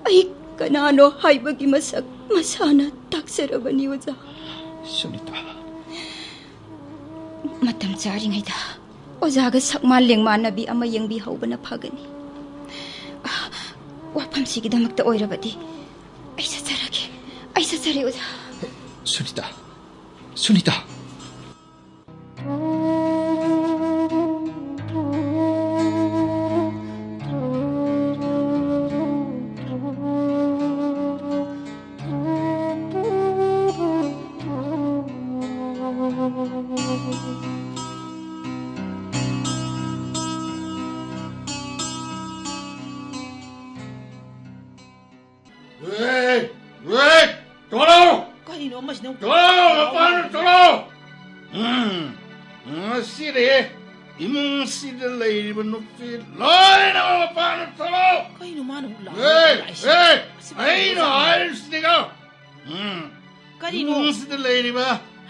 ꯑꯩ ꯀꯅꯥꯅꯣ ꯍꯥꯏꯕꯒꯤ ꯃꯁꯛ ꯃꯁꯥꯅ ꯇꯥꯛꯆꯔꯕꯅꯤ, ꯑꯣꯖꯥ꯫ ꯁꯨꯅꯤꯇꯥ꯫ ꯃꯇꯝ ꯆꯥꯔꯤꯉꯩꯗ ꯑꯣꯖꯥꯒ ꯁꯛꯃꯥꯟ ꯂꯦꯡꯃꯥꯟꯅꯕꯤ ꯑꯃ ꯌꯦꯡꯕꯤꯍꯧꯕꯅ ꯐꯒꯅꯤ꯫ ꯋꯥꯐꯝꯁꯤꯒꯤꯗꯃꯛꯇ ꯑꯣꯏꯔꯕꯗꯤ ꯑꯩ ꯆꯠꯆꯔꯒꯦ꯫ ꯑꯩ ꯆꯠꯆꯔꯦ, ꯑꯣꯖꯥ꯫ ꯁꯨꯅꯤꯇꯥ, ꯁꯨꯅꯤꯇꯥ꯫ ꯍꯦ! ꯍꯦ! ꯊꯣꯛꯂꯛꯑꯣ! ꯀꯔꯤꯅꯣ ꯑꯃꯁꯤꯅ ꯑꯃꯨꯛ ꯊꯣꯛꯂꯛꯑꯣ, ꯃꯄꯥꯟꯗ ꯊꯣꯛꯂꯛꯑꯣ! ꯎꯝ, ꯉꯁꯤꯗꯤ ꯏꯃꯨꯡꯁꯤꯗ ꯂꯩꯔꯤꯕ ꯅꯨꯄꯤ ꯂꯣꯏꯅꯃꯛ ꯃꯄꯥꯟꯗ ꯊꯣꯛꯂꯛꯑꯣ! ꯀꯩꯅꯣ ꯃꯥꯅ ꯑꯃꯨꯛ ꯂꯥꯎꯔꯒ ꯍꯦ! ꯂꯥꯛꯏꯁꯦ? ꯍꯦ! ꯑꯁꯤꯕꯨ ꯑꯩꯅ ꯀꯩꯅꯣ? ꯍꯥꯏꯔꯤꯁꯤꯗꯤꯀꯣ! ꯎꯝ. ꯀꯔꯤꯅꯣ? ꯏꯃꯨꯡꯁꯤꯗ ꯂꯩꯔꯤꯕ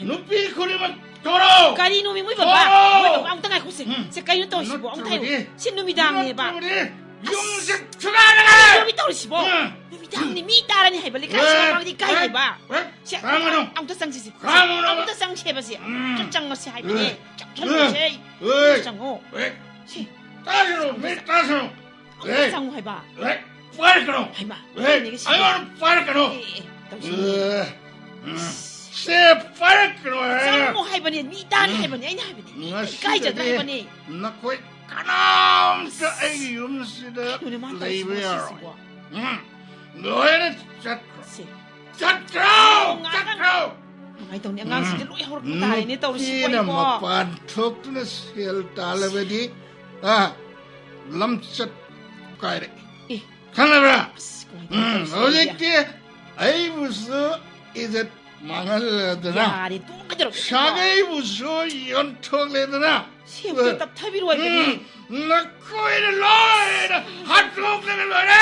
ꯅꯨꯄꯤ ꯈꯨꯗꯤꯡꯃꯛ ꯊꯣꯔꯛꯑꯣ! ꯀꯔꯤꯅꯣ ꯃꯤ ꯃꯣꯏ ꯕꯕꯥ? ꯊꯣꯔꯛꯑꯣ! ꯃꯣꯏ ꯕꯕꯥ, ꯑꯝꯇ ꯉꯥꯏꯈꯣꯁꯦ꯫ ꯎꯝ. ꯁꯦ, ꯀꯩꯅꯣ ꯇꯧꯔꯤꯁꯤꯕꯣ? ꯑꯝꯇ ꯍꯥꯏꯌꯨ꯫ ꯅꯠꯇ꯭ꯔꯕꯗꯤ, ꯁꯤ ꯅꯨꯃꯤꯗꯥꯡꯅꯦꯕ꯫ ꯅꯠꯇ꯭ꯔꯕꯗꯤ ꯑꯁ! ꯌꯨꯝꯁꯦ ꯊꯨꯒꯥꯏꯔꯒ! ꯀꯩꯅꯣ ꯃꯤ ꯇꯧꯔꯤꯁꯤꯕꯣ? ꯎꯝ. ꯅꯨꯃꯤꯗꯥꯡꯅꯤ, ꯃꯤ ꯇꯥꯔꯅꯤ ꯍꯥꯏꯕ, ꯂꯩꯀꯥꯏ ꯋꯦꯠ, ꯁꯤꯃꯥꯡꯗꯤ ꯀꯥꯏ ꯋꯦꯠ, ꯍꯥꯏꯕ? ꯋꯦꯠ, ꯁꯦ, ꯈꯥꯡꯉꯨꯅꯨ꯫ ꯑꯝꯇ ꯆꯪꯁꯤꯁꯦ꯫ ꯈꯥꯡꯉꯨꯅꯨ꯫ ꯑꯝꯇ ꯆꯪꯁꯦꯕꯁꯦ꯫ ꯎꯝ. ꯑꯝꯇ ꯆꯪꯉꯁꯦ ꯍꯥꯏꯕꯅꯦ꯫ ꯋꯦꯠ, ꯆꯪꯁꯜꯂꯨꯁꯦ꯫ ꯋꯦꯠ, ꯆꯪꯉꯣ꯫ ꯋꯦꯠ, ꯁꯤ꯫ ꯇꯥꯁꯅꯨ, ꯃꯤ ꯇꯥꯁꯅꯨ꯫ ꯑꯝꯇ ꯆꯪꯉꯨ ꯍꯥꯏꯕ꯫ ꯂꯥꯏꯔꯤꯛ ꯄꯥꯏꯔꯛꯀꯅꯣ꯫ ꯍꯩꯃꯥ, ꯂꯥꯏꯔꯤꯛ ꯀꯩꯅꯣꯒ ꯁꯤꯗꯤ꯫ ꯑꯩꯉꯣꯟꯗ ꯄꯥꯏꯔꯛꯀꯅꯣ꯫ ꯑꯦ, ꯑꯦ, ꯇꯧꯁꯤꯟꯅꯩ꯫ ꯑꯦ, ꯎꯝ꯫ ꯁꯦ ꯄꯥꯏꯔꯛꯀꯅꯣ ꯍꯥꯏꯔꯒ꯫ ꯆꯪꯉꯣ ꯍꯥꯏꯕꯅꯦ, ꯃꯤ ꯇꯥꯅꯤ ꯎꯝ꯫ ꯍꯥꯏꯕꯅꯦ, ꯑꯩꯅ ꯍꯥꯏꯕꯅꯦ꯫ ꯉꯁꯤꯗꯒꯤ ꯏꯀꯥꯏꯖꯗ꯭ꯔꯥ ꯍꯥꯏꯕꯅꯦ꯫ ꯅꯈꯣꯏ ꯀꯅꯥꯝꯇ ꯑꯩꯒꯤ ꯌꯨꯝꯁꯤꯗ ꯀꯩꯅꯣꯅꯦ ꯃꯥꯅ ꯇꯧꯔꯤꯁꯤꯕꯣ ꯂꯩꯕ ꯌꯥꯔꯣꯏ꯫ ꯁꯤꯁꯤꯕꯣ? ꯎꯝ꯫ ꯂꯣꯏꯅ ꯆꯠꯈ꯭ꯔꯣ꯫ ꯁꯦ꯫ ꯆꯠꯈ꯭ꯔꯣ! ꯉꯥꯏꯍꯥꯛꯇꯪ ꯆꯠꯈ꯭ꯔꯣ! ꯀꯃꯥꯏꯅ ꯇꯧꯅꯤ? ꯑꯉꯥꯡꯁꯤꯡꯁꯦ ꯎꯝ꯫ ꯂꯣꯏ ꯍꯧꯔꯛꯄ ꯇꯥꯔꯦꯅꯦ ꯇꯧꯔꯤꯁꯤꯕꯣ ꯅꯨꯄꯤꯅ ꯑꯩꯕꯣ꯫ ꯃꯄꯥꯟ ꯊꯣꯛꯇꯨꯅ ꯁꯦꯜ ꯇꯥꯜꯂꯕꯗꯤ, ꯑ, ꯂꯝꯆꯠ ꯀꯥꯏꯔꯛꯏ꯫ ꯑꯦ꯫ ꯈꯪꯉꯕ꯭ꯔꯥ? ꯑꯁ, ꯀꯃꯥꯏꯅ ꯎꯝ, ꯇꯧꯔꯤꯁꯤꯕꯣ? ꯍꯧꯖꯤꯛꯇꯤ ꯑꯩꯕꯨꯁꯨ ꯏꯖꯠ ꯃꯥꯡꯍꯜꯂꯗꯅ, ꯌꯥꯔꯦ, ꯇꯣꯛꯑꯣ, ꯀꯩꯗꯧꯔꯒꯦ? ꯁꯥꯒꯩꯕꯨꯁꯨ ꯌꯣꯟꯊꯣꯛꯂꯦꯗꯅ, ꯁꯦꯝꯁꯦ ꯇꯞꯊꯕꯤꯔꯣ ꯍꯥꯏꯕꯅꯤ꯫ ꯎꯝ, ꯅꯈꯣꯏꯅ ꯂꯣꯏꯅ ꯍꯥꯠꯇꯣꯛꯂꯒ ꯂꯣꯏꯔꯦ!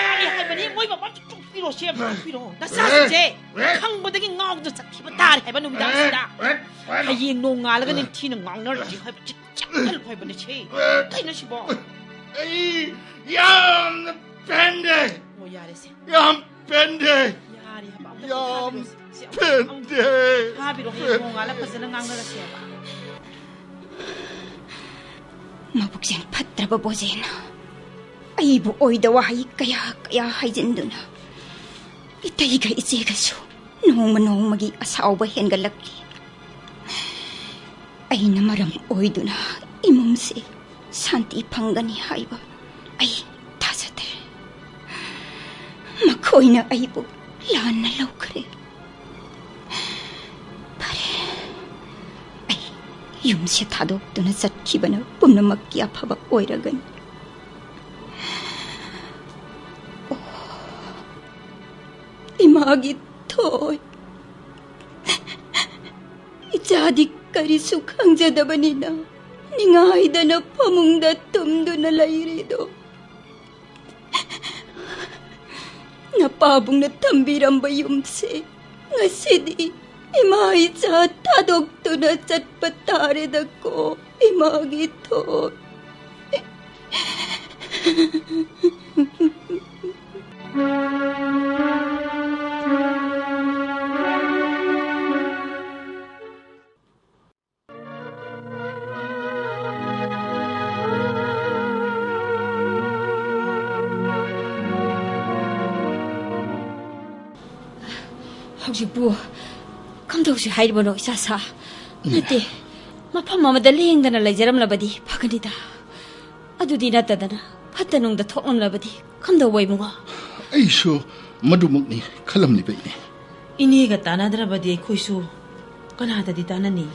ꯌꯥꯔꯦ ꯍꯥꯏꯕꯅꯤ, ꯃꯣꯏ ꯃꯃꯥꯡꯗ ꯇꯣꯛꯄꯤꯔꯣ, ꯁꯦꯝ ꯇꯣꯛꯄꯤꯔꯣ꯫ ꯅꯆꯥꯁꯤꯡꯁꯦ ꯑꯦ, ꯑꯦ꯫ ꯈꯪꯕꯗꯒꯤ ꯉꯥꯎꯗꯅ ꯆꯠꯈꯤꯕ ꯇꯥꯔꯦ ꯍꯥꯏꯕ ꯅꯨꯃꯤꯗꯥꯡꯁꯤꯗ꯫ ꯑꯦ, ꯑꯦ꯫ ꯍꯌꯦꯡ ꯅꯣꯡꯉꯥꯜꯂꯒ ꯅꯤꯡꯊꯤꯅ ꯉꯥꯡꯅꯔꯁꯤ ꯍꯥꯏꯕ ꯆꯤꯛ ꯆꯤꯛ ꯍꯜꯂꯨ ꯍꯥꯏꯕꯅꯤ ꯁꯤ꯫ ꯑꯦ꯫ ꯀꯩꯅꯣ ꯁꯤꯕꯣ? ꯑꯩ ꯌꯥꯝꯅ ꯄꯦꯟꯗꯦ꯫ ꯑꯣ, ꯌꯥꯔꯦꯁꯦ꯫ ꯌꯥꯝ ꯄꯦꯟꯗꯦ꯫ ꯌꯥꯔꯦ ꯍꯥꯏꯕ, ꯑꯝꯇ ꯌꯥꯝ ꯄꯣꯊꯥꯕꯤꯔꯣꯁꯦ꯫ ꯁꯤ ꯑꯝꯇ, ꯑꯝꯇ ꯄꯦꯟꯗꯦ꯫ ꯄꯣꯊꯥꯕꯤꯔꯣ, ꯍꯌꯦꯡ ꯅꯣꯡꯉꯥꯜꯂ ꯐꯖꯅ ꯉꯥꯡꯅꯔꯁꯦ ꯍꯥꯏꯕ꯫ ꯃꯕꯨꯛꯆꯦꯜ ꯐꯠꯇ꯭ꯔꯕ ꯕꯣꯖꯦꯅ ꯑꯩꯕꯨ ꯑꯣꯏꯗ ꯋꯥꯍꯩ ꯀꯌꯥ ꯀꯌꯥ ꯍꯥꯏꯖꯤꯟꯗꯨꯅ ꯏꯇꯩꯒ ꯏꯆꯦꯒꯁꯨ ꯅꯣꯡꯃ ꯅꯣꯡꯃꯒꯤ ꯑꯁꯥꯎꯕ ꯍꯦꯟꯒꯠꯂꯛꯂꯤ꯫ ꯑꯩꯅ ꯃꯔꯝ ꯑꯣꯏꯗꯨꯅ ꯏꯃꯨꯡꯁꯦ ꯁꯥꯟꯇꯤ ꯐꯪꯒꯅꯤ ꯍꯥꯏꯕ ꯑꯩ ꯊꯥꯖꯗ꯭ꯔꯦ꯫ ꯃꯈꯣꯏꯅ ꯑꯩꯕꯨ ꯂꯥꯟꯅ ꯂꯧꯈ꯭ꯔꯦ꯫ ꯐꯔꯦ, ꯑꯩ ꯌꯨꯝꯁꯦ ꯊꯥꯗꯣꯛꯇꯨꯅ ꯆꯠꯈꯤꯕꯅ ꯄꯨꯝꯅꯃꯛꯀꯤ ꯑꯐꯕ ꯑꯣꯏꯔꯒꯅꯤ꯫ ꯑꯣ, ꯏꯃꯥꯒꯤ ꯊꯣꯏ, ꯏꯆꯥꯗꯤ ꯀꯔꯤꯁꯨ ꯈꯪꯖꯗꯕꯅꯤꯅ ꯅꯤꯡꯉꯥꯏꯗꯅ ꯐꯃꯨꯡꯗ ꯇꯨꯝꯗꯨꯅ ꯂꯩꯔꯤꯗꯣ꯫ ꯅꯄꯥꯕꯨꯡꯅ ꯊꯝꯕꯤꯔꯝꯕ ꯌꯨꯝꯁꯦ ꯉꯁꯤꯗꯤ ꯏꯃꯥ ꯏꯆꯥ ꯊꯥꯗꯣꯛꯇꯨꯅ ꯆꯠꯄ ꯇꯥꯔꯦꯗꯀꯣ, ꯏꯃꯥꯒꯤ ꯊꯣꯏ꯫ ꯍꯧꯖꯤꯛꯄꯨ ꯀꯝꯗꯧꯁꯤ ꯍꯥꯏꯔꯤꯕꯅꯣ, ꯏꯆꯥ ꯁꯥ? ꯅꯠꯇꯦ, ꯃꯐꯝ ꯑꯃꯗ ꯂꯦꯡꯗꯅ ꯂꯩꯖꯔꯝꯂꯕꯗꯤ ꯐꯒꯅꯤꯗ꯫ ꯑꯗꯨꯗꯤ ꯅꯠꯇꯗꯅ ꯐꯠꯇ ꯅꯨꯡꯗ ꯊꯣꯛꯂꯝꯂꯕꯗꯤ ꯀꯝꯗꯧꯕ, ꯏꯕꯨꯡꯉꯣ? ꯑꯩꯁꯨ ꯃꯗꯨꯃꯛꯅꯤ ꯈꯜꯂꯝꯂꯤꯕ, ꯏꯅꯦ꯫ ꯏꯅꯦꯒ ꯇꯥꯟꯅꯗ꯭ꯔꯕꯗꯤ ꯑꯩꯈꯣꯏꯁꯨ ꯀꯅꯥꯗꯗꯤ ꯇꯥꯟꯅꯅꯤ?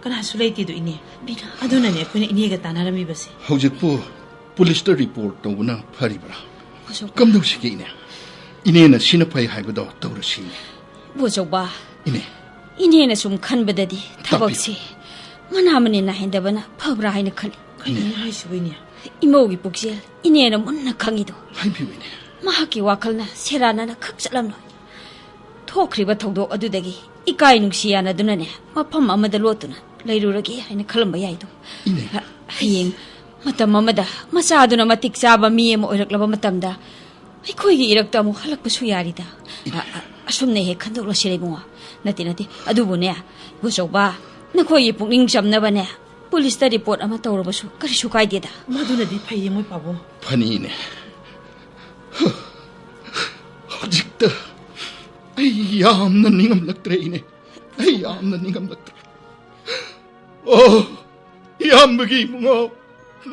ꯀꯅꯥꯁꯨ ꯂꯩꯇꯦꯗꯣ, ꯏꯅꯦ꯫ ꯕꯤꯅꯥ꯫ ꯑꯗꯨꯅꯅꯦ ꯑꯩꯈꯣꯏꯅ ꯏꯅꯦꯒ ꯇꯥꯟꯅꯔꯝꯃꯤꯕꯁꯦ꯫ ꯍꯧꯖꯤꯛꯄꯨ ꯄꯨꯂꯤꯁꯇ ꯔꯤꯄꯣꯔꯠ ꯇꯧꯕꯅ ꯐꯔꯤꯕ꯭ꯔꯥ? ꯕꯣꯆꯧꯕ꯫ ꯀꯝꯗꯧꯁꯤꯒꯦ, ꯏꯅꯦ? ꯏꯅꯦꯅ ꯁꯤꯅ ꯐꯩ ꯍꯥꯏꯕꯗꯣ ꯇꯧꯔꯁꯤ, ꯏꯅꯦ꯫ ꯕꯣꯆꯧꯕ, ꯏꯅꯦ꯫ ꯏꯅꯦꯅ ꯁꯨꯝ ꯈꯟꯕꯗꯗꯤ ꯇꯥꯛꯄꯤꯌꯨ꯫ ꯊꯕꯛꯁꯦ ꯃꯅꯥ ꯃꯅꯤꯟ ꯅꯥꯏꯍꯟꯗꯕꯅ ꯐꯕ꯭ꯔꯥ ꯍꯥꯏꯅ ꯈꯜꯂꯤ꯫ ꯀꯩꯅꯣ ꯍꯥꯏꯁꯤꯕꯨ, ꯏꯅꯦ? ꯏꯃꯧꯒꯤ ꯄꯨꯛꯆꯦꯜ ꯏꯅꯦꯅ ꯃꯨꯟꯅ ꯈꯪꯉꯤꯗꯣ꯫ ꯍꯥꯏꯕꯤꯌꯨ, ꯏꯅꯦ꯫ ꯃꯍꯥꯛꯀꯤ ꯋꯥꯈꯜꯅ ꯁꯦꯔꯥꯟꯅꯅ ꯈꯛ ꯆꯠꯂꯝꯂꯣꯏ꯫ ꯊꯣꯛꯈ꯭ꯔꯤꯕ ꯊꯧꯗꯣꯛ ꯑꯗꯨꯗꯒꯤ ꯏꯀꯥꯏ ꯅꯨꯡꯁꯤ ꯌꯥꯅꯗꯨꯅꯅꯦ, ꯃꯐꯝ ꯑꯃꯗ ꯂꯣꯠꯇꯨꯅ ꯂꯩꯔꯨꯔꯒꯦ ꯍꯥꯏꯅ ꯈꯜꯂꯝꯕ ꯌꯥꯏꯗꯣ꯫ ꯏꯅꯦ꯫ ꯍ-, ꯍꯌꯦꯡ ꯃꯇꯝ ꯑꯃꯗ ꯃꯆꯥꯗꯨꯅ ꯃꯇꯤꯛ ꯆꯥꯕ ꯃꯤ ꯑꯃ ꯑꯣꯏꯔꯛꯂꯕ ꯃꯇꯝꯗ ꯑꯩꯈꯣꯏꯒꯤ ꯏꯔꯛꯇ ꯑꯃꯨꯛ ꯍꯜꯂꯛꯄꯁꯨ ꯌꯥꯔꯤꯗ꯫ ꯏꯅꯦ꯫ ꯑ-, ꯑ-, ꯑꯁꯨꯝꯅ ꯍꯦꯛ ꯈꯟꯗꯣꯛꯂꯁꯤꯔ, ꯏꯕꯨꯡꯉꯣ? ꯅꯠꯇꯦ, ꯅꯠꯇꯦ꯫ ꯑꯗꯨꯕꯨꯅꯦ, ꯕꯣꯆꯧꯕ, ꯅꯈꯣꯏꯒꯤ ꯄꯨꯛꯅꯤꯡ ꯆꯝꯅꯕꯅꯦ, ꯄꯨꯂꯤꯁꯇ ꯔꯤꯄꯣꯔꯠ ꯑꯃ ꯇꯧꯔꯕꯁꯨ ꯀꯔꯤꯁꯨ ꯀꯥꯏꯗꯦꯗ꯫ ꯃꯗꯨꯅꯗꯤ ꯐꯩꯌꯦ, ꯃꯣꯏ ꯄꯥꯕꯨꯡ꯫ ꯐꯅꯤꯅꯦ꯫ ꯍꯧꯖꯤꯛꯇ ꯑꯩ ꯌꯥꯝꯅ ꯅꯤꯡꯉꯝꯂꯛꯇ꯭ꯔꯦ, ꯏꯅꯦ꯫ ꯑꯩ ꯌꯥꯝꯅ ꯅꯤꯡꯉꯝꯂꯛꯇ꯭ꯔꯦ꯫ ꯑꯣ, ꯏꯌꯥꯝꯕꯒꯤ ꯏꯕꯨꯡꯉꯣ,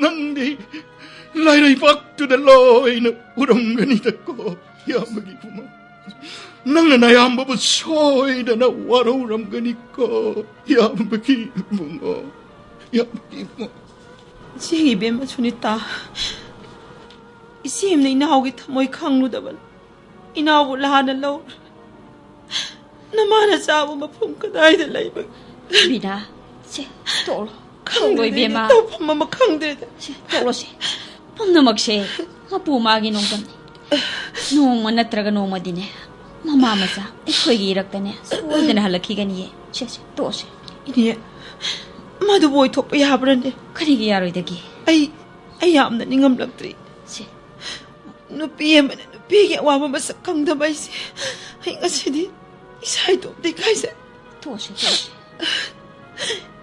ꯅꯪꯗꯤ ꯂꯥꯏꯔꯩꯕꯥꯛꯇꯨꯗ ꯂꯣꯏꯅ ꯎꯔꯝꯒꯅꯤꯗꯀꯣ, ꯏꯌꯥꯝꯕꯒꯤ ꯏꯕꯨꯡꯉꯣ꯫ ꯅꯪꯅ ꯅꯌꯥꯝꯕꯕꯨ ꯁꯣꯏꯗꯅ ꯋꯥꯔꯧꯔꯝꯒꯅꯤꯀꯣ, ꯏꯌꯥꯝꯕꯒꯤ ꯏꯕꯨꯡꯉꯣ, ꯏꯌꯥꯝꯕꯒꯤ ꯏꯕꯨꯡꯉꯣ꯫ ꯏꯆꯦꯒꯤ ꯏꯕꯦꯝꯃ ꯁꯨꯅꯤꯇꯥ, ꯏꯆꯦꯝꯅ ꯏꯅꯥꯎꯒꯤ ꯊꯃꯣꯏ ꯈꯪꯂꯨꯗꯕꯅ ꯏꯅꯥꯎꯕꯨ ꯂꯥꯟꯅ ꯂꯧꯔꯦ꯫ ꯅꯃꯥꯅ ꯆꯥꯕ ꯃꯐꯝ ꯀꯗꯥꯏꯗ ꯂꯩꯕꯒꯦ? ꯕꯤꯅꯥ, ꯁꯦ, ꯇꯣꯛꯂꯣ꯫ ꯇꯣꯛꯂꯣ, ꯈꯪꯗ꯭ꯔꯦꯗ, ꯏꯕꯦꯝꯃ꯫ ꯇꯧꯐꯝ ꯑꯃ ꯈꯪꯗ꯭ꯔꯦꯗ꯫ ꯁꯦ, ꯇꯣꯛꯂꯣꯁꯦ꯫ ꯄꯨꯝꯅꯃꯛꯁꯦ ꯃꯄꯨ ꯃꯥꯒꯤ ꯅꯣꯡꯗꯝꯅꯤ꯫ ꯅꯣꯡꯃ ꯅꯠꯇ꯭ꯔꯒ ꯅꯣꯡꯃꯗꯤꯅꯦ, ꯃꯃꯥ ꯃꯆꯥ ꯑꯩꯈꯣꯏꯒꯤ ꯏꯔꯛꯇꯅꯦ ꯁꯣꯏꯗꯅ ꯍꯜꯂꯛꯈꯤꯒꯅꯤꯌꯦ꯫ ꯁꯦ, ꯁꯦ, ꯇꯣꯛꯑꯁꯦ꯫ ꯏꯅꯦ, ꯃꯗꯨꯕꯨ ꯑꯣꯏꯊꯣꯛꯄ ꯌꯥꯕ꯭ꯔꯅꯦ? ꯀꯔꯤꯒꯤ ꯌꯥꯔꯣꯏꯗꯒꯦ? ꯑꯩ, ꯑꯩ ꯌꯥꯝꯅ ꯅꯤꯡꯉꯝꯂꯛꯇ꯭ꯔꯦ꯫ ꯁꯦ, ꯅꯨꯄꯤ ꯑꯃꯅ ꯅꯨꯄꯤꯒꯤ ꯑꯋꯥꯕ ꯃꯁꯛ ꯈꯪꯗꯕ ꯑꯩꯁꯦ, ꯑꯩ ꯉꯁꯤꯗꯤ ꯏꯁꯥ ꯏꯇꯣꯝꯇ ꯏꯀꯥꯏꯖꯩ꯫ ꯇꯣꯛꯑꯁꯦ, ꯇꯣꯛꯑꯁꯦ꯫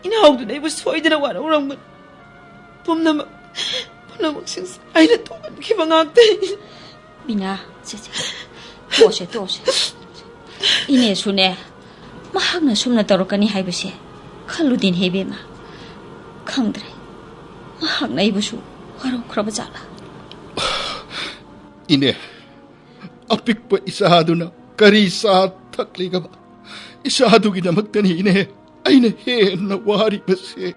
ꯏꯅꯥꯎꯗꯨꯅ ꯑꯩꯕꯨ ꯁꯣꯏꯗꯅ ꯋꯥꯔꯧꯔꯝꯒꯅꯤ꯫ ꯄꯨꯝꯅꯃꯛ, ꯄꯨꯝꯅꯃꯛꯁꯤꯡꯁꯦ ꯑꯩꯅ ꯇꯧꯍꯟꯈꯤꯕ ꯉꯥꯛꯇꯅꯤ꯫ ꯕꯤꯅꯥ, ꯁꯦ, ꯁꯦ, ꯇꯣꯛꯑꯁꯦ, ꯇꯣꯛꯑꯁꯦ꯫ ꯏꯅꯦꯁꯨꯅꯦ, ꯃꯍꯥꯛꯅ ꯁꯨꯝꯅ ꯇꯧꯔꯛꯀꯅꯤ ꯍꯥꯏꯕꯁꯦ ꯈꯜꯂꯨꯗꯦꯅꯦ, ꯏꯕꯦꯝꯃ꯫ ꯈꯪꯗ꯭ꯔꯦ, ꯃꯍꯥꯛꯅ ꯑꯩꯕꯨꯁꯨ ꯋꯥꯔꯧꯈ꯭ꯔꯕ ꯖꯥꯠꯂꯥ? ꯏꯅꯦ, ꯑꯄꯤꯛꯄ ꯏꯆꯥꯗꯨꯅ ꯀꯔꯤ ꯆꯥ ꯊꯛꯂꯤꯒꯕ? ꯏꯆꯥꯗꯨꯒꯤꯗꯃꯛꯇꯅꯤ, ꯏꯅꯦ, ꯑꯩꯅ ꯍꯦꯟꯅ ꯋꯥꯔꯤꯕꯁꯦ꯫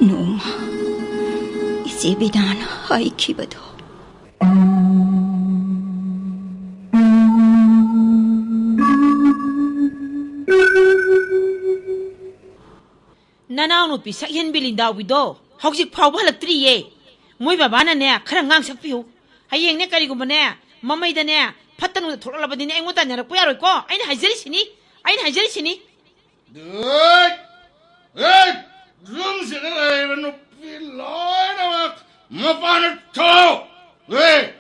ꯅꯣꯡꯃ ꯏꯆꯦ ꯕꯤꯅꯥꯅ ꯍꯥꯏꯈꯤꯕꯗꯣ꯫ ꯅꯅꯥꯎꯅꯨꯄꯤ ꯁꯛꯍꯦꯟꯕꯤ ꯂꯤꯟꯗꯥꯎꯕꯤꯗꯣ ꯍꯧꯖꯤꯛ ꯐꯥꯎꯕ ꯍꯜꯂꯛꯇ꯭ꯔꯤꯌꯦ꯫ ꯃꯣꯏ ꯕꯕꯥꯅꯅꯦ ꯈꯔ ꯉꯥꯡ ꯁꯛꯄꯤꯌꯨ꯫ ꯍꯌꯦꯡꯅꯦ ꯀꯔꯤꯒꯨꯝꯕꯅꯦ ꯃꯃꯩꯗꯅꯦ ꯐꯠꯇ ꯅꯨꯡꯗ ꯊꯣꯛꯂꯛꯂꯕꯗꯤꯅꯦ ꯑꯩꯉꯣꯟꯗ ꯇꯥꯏꯅꯔꯛꯄ ꯌꯥꯔꯣꯏꯀꯣ꯫ ꯑꯩꯅ ꯍꯥꯏꯖꯔꯤꯁꯤꯅꯤ, ꯑꯩꯅ ꯍꯥꯏꯖꯔꯤꯁꯤꯅꯤ꯫ ꯗꯨꯠ! ꯍꯦꯠ! ꯌꯨꯝꯁꯤꯗ ꯂꯩꯔꯤꯕ ꯅꯨꯄꯤ ꯂꯣꯏꯅꯃꯛ ꯃꯄꯥꯟꯗ ꯊꯣꯛꯑꯣ! ꯍꯦ!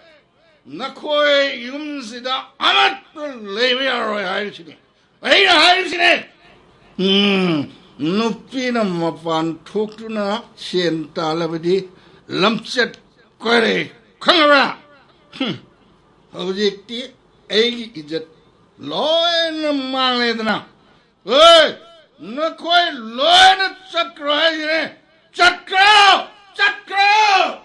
ꯅꯈꯣꯏ ꯌꯨꯝꯁꯤꯗ ꯑꯃꯠꯇ ꯂꯩꯕ ꯌꯥꯔꯣꯏ ꯍꯥꯏꯔꯤꯁꯤꯅꯤ꯫ ꯑꯩꯅ ꯍꯥꯏꯔꯤꯁꯤꯅꯦ꯫ ꯎꯝ, ꯅꯨꯄꯤꯅ ꯃꯄꯥꯟ ꯊꯣꯛꯇꯨꯅ ꯁꯦꯟ ꯇꯥꯜꯂꯕꯗꯤ ꯂꯝꯆꯠ ꯀꯣꯏꯔꯦ, ꯈꯪꯉꯕ꯭ꯔꯥ? ꯍꯨꯝ, ꯍꯧꯖꯤꯛꯇꯤ ꯑꯩꯒꯤ ꯏꯖꯠ ꯂꯣꯏꯅ ꯃꯥꯡꯂꯦꯗꯅ꯫ ꯑꯦ, ꯅꯈꯣꯏ ꯂꯣꯏꯅ ꯆꯠꯈ꯭ꯔꯣ ꯍꯥꯏꯁꯤꯅꯦ꯫ ꯆꯠꯈ꯭ꯔꯣ! ꯆꯠꯈ꯭ꯔꯣ!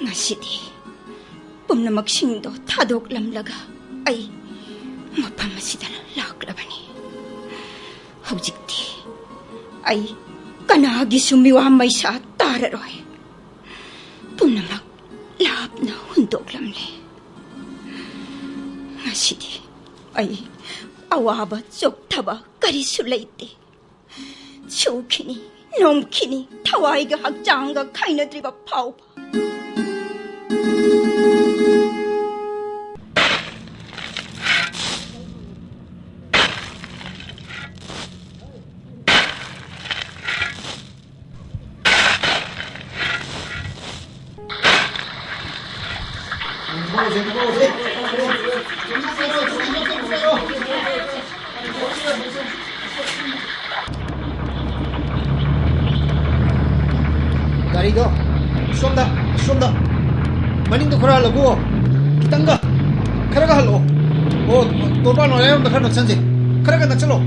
ꯉꯁꯤꯗꯤ ꯄꯨꯝꯅꯃꯛꯁꯤꯡꯗꯣ ꯊꯥꯗꯣꯛꯂꯝꯂꯒ ꯑꯩ ꯃꯐꯝ ꯑꯁꯤꯗ ꯂꯥꯛꯂꯕꯅꯤ꯫ ꯍꯧꯖꯤꯛꯇꯤ ꯑꯩ ꯀꯅꯥꯒꯤꯁꯨ ꯃꯤꯋꯥ ꯃꯩꯁꯥ ꯇꯥꯔꯔꯣꯏ꯫ ꯄꯨꯝꯅꯃꯛ ꯂꯥꯞꯅ ꯍꯨꯟꯗꯣꯛꯂꯝꯂꯦ꯫ ꯉꯁꯤꯗꯤ ꯑꯩ ꯑꯋꯥꯕ ꯆꯣꯛꯊꯕ ꯀꯔꯤꯁꯨ ꯂꯩꯇꯦ꯫ ꯁꯨꯈꯤꯅꯤ, ꯅꯣꯝꯈꯤꯅꯤ, ꯊꯋꯥꯏꯒ ꯍꯛꯆꯥꯡꯒ ꯈꯥꯏꯅꯗ꯭ꯔꯤꯕ ꯐꯥꯎꯕ꯫ ꯒꯥꯔꯤꯗꯣ ꯁꯣꯝꯗ, ꯁꯣꯝꯗ, ꯃꯅꯤꯡꯗ ꯈꯔ ꯍꯜꯂꯒꯣ꯫ ꯈꯤꯇꯪꯒ, ꯈꯔꯒ ꯍꯜꯂꯛꯑꯣ꯫ ꯑꯣ, ꯇꯣꯔꯕꯥꯟ ꯋꯥꯂꯥꯔꯣꯝꯗ ꯈꯔ ꯅꯛꯁꯟꯁꯦ꯫ ꯈꯔꯒ ꯅꯛꯁꯜꯂꯣ꯫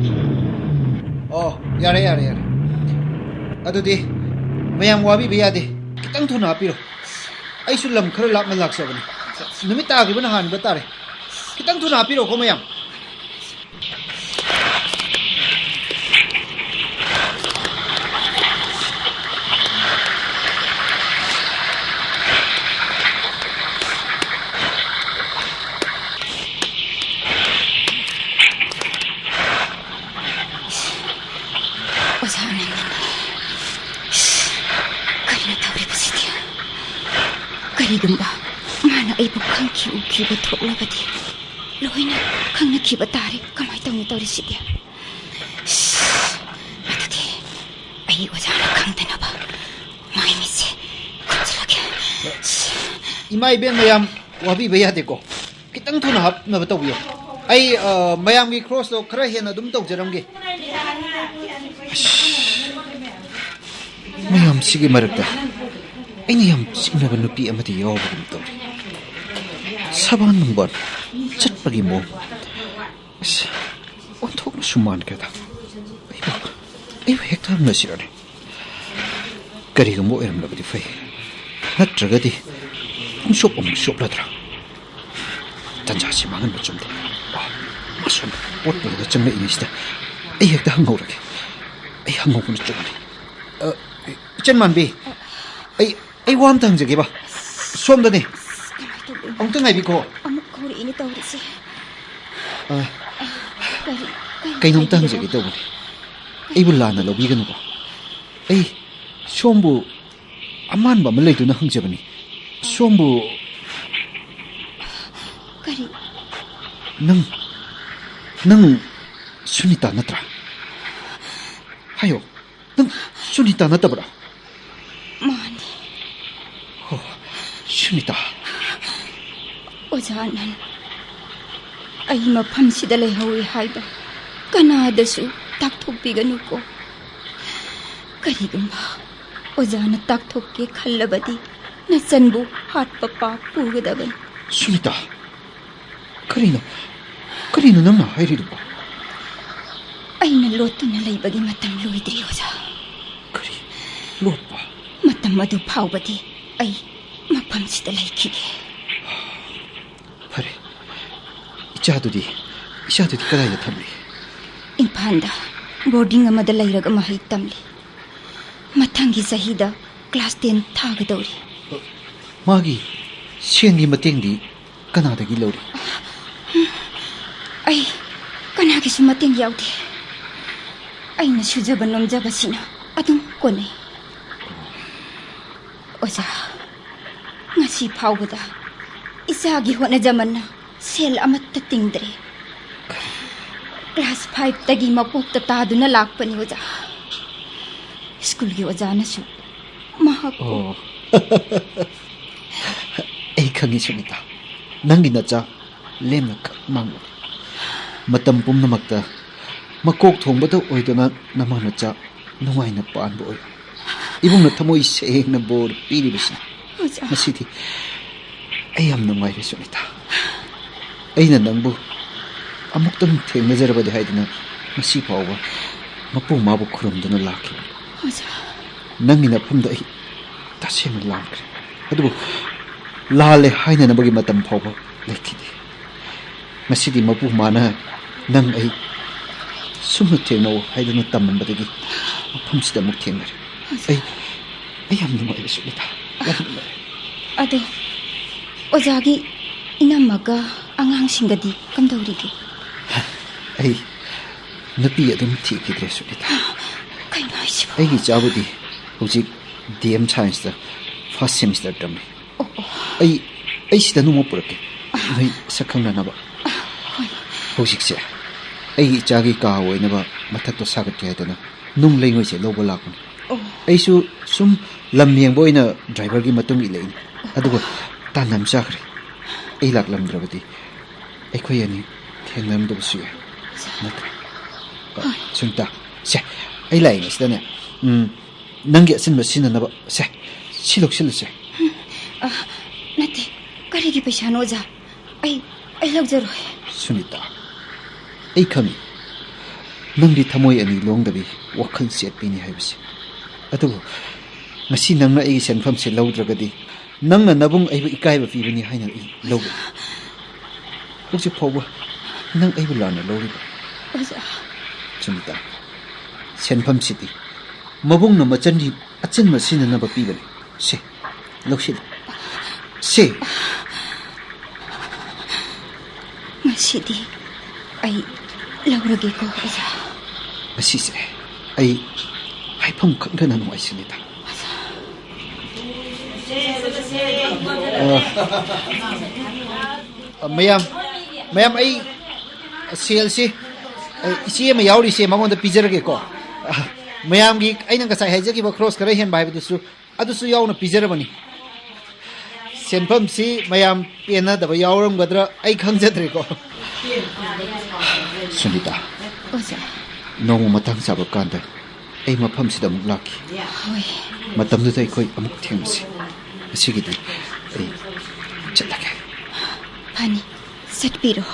ꯑꯣ, ꯌꯥꯔꯦ, ꯌꯥꯔꯦ, ꯌꯥꯔꯦ꯫ ꯑꯗꯨꯗꯤ ꯃꯌꯥꯝ ꯋꯥꯕꯤꯕ ꯌꯥꯗꯦ꯫ ꯈꯤꯇꯪ ꯊꯨꯅ ꯍꯥꯞꯄꯤꯔꯣ꯫ ꯑꯩꯁꯨ ꯂꯝ ꯈꯔ ꯂꯥꯞꯅ ꯂꯥꯛꯆꯕꯅꯤ꯫ ꯅꯨꯃꯤꯠ ꯇꯥꯈꯤꯕꯅ ꯍꯥꯟꯕ ꯇꯥꯔꯦ꯫ ꯈꯤꯇꯪ ꯊꯨꯅ ꯍꯥꯞꯄꯤꯔꯣꯀꯣ, ꯃꯌꯥꯝ꯫ ꯑꯣꯖꯥ ꯑꯅꯟꯗꯅꯤ꯫ ꯀꯔꯤꯅꯣ ꯇꯧꯔꯤꯕꯁꯤꯗꯤ? ꯀꯔꯤꯒꯨꯝꯕ ꯃꯥꯅ ꯑꯩꯕꯨ ꯈꯪꯈꯤ ꯎꯈꯤꯕ ꯊꯣꯛꯂꯕꯗꯤ? ꯂꯣꯏꯅ ꯈꯪꯅꯈꯤꯕ ꯇꯥꯔꯦ꯫ ꯀꯃꯥꯏꯅ ꯇꯧꯅꯤ ꯇꯧꯔꯤꯁꯤꯗꯤ? ꯁꯤ, ꯑꯗꯨꯗꯤ ꯑꯩ ꯑꯣꯖꯥꯅ ꯈꯪꯗꯅꯕ ꯃꯥꯏ ꯃꯤꯠꯁꯦ ꯈꯨꯝꯖꯤꯜꯂꯒꯦ꯫ ꯏꯃꯥ ꯏꯕꯦꯟ ꯃꯌꯥꯝ, ꯋꯥꯕꯤꯕ ꯌꯥꯗꯦꯀꯣ꯫ ꯈꯤꯇꯪ ꯊꯨꯅ ꯍꯥꯞꯅꯕ ꯇꯧꯕꯤꯌꯣ꯫ ꯑꯩ, ꯑ, ꯃꯌꯥꯝꯒꯤ ꯈ꯭ꯔꯣꯁꯇꯣ ꯈꯔ ꯍꯦꯟꯅ ꯑꯗꯨꯝ ꯇꯧꯖꯔꯝꯒꯦ꯫ ꯑꯁ, ꯃꯌꯥꯝꯁꯤꯒꯤ ꯃꯔꯛꯇ ꯑꯩꯅ ꯌꯥꯝ ꯆꯤꯛꯅꯕ ꯅꯨꯄꯤ ꯑꯃꯗꯤ ꯌꯥꯎꯕꯒꯨꯝ ꯇꯧꯔꯤ꯫ ꯁꯕꯥꯟ ꯅꯨꯡꯕꯥꯟ ꯆꯠꯄꯒꯤ ꯃꯑꯣꯡ꯫ ꯑꯁ, ꯑꯣꯟꯊꯣꯛꯅꯁꯨ ꯃꯥꯟꯈ꯭ꯔꯦꯗ꯫ ꯑꯩꯕꯨ, ꯑꯩꯕꯨ ꯍꯦꯛꯇ ꯍꯪꯅꯁꯤꯔꯅꯦ? ꯀꯔꯤꯒꯨꯝꯕ ꯑꯣꯏꯔꯝꯂꯕꯗꯤ ꯐꯩ, ꯅꯠꯇ꯭ꯔꯒꯗꯤ ꯄꯨꯡꯆꯣꯞ ꯑꯃꯨꯛ ꯆꯣꯞꯂꯗ꯭ꯔꯥ? ꯇꯟꯖꯥꯁꯤ ꯃꯥꯡꯍꯟꯕ ꯆꯨꯝꯗꯦ꯫ ꯑ, ꯑꯁꯣꯝꯗ ꯄꯣꯠ ꯄꯨꯔꯒ ꯆꯪꯂꯛꯏꯉꯩꯁꯤꯗ ꯑꯩ ꯍꯦꯛꯇ ꯍꯪꯍꯧꯔꯒꯦ꯫ ꯑꯩ ꯍꯪꯍꯧꯕꯅ ꯆꯨꯝꯃꯅꯤ꯫ ꯑ, ꯏꯆꯟ ꯃꯥꯟꯕꯤ, ꯑꯩ, ꯑꯩ ꯋꯥ ꯑꯝꯇ ꯍꯪꯖꯒꯦꯕ꯫ ꯁꯣꯝꯗꯅꯦ꯫ ꯀꯃꯥꯏ ꯇꯧꯗꯣꯏꯅꯣ? ꯑꯃꯨꯛꯇ ꯉꯥꯏꯕꯤꯈꯣ꯫ ꯑꯃꯨꯛ ꯍꯧꯔꯛꯏꯅꯦ ꯇꯧꯔꯤꯁꯦ꯫ ꯑ, ꯀꯔꯤ, ꯀꯔꯤ ꯀꯩꯅꯣꯝꯇ ꯍꯥꯏꯕꯤꯒꯗꯕ? ꯍꯪꯖꯒꯦ ꯇꯧꯕꯅꯤ꯫ ꯑꯩꯕꯨ ꯂꯥꯟꯅ ꯂꯧꯕꯤꯒꯅꯨꯀꯣ꯫ ꯑꯩ ꯁꯣꯝꯕꯨ ꯑꯃꯥꯟꯕ ꯑꯃ ꯂꯩꯗꯨꯅ ꯍꯪꯖꯕꯅꯤ꯫ ꯁꯣꯝꯕꯨ ꯀꯔꯤ? ꯅꯪ, ꯅꯪ ꯁꯨꯅꯤꯇꯥ ꯅꯠꯇ꯭ꯔꯥ? ꯍꯥꯏꯌꯣ, ꯅꯪ ꯁꯨꯅꯤꯇꯥ ꯅꯠꯇꯕ꯭ꯔꯥ? ꯃꯥꯅꯤ꯫ ꯑꯣ, ꯁꯨꯅꯤꯇꯥ꯫ ꯑꯣꯖꯥ ꯑꯅꯟ, ꯑꯩ ꯃꯐꯝꯁꯤꯗ ꯂꯩꯍꯧꯏ ꯍꯥꯏꯕ ꯀꯅꯥꯗꯁꯨ ꯇꯥꯛꯊꯣꯛꯄꯤꯒꯅꯨꯀꯣ꯫ ꯀꯔꯤꯒꯨꯝꯕ ꯑꯣꯖꯥꯅ ꯇꯥꯛꯊꯣꯛꯀꯦ ꯈꯜꯂꯕꯗꯤ ꯅꯆꯟꯕꯨ ꯍꯥꯠꯄ ꯄꯥꯞ ꯄꯨꯒꯗꯕꯅꯤ꯫ ꯁꯨꯅꯤꯇꯥ, ꯀꯔꯤꯅꯣ, ꯀꯔꯤꯅꯣ ꯅꯪꯅ ꯍꯥꯏꯔꯤꯗꯨꯕꯣ? ꯑꯩꯅ ꯂꯣꯠꯇꯨꯅ ꯂꯩꯕꯒꯤ ꯃꯇꯝ ꯂꯣꯏꯗ꯭ꯔꯤ, ꯑꯣꯖꯥ꯫ ꯀꯔꯤ? ꯂꯣꯠꯄ? ꯃꯇꯝ ꯑꯗꯨ ꯐꯥꯎꯕꯗꯤ ꯑꯩ ꯃꯐꯝꯁꯤꯗ ꯂꯩꯈꯤꯒꯦ꯫ ꯐꯔꯦ꯫ ꯏꯆꯥꯗꯨꯗꯤ, ꯏꯆꯥꯗꯨꯗꯤ ꯀꯗꯥꯏꯗ ꯊꯝꯂꯤ? ꯏꯝꯐꯥꯜꯗ ꯕꯣꯔꯗꯤꯡ ꯑꯃꯗ ꯂꯩꯔꯒ ꯃꯍꯩ ꯇꯝꯂꯤ꯫ ꯃꯊꯪꯒꯤ ꯆꯍꯤꯗ ꯀ꯭ꯂꯥꯁ ꯇꯦꯟ ꯊꯥꯒꯗꯧꯔꯤ꯫ ꯃꯥꯒꯤ ꯁꯦꯟꯒꯤ ꯃꯇꯦꯡꯗꯤ ꯀꯅꯥꯗꯒꯤ ꯂꯧꯔꯤ? ꯑꯩ ꯀꯅꯥꯒꯤꯁꯨ ꯃꯇꯦꯡ ꯌꯥꯎꯗꯦ꯫ ꯑꯩꯅ ꯁꯨꯖꯕ ꯅꯣꯝꯖꯕꯁꯤꯅ ꯑꯗꯨꯝ ꯀꯣꯟꯅꯩ꯫ ꯑꯣꯖꯥ, ꯉꯁꯤ ꯐꯥꯎꯕꯗ ꯏꯆꯥꯒꯤ ꯍꯣꯠꯅꯖꯃꯟꯅ ꯁꯦꯜ ꯑꯃꯠꯇ ꯇꯤꯡꯗ꯭ꯔꯦ꯫ ꯀ꯭ꯂꯥꯁ ꯐꯥꯏꯚꯇꯒꯤ ꯃꯀꯣꯛꯇ ꯇꯥꯗꯨꯅ ꯂꯥꯛꯄꯅꯤ, ꯑꯣꯖꯥ꯫ ꯁ꯭ꯀꯨꯜꯒꯤ ꯑꯣꯖꯥꯅꯁꯨ ꯃꯍꯥꯛꯄꯨ ꯑꯣ꯫ ꯑꯩ ꯈꯪꯉꯤ, ꯁꯨꯅꯤꯇꯥ꯫ ꯅꯪꯒꯤ ꯅꯆꯥ ꯂꯦꯝꯅ ꯈꯛ ꯃꯥꯡꯂꯨꯔꯦ꯫ ꯃꯇꯝ ꯄꯨꯝꯅꯃꯛꯇ ꯃꯀꯣꯛ ꯊꯣꯡꯕꯗ ꯑꯣꯏꯗꯨꯅ ꯅꯃꯥ ꯅꯆꯥ ꯅꯨꯡꯉꯥꯏꯅ ꯄꯥꯟꯕ ꯑꯣꯏꯌꯨ꯫ ꯏꯕꯨꯡꯅ ꯊꯃꯣꯏ ꯁꯦꯡꯅ ꯕꯣꯔ ꯄꯤꯔꯤꯕꯁꯤꯅꯤ꯫ ꯑꯣꯖꯥ꯫ ꯉꯁꯤꯗꯤ ꯑꯩ ꯌꯥꯝ ꯅꯨꯡꯉꯥꯏꯔꯦ, ꯁꯨꯅꯤꯇꯥ꯫ ꯑꯩꯅ ꯅꯪꯕꯨ ꯑꯃꯨꯛꯇꯪ ꯊꯦꯡꯅꯖꯔꯕꯗꯤ ꯍꯥꯏꯗꯨꯅ ꯉꯁꯤ ꯐꯥꯎꯕ ꯃꯄꯨ ꯃꯥꯕꯨ ꯈꯨꯔꯨꯝꯗꯨꯅ ꯂꯥꯛꯈꯤꯕꯅꯤ꯫ ꯑꯣꯖꯥ꯫ ꯅꯪꯒꯤ ꯅꯐꯝꯗ ꯑꯩ ꯇꯁꯦꯡꯅ ꯂꯥꯟꯈ꯭ꯔꯦ꯫ ꯑꯗꯨꯕꯨ ꯂꯥꯜꯂꯦ ꯍꯥꯏꯅꯅꯕꯒꯤ ꯃꯇꯝ ꯐꯥꯎꯕ ꯂꯩꯈꯤꯗꯦ꯫ ꯉꯁꯤꯗꯤ ꯃꯄꯨ ꯃꯥꯅ ꯅꯪ ꯑꯩ ꯁꯨꯝꯅ ꯊꯦꯡꯅꯧ ꯍꯥꯏꯗꯨꯅ ꯇꯝꯃꯝꯕꯗꯒꯤ ꯃꯐꯝꯁꯤꯗ ꯑꯃꯨꯛ ꯊꯦꯡꯅꯔꯦ꯫ ꯑꯩ, ꯑꯩ ꯌꯥꯝ ꯅꯨꯡꯉꯥꯏꯔꯦ, ꯁꯨꯅꯤꯇꯥ, ꯌꯥꯝ ꯅꯨꯡꯉꯥꯏꯔꯦ꯫ ꯑꯗꯣ ꯑꯣꯖꯥꯒꯤ ꯏꯅꯝꯃꯒ ꯑꯉꯥꯡꯁꯤꯡꯒꯗꯤ ꯀꯝꯗꯧꯔꯤꯒꯦ? ꯑꯩ ꯅꯨꯄꯤ ꯑꯗꯨꯝ ꯊꯤꯈꯤꯗ꯭ꯔꯦ, ꯁꯨꯅꯤꯇꯥ꯫ ꯀꯩꯅꯣ ꯍꯥꯏꯁꯤꯕꯣ? ꯑꯩꯒꯤ ꯏꯆꯥꯕꯨꯗꯤ ꯍꯧꯖꯤꯛ ꯗꯤ ꯑꯦꯝ ꯁꯥꯏꯟꯁꯇ ꯐꯥꯔꯁ ꯁꯦꯃꯤꯁꯇꯔ ꯇꯝꯃꯤ꯫ ꯑꯣ, ꯑꯣ꯫ ꯑꯩ, ꯑꯩ ꯁꯤꯗ ꯅꯣꯡꯃ ꯄꯨꯔꯛꯀꯦ, ꯅꯣꯏ ꯁꯛ ꯈꯪꯅꯅꯕ꯫ ꯍꯣꯏ꯫ ꯍꯧꯖꯤꯛꯁꯦ ꯑꯩꯒꯤ ꯏꯆꯥꯒꯤ ꯀꯥ ꯑꯣꯏꯅꯕ ꯃꯊꯛꯇ ꯁꯥꯒꯠꯀꯦ ꯍꯥꯏꯗꯅ ꯅꯨꯡ ꯂꯩꯉꯣꯏꯁꯦ ꯂꯧꯕ ꯂꯥꯛꯄꯅꯤ꯫ ꯑꯣ꯫ ꯑꯩꯁꯨ ꯁꯨꯝ ꯂꯝ ꯌꯦꯡꯕ ꯑꯣꯏꯅ ꯗ꯭ꯔꯥꯏꯚꯔꯒꯤ ꯃꯇꯨꯡ ꯏꯜꯂꯛꯏꯅꯤ꯫ ꯑꯗꯨꯒ ꯇꯥꯟ ꯑꯃ ꯆꯥꯈ꯭ꯔꯦ꯫ ꯑꯩ ꯂꯥꯛꯂꯝꯗ꯭ꯔꯕꯗꯤ ꯑꯩꯈꯣꯏ ꯑꯅꯤ ꯊꯦꯡꯅꯔꯝꯗꯕꯁꯨ ꯌꯥꯏ, ꯅꯠꯇ꯭ꯔꯥ? ꯑ, ꯍꯣꯏ꯫ ꯁꯨꯅꯤꯇꯥ, ꯁꯦ, ꯑꯩ ꯂꯥꯛꯏꯉꯩꯁꯤꯗꯅꯦ, ꯎꯝ, ꯅꯪꯒꯤ ꯑꯆꯤꯟꯕ ꯁꯤꯖꯤꯟꯅꯅꯕ, ꯁꯦ, ꯁꯤ ꯂꯧꯁꯤꯜꯂꯨꯁꯦ꯫ ꯑ, ꯅꯠꯇꯦ, ꯀꯔꯤꯒꯤ ꯄꯩꯁꯥꯅꯣ, ꯑꯣꯖꯥ? ꯑꯩ, ꯑꯩ ꯂꯧꯖꯔꯣꯏ꯫ ꯁꯨꯅꯤꯇꯥ, ꯑꯩ ꯈꯪꯏ, ꯅꯪꯗꯤ ꯊꯃꯣꯏ ꯑꯅꯤ ꯂꯣꯡꯗꯕꯤ ꯋꯥꯈꯜ ꯆꯦꯠꯄꯤꯅꯤ ꯍꯥꯏꯕꯁꯦ꯫ ꯑꯗꯨꯕꯨ ꯉꯁꯤ ꯅꯪꯅ ꯑꯩꯒꯤ ꯁꯦꯟꯐꯝꯁꯦ ꯂꯧꯗ꯭ꯔꯒꯗꯤ ꯅꯪꯅ ꯅꯕꯨꯡ ꯑꯩꯕꯨ ꯏꯀꯥꯏꯕ ꯄꯤꯕꯅꯤ ꯍꯥꯏꯅ ꯑꯩ ꯂꯧꯒꯅꯤ꯫ ꯍꯧꯖꯤꯛ ꯐꯥꯎꯕ ꯅꯪ ꯑꯩꯕꯨ ꯂꯥꯟꯅ ꯂꯧꯔꯤꯕ? ꯑꯣꯖꯥ꯫ ꯁꯨꯅꯤꯇꯥ, ꯁꯦꯟꯐꯝꯁꯤꯗꯤ ꯃꯕꯨꯡꯅ ꯃꯆꯟꯒꯤ ꯑꯆꯤꯟꯕ ꯁꯤꯖꯤꯟꯅꯅꯕ ꯄꯤꯕꯅꯤ꯫ ꯁꯦ, ꯂꯧꯁꯤꯜꯂꯨ꯫ ꯁꯦ꯫ ꯉꯁꯤꯗꯤ ꯑꯩ ꯂꯧꯔꯒꯦꯀꯣ, ꯑꯣꯖꯥ꯫ ꯉꯁꯤꯁꯦ ꯑꯩ ꯍꯥꯏꯐꯝ ꯈꯪꯗꯅ ꯅꯨꯡꯉꯥꯏ, ꯁꯨꯅꯤꯇꯥ꯫ ꯑ, ꯃꯌꯥꯝ, ꯃꯌꯥꯝ, ꯑꯩ ꯁꯦꯜꯁꯤ, ꯑ, ꯏꯆꯦ ꯑꯃ ꯌꯥꯎꯔꯤꯁꯦ, ꯃꯉꯣꯟꯗ ꯄꯤꯖꯔꯒꯦꯀꯣ꯫ ꯑ, ꯃꯌꯥꯝꯒꯤ ꯑꯩꯅ ꯉꯁꯥꯏ ꯍꯥꯏꯖꯈꯤꯕ ꯈ꯭ꯔꯣꯁ ꯈꯔ ꯍꯦꯟꯕ ꯍꯥꯏꯕꯗꯨꯁꯨ, ꯑꯗꯨꯁꯨ ꯌꯥꯎꯅ ꯄꯤꯖꯔꯕꯅꯤ꯫ ꯁꯦꯟꯐꯝꯁꯤ ꯃꯌꯥꯝ ꯄꯦꯟꯅꯗꯕ ꯌꯥꯎꯔꯝꯒꯗ꯭ꯔꯥ ꯑꯩ ꯈꯪꯖꯗ꯭ꯔꯦꯀꯣ꯫ ꯁꯨꯅꯤꯇꯥ, ꯑꯣꯖꯥ꯫ ꯅꯣꯡꯃ ꯃꯇꯥꯡ ꯆꯥꯕ ꯀꯥꯟꯗ ꯑꯩ ꯃꯐꯝꯁꯤꯗ ꯑꯃꯨꯛ ꯂꯥꯛꯈꯤ꯫ ꯍꯣꯏ꯫ ꯃꯇꯝꯗꯨꯗ ꯑꯩꯈꯣꯏ ꯑꯃꯨꯛ ꯊꯦꯡꯅꯁꯤ꯫ ꯉꯁꯤꯒꯤꯗꯤ ꯑꯩ ꯆꯠꯂꯒꯦ꯫ ꯐꯅꯤ, ꯆꯠꯄꯤꯔꯣ꯫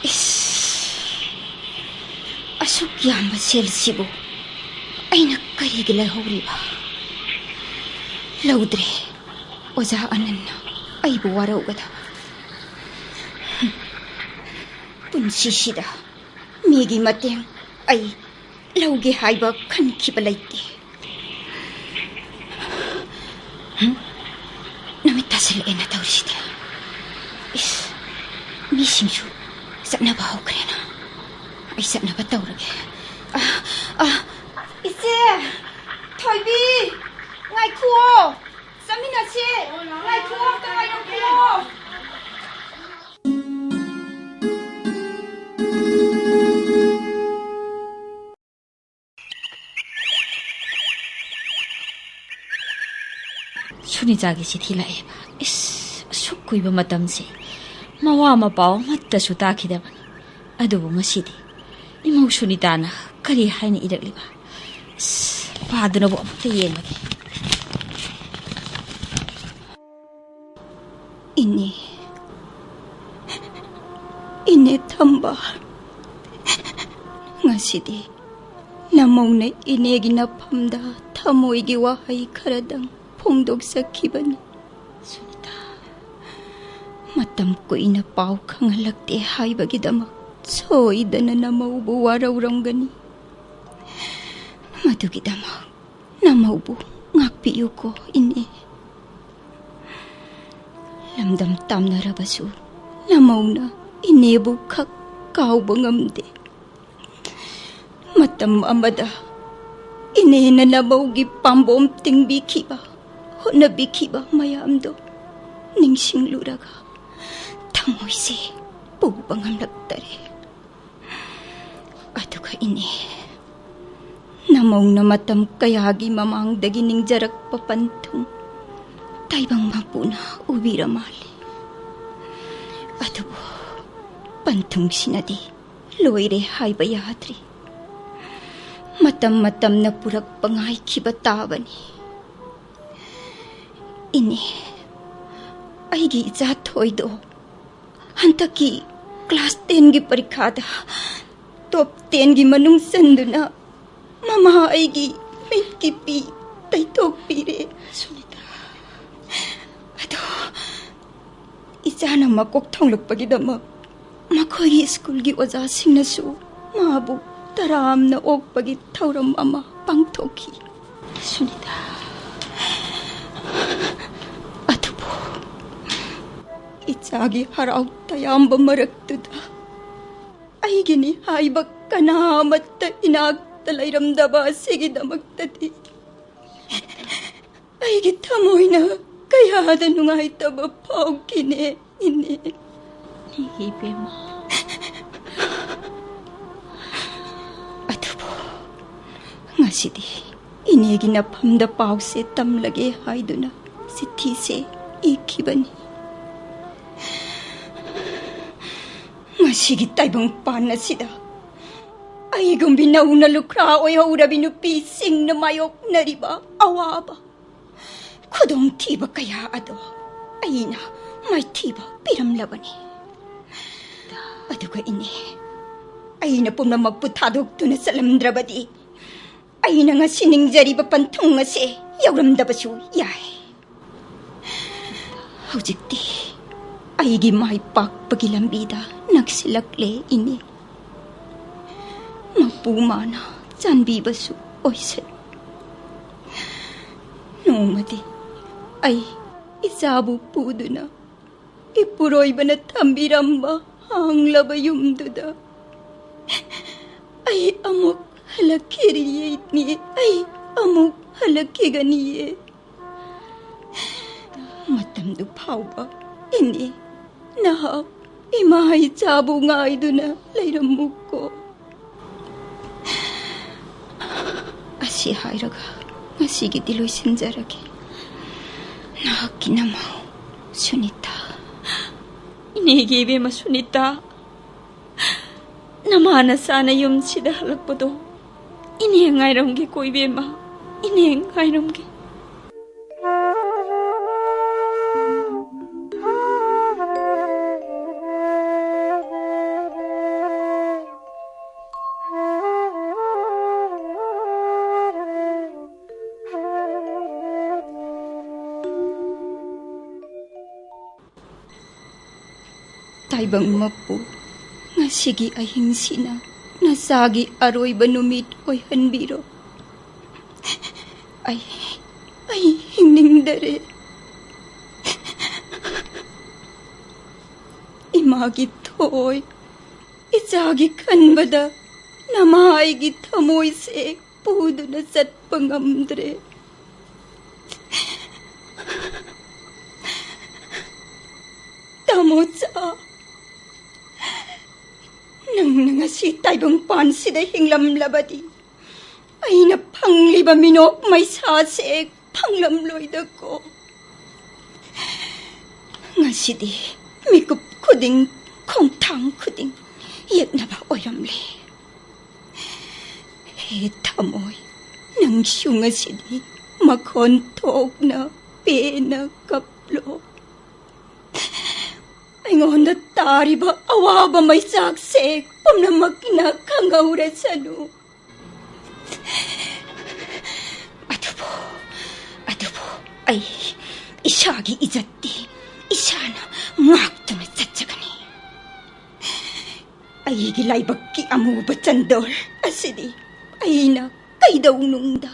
ꯏꯁ, ꯑꯁꯨꯛ ꯌꯥꯝꯕ ꯁꯦꯜꯁꯤꯕꯨ ꯑꯩꯅ ꯀꯔꯤꯒꯤ ꯂꯧꯍꯧꯔꯤꯕ? ꯂꯧꯗ꯭ꯔꯦ, ꯑꯣꯖꯥ ꯑꯅꯟꯅ ꯑꯩꯕꯨ ꯋꯥꯔꯧꯒꯗꯕ꯫ ꯄꯨꯟꯁꯤꯁꯤꯗ ꯃꯤꯒꯤ ꯃꯇꯦꯡ ꯑꯩ ꯂꯧꯒꯦ ꯍꯥꯏꯕ ꯈꯟꯈꯤꯕ ꯂꯩꯇꯦ꯫ ꯍꯝ? ꯅꯨꯃꯤꯠ ꯇꯥꯁꯤꯜꯂꯛꯑꯦꯅ ꯇꯧꯔꯤꯁꯤꯗꯤ꯫ ꯏꯁ, ꯃꯤꯁꯤꯡꯁꯨ ꯆꯠꯅꯕ ꯍꯧꯈ꯭ꯔꯦꯅ꯫ ꯑꯩ ꯆꯠꯅꯕ ꯇꯧꯔꯒꯦ꯫ ꯑ, ꯑ, ꯏꯆꯦ! ꯊꯣꯏꯕꯤ! ꯉꯥꯏꯈꯨꯑꯣ! ꯆꯠꯃꯤꯟꯅꯁꯤ! ꯉꯥꯏꯈꯨꯑꯣ, ꯑꯝꯇ ꯉꯥꯏꯔꯝꯈꯨꯑꯣ! ꯁꯨꯅꯤꯇꯥꯒꯤ ꯆꯤꯊꯤ ꯂꯥꯛꯑꯦꯕ꯫ ꯏꯁ, ꯑꯁꯨꯛ ꯀꯨꯏꯕ ꯃꯇꯝꯁꯦ ꯃꯋꯥ ꯃꯄꯥꯎ ꯑꯃꯠꯇꯁꯨ ꯇꯥꯈꯤꯗꯕꯅꯤ꯫ ꯑꯗꯨꯕꯨ ꯉꯁꯤꯗꯤ ꯏꯃꯧ ꯁꯨꯅꯤꯇꯥꯅ ꯀꯔꯤ ꯍꯥꯏꯅ ꯏꯔꯛꯂꯤꯕ? ꯏꯁ, ꯄꯥꯗꯨꯅꯕꯨ ꯑꯃꯨꯛꯇ ꯌꯦꯡꯕꯅꯤ꯫ ꯏꯅꯦ, ꯏꯅꯦ ꯊꯝꯕꯥꯜ, ꯉꯁꯤꯗꯤ ꯅꯃꯧꯅ ꯏꯅꯦꯒꯤ ꯅꯐꯝꯗ ꯊꯃꯣꯏꯒꯤ ꯋꯥꯍꯩ ꯈꯔꯗꯪ ꯐꯣꯡꯗꯣꯛꯆꯈꯤꯕꯅꯤ꯫ ꯁꯨꯅꯤꯇꯥ, ꯃꯇꯝ ꯀꯨꯏꯅ ꯄꯥꯎ ꯈꯪꯍꯜꯂꯛꯇꯦ ꯍꯥꯏꯕꯒꯤꯗꯃꯛ ꯁꯣꯏꯗꯅ ꯅꯃꯧꯕꯨ ꯋꯥꯔꯧꯔꯝꯒꯅꯤ꯫ ꯃꯗꯨꯒꯤꯗꯃꯛ ꯅꯃꯧꯕꯨ ꯉꯥꯛꯄꯤꯌꯨꯀꯣ, ꯏꯅꯦ꯫ ꯂꯝꯗꯝ ꯇꯥꯝꯅꯔꯕꯁꯨ ꯅꯃꯧꯅ ꯏꯅꯦꯕꯨ ꯈꯛ ꯀꯥꯎꯕ ꯉꯝꯗꯦ꯫ ꯃꯇꯝ ꯑꯃꯗ ꯏꯅꯦꯅ ꯅꯃꯧꯒꯤ ꯄꯥꯝꯕꯣꯝ ꯇꯤꯡꯕꯤꯈꯤꯕ, ꯍꯣꯠꯅꯕꯤꯈꯤꯕ ꯃꯌꯥꯝꯗꯣ ꯅꯤꯡꯁꯤꯡꯂꯨꯔꯒ ꯊꯃꯣꯏꯁꯦ ꯄꯨꯕ ꯉꯝꯂꯛꯇꯔꯦ꯫ ꯑꯗꯨꯒ ꯏꯅꯦ, ꯅꯃꯧꯅ ꯃꯇꯝ ꯀꯌꯥꯒꯤ ꯃꯃꯥꯡꯗꯒꯤ ꯅꯤꯡꯖꯔꯛꯄ ꯄꯟꯊꯨꯡ ꯇꯥꯏꯕꯪ ꯃꯄꯨꯅ ꯎꯕꯤꯔ ꯃꯥꯜꯂꯤ꯫ ꯑꯗꯨꯕꯨ ꯄꯟꯊꯨꯡꯁꯤꯅꯗꯤ ꯂꯣꯏꯔꯦ ꯍꯥꯏꯕ ꯌꯥꯗ꯭ꯔꯤ꯫ ꯃꯇꯝ ꯃꯇꯝꯅ ꯄꯨꯔꯛꯄ ꯉꯥꯏꯈꯤꯕ ꯇꯥꯕꯅꯤ꯫ ꯏꯅꯦ, ꯑꯩꯒꯤ ꯏꯆꯥ ꯊꯣꯏꯗꯣ ꯍꯟꯗꯛꯀꯤ ꯀ꯭ꯂꯥꯁ ꯇꯦꯟꯒꯤ ꯄꯔꯤꯈꯥꯗ ꯇꯣꯞ ꯇꯦꯟꯒꯤ ꯃꯅꯨꯡ ꯆꯟꯗꯨꯅ ꯃꯃꯥ ꯑꯩꯒꯤ ꯃꯤꯠꯀꯤ ꯄꯤ ꯇꯩꯊꯣꯛꯄꯤꯔꯦ꯫ ꯁꯨꯅꯤꯇꯥ꯫ ꯑꯗꯣ ꯏꯆꯥꯅ ꯃꯀꯣꯛ ꯊꯣꯡꯂꯛꯄꯒꯤꯗꯃꯛ ꯃꯈꯣꯏꯒꯤ ꯁ꯭ꯀꯨꯜꯒꯤ ꯑꯣꯖꯥꯁꯤꯡꯅꯁꯨ ꯃꯥꯕꯨ ꯇꯔꯥꯝꯅ ꯑꯣꯛꯄꯒꯤ ꯊꯧꯔꯝ ꯑꯃ ꯄꯥꯡꯊꯣꯛꯈꯤ꯫ ꯁꯨꯅꯤꯇꯥ꯫ ꯑꯗꯨꯕꯨ ꯏꯆꯥꯒꯤ ꯍꯔꯥꯎ ꯇꯌꯥꯝꯕ ꯃꯔꯛꯇꯨꯗ ꯑꯩꯒꯤꯅꯤ ꯍꯥꯏꯕ ꯀꯅꯥ ꯑꯃꯠꯇ ꯏꯅꯥꯛꯇ ꯂꯩꯔꯝꯗꯕ ꯑꯁꯤꯒꯤꯗꯃꯛꯇꯗꯤ ꯑꯩꯒꯤ ꯊꯃꯣꯏꯅ ꯀꯌꯥꯗ ꯅꯨꯡꯉꯥꯏꯇꯕ ꯐꯥꯎꯈꯤꯅꯦ, ꯏꯅꯦ꯫ ꯏꯕꯦꯝꯃ꯫ ꯑꯗꯨꯕꯨ ꯉꯁꯤꯗꯤ ꯏꯅꯦꯒꯤ ꯅꯐꯝꯗ ꯄꯥꯎꯁꯦ ꯇꯝꯂꯒꯦ ꯍꯥꯏꯗꯨꯅ ꯆꯤꯊꯤꯁꯦ ꯏꯈꯤꯕꯅꯤ꯫ ꯉꯁꯤꯒꯤ ꯇꯥꯏꯕꯪ ꯄꯥꯟ ꯑꯁꯤꯗ ꯑꯩꯒꯨꯝꯕꯤ ꯅꯧꯅ ꯂꯨꯈ꯭ꯔꯥ ꯑꯣꯏꯍꯧꯔꯕꯤ ꯅꯨꯄꯤꯁꯤꯡꯅ ꯃꯥꯌꯣꯛꯅꯔꯤꯕ ꯑꯋꯥꯕ, ꯈꯨꯗꯣꯡꯊꯤꯕ ꯀꯌꯥ ꯑꯗꯣ ꯑꯩꯅ ꯃꯥꯏꯊꯤꯕ ꯄꯤꯔꯝꯂꯕꯅꯤ꯫ ꯑꯗꯨꯒ ꯏꯅꯦ, ꯑꯩꯅ ꯄꯨꯝꯅꯃꯛꯄꯨ ꯊꯥꯗꯣꯛꯇꯨꯅ ꯆꯠꯂꯝꯗ꯭ꯔꯕꯗꯤ ꯑꯩꯅ ꯉꯁꯤ ꯅꯤꯡꯖꯔꯤꯕ ꯄꯟꯊꯨꯡ ꯑꯁꯦ ꯌꯧꯔꯝꯗꯕꯁꯨ ꯌꯥꯏ꯫ ꯍꯧꯖꯤꯛꯇꯤ ꯑꯩꯒꯤ ꯃꯥꯏ ꯄꯥꯛꯄꯒꯤ ꯂꯝꯕꯤꯗ ꯅꯛꯁꯤꯜꯂꯛꯂꯦ, ꯏꯅꯦ꯫ ꯃꯄꯨ ꯃꯥꯅ ꯆꯥꯟꯕꯤꯕꯁꯨ ꯑꯣꯏꯁꯅꯨ꯫ ꯅꯣꯡꯃꯗꯤ ꯑꯩ ꯏꯆꯥꯕꯨ ꯄꯨꯗꯨꯅ ꯏꯄꯨꯔꯣꯏꯕꯅ ꯊꯝꯕꯤꯔꯝꯕ ꯍꯥꯡꯂꯕ ꯌꯨꯝꯗꯨꯗ ꯑꯩ ꯑꯃꯨꯛ ꯍꯜꯂꯛꯈꯤꯔꯤꯌꯦ, ꯏꯅꯦ꯫ ꯑꯩ ꯑꯃꯨꯛ ꯍꯜꯂꯛꯈꯤꯒꯅꯤꯌꯦ꯫ ꯃꯇꯝꯗꯨ ꯐꯥꯎꯕ ꯏꯅꯦ, ꯅꯍꯥꯛ ꯏꯃꯥ ꯏꯆꯥꯕꯨ ꯉꯥꯏꯗꯨꯅ ꯂꯩꯔꯝꯃꯨꯀꯣ꯫ ꯑꯁꯤ ꯍꯥꯏꯔꯒ ꯉꯁꯤꯒꯤꯗꯤ ꯂꯣꯏꯁꯤꯟꯖꯔꯒꯦ꯫ ꯅꯍꯥꯛꯀꯤ ꯅꯃꯧ ꯁꯨꯅꯤꯇꯥ꯫ ꯏꯅꯦꯒꯤ ꯏꯕꯦꯝꯃ ꯁꯨꯅꯤꯇꯥ, ꯅꯃꯥ ꯅꯆꯥꯅ ꯌꯨꯝꯁꯤꯗ ꯍꯜꯂꯛꯄꯗꯣ ꯏꯅꯦ ꯉꯥꯏꯔꯝꯒꯦꯀꯣ ꯏꯕꯦꯝꯃ, ꯏꯅꯦ ꯉꯥꯏꯔꯝꯒꯦ꯫ ꯇꯥꯏꯕꯪ ꯃꯄꯨ, ꯉꯁꯤꯒꯤ ꯑꯍꯤꯡꯁꯤꯅ ꯅꯆꯥꯒꯤ ꯑꯔꯣꯏꯕ ꯅꯨꯃꯤꯠ ꯑꯣꯏꯍꯟꯕꯤꯔꯣ꯫ ꯑꯩ, ꯑꯩ ꯍꯤꯡꯅꯤꯡꯗꯔꯦ꯫ ꯏꯃꯥꯒꯤ ꯊꯣꯏ, ꯏꯆꯥꯒꯤ ꯈꯟꯕꯗ ꯅꯃꯥ ꯑꯩꯒꯤ ꯊꯃꯣꯏꯁꯦ ꯄꯨꯗꯨꯅ ꯆꯠꯄ ꯉꯝꯗ꯭ꯔꯦ꯫ ꯇꯥꯃꯣꯆꯥ, ꯅꯪꯅ ꯉꯁꯤ ꯇꯥꯏꯕꯪꯄꯥꯟꯁꯤꯗ ꯍꯤꯡꯂꯝꯂꯕꯗꯤ ꯑꯩꯅ ꯐꯪꯂꯤꯕ ꯃꯤꯅꯣꯛ ꯃꯩꯁꯥꯁꯦ ꯐꯪꯂꯝꯂꯣꯏꯗꯀꯣ꯫ ꯉꯁꯤꯗꯤ ꯃꯤꯀꯨꯞ ꯈꯨꯗꯤꯡ, ꯈꯣꯡꯊꯥꯡ ꯈꯨꯗꯤꯡ ꯌꯦꯛꯅꯕ ꯑꯣꯏꯔꯝꯂꯦ꯫ ꯍꯦ ꯊꯃꯣꯏ, ꯅꯪꯁꯨ ꯉꯁꯤꯗꯤ ꯃꯈꯣꯟ ꯊꯣꯛꯅ ꯄꯦꯟꯅ ꯀꯞꯂꯣ꯫ ꯑꯩꯉꯣꯟꯗ ꯇꯥꯔꯤꯕ ꯑꯋꯥꯕ ꯃꯩꯆꯥꯛꯁꯦ ꯄꯨꯝꯅꯃꯛꯅ ꯈꯪꯍꯧꯔꯁꯅꯨ꯫ ꯑꯗꯨꯕꯨ, ꯑꯗꯨꯕꯨ ꯑꯩ ꯏꯁꯥꯒꯤ ꯏꯖꯠꯇꯤ ꯏꯁꯥꯅ ꯉꯥꯛꯇꯨꯅ ꯆꯠꯆꯒꯅꯤ꯫ ꯑꯩꯒꯤ ꯂꯥꯏꯕꯛꯀꯤ ꯑꯃꯨꯕ ꯆꯟꯗꯣꯜ ꯑꯁꯤꯗꯤ ꯑꯩꯅ ꯀꯩꯗꯧꯅꯨꯡꯗ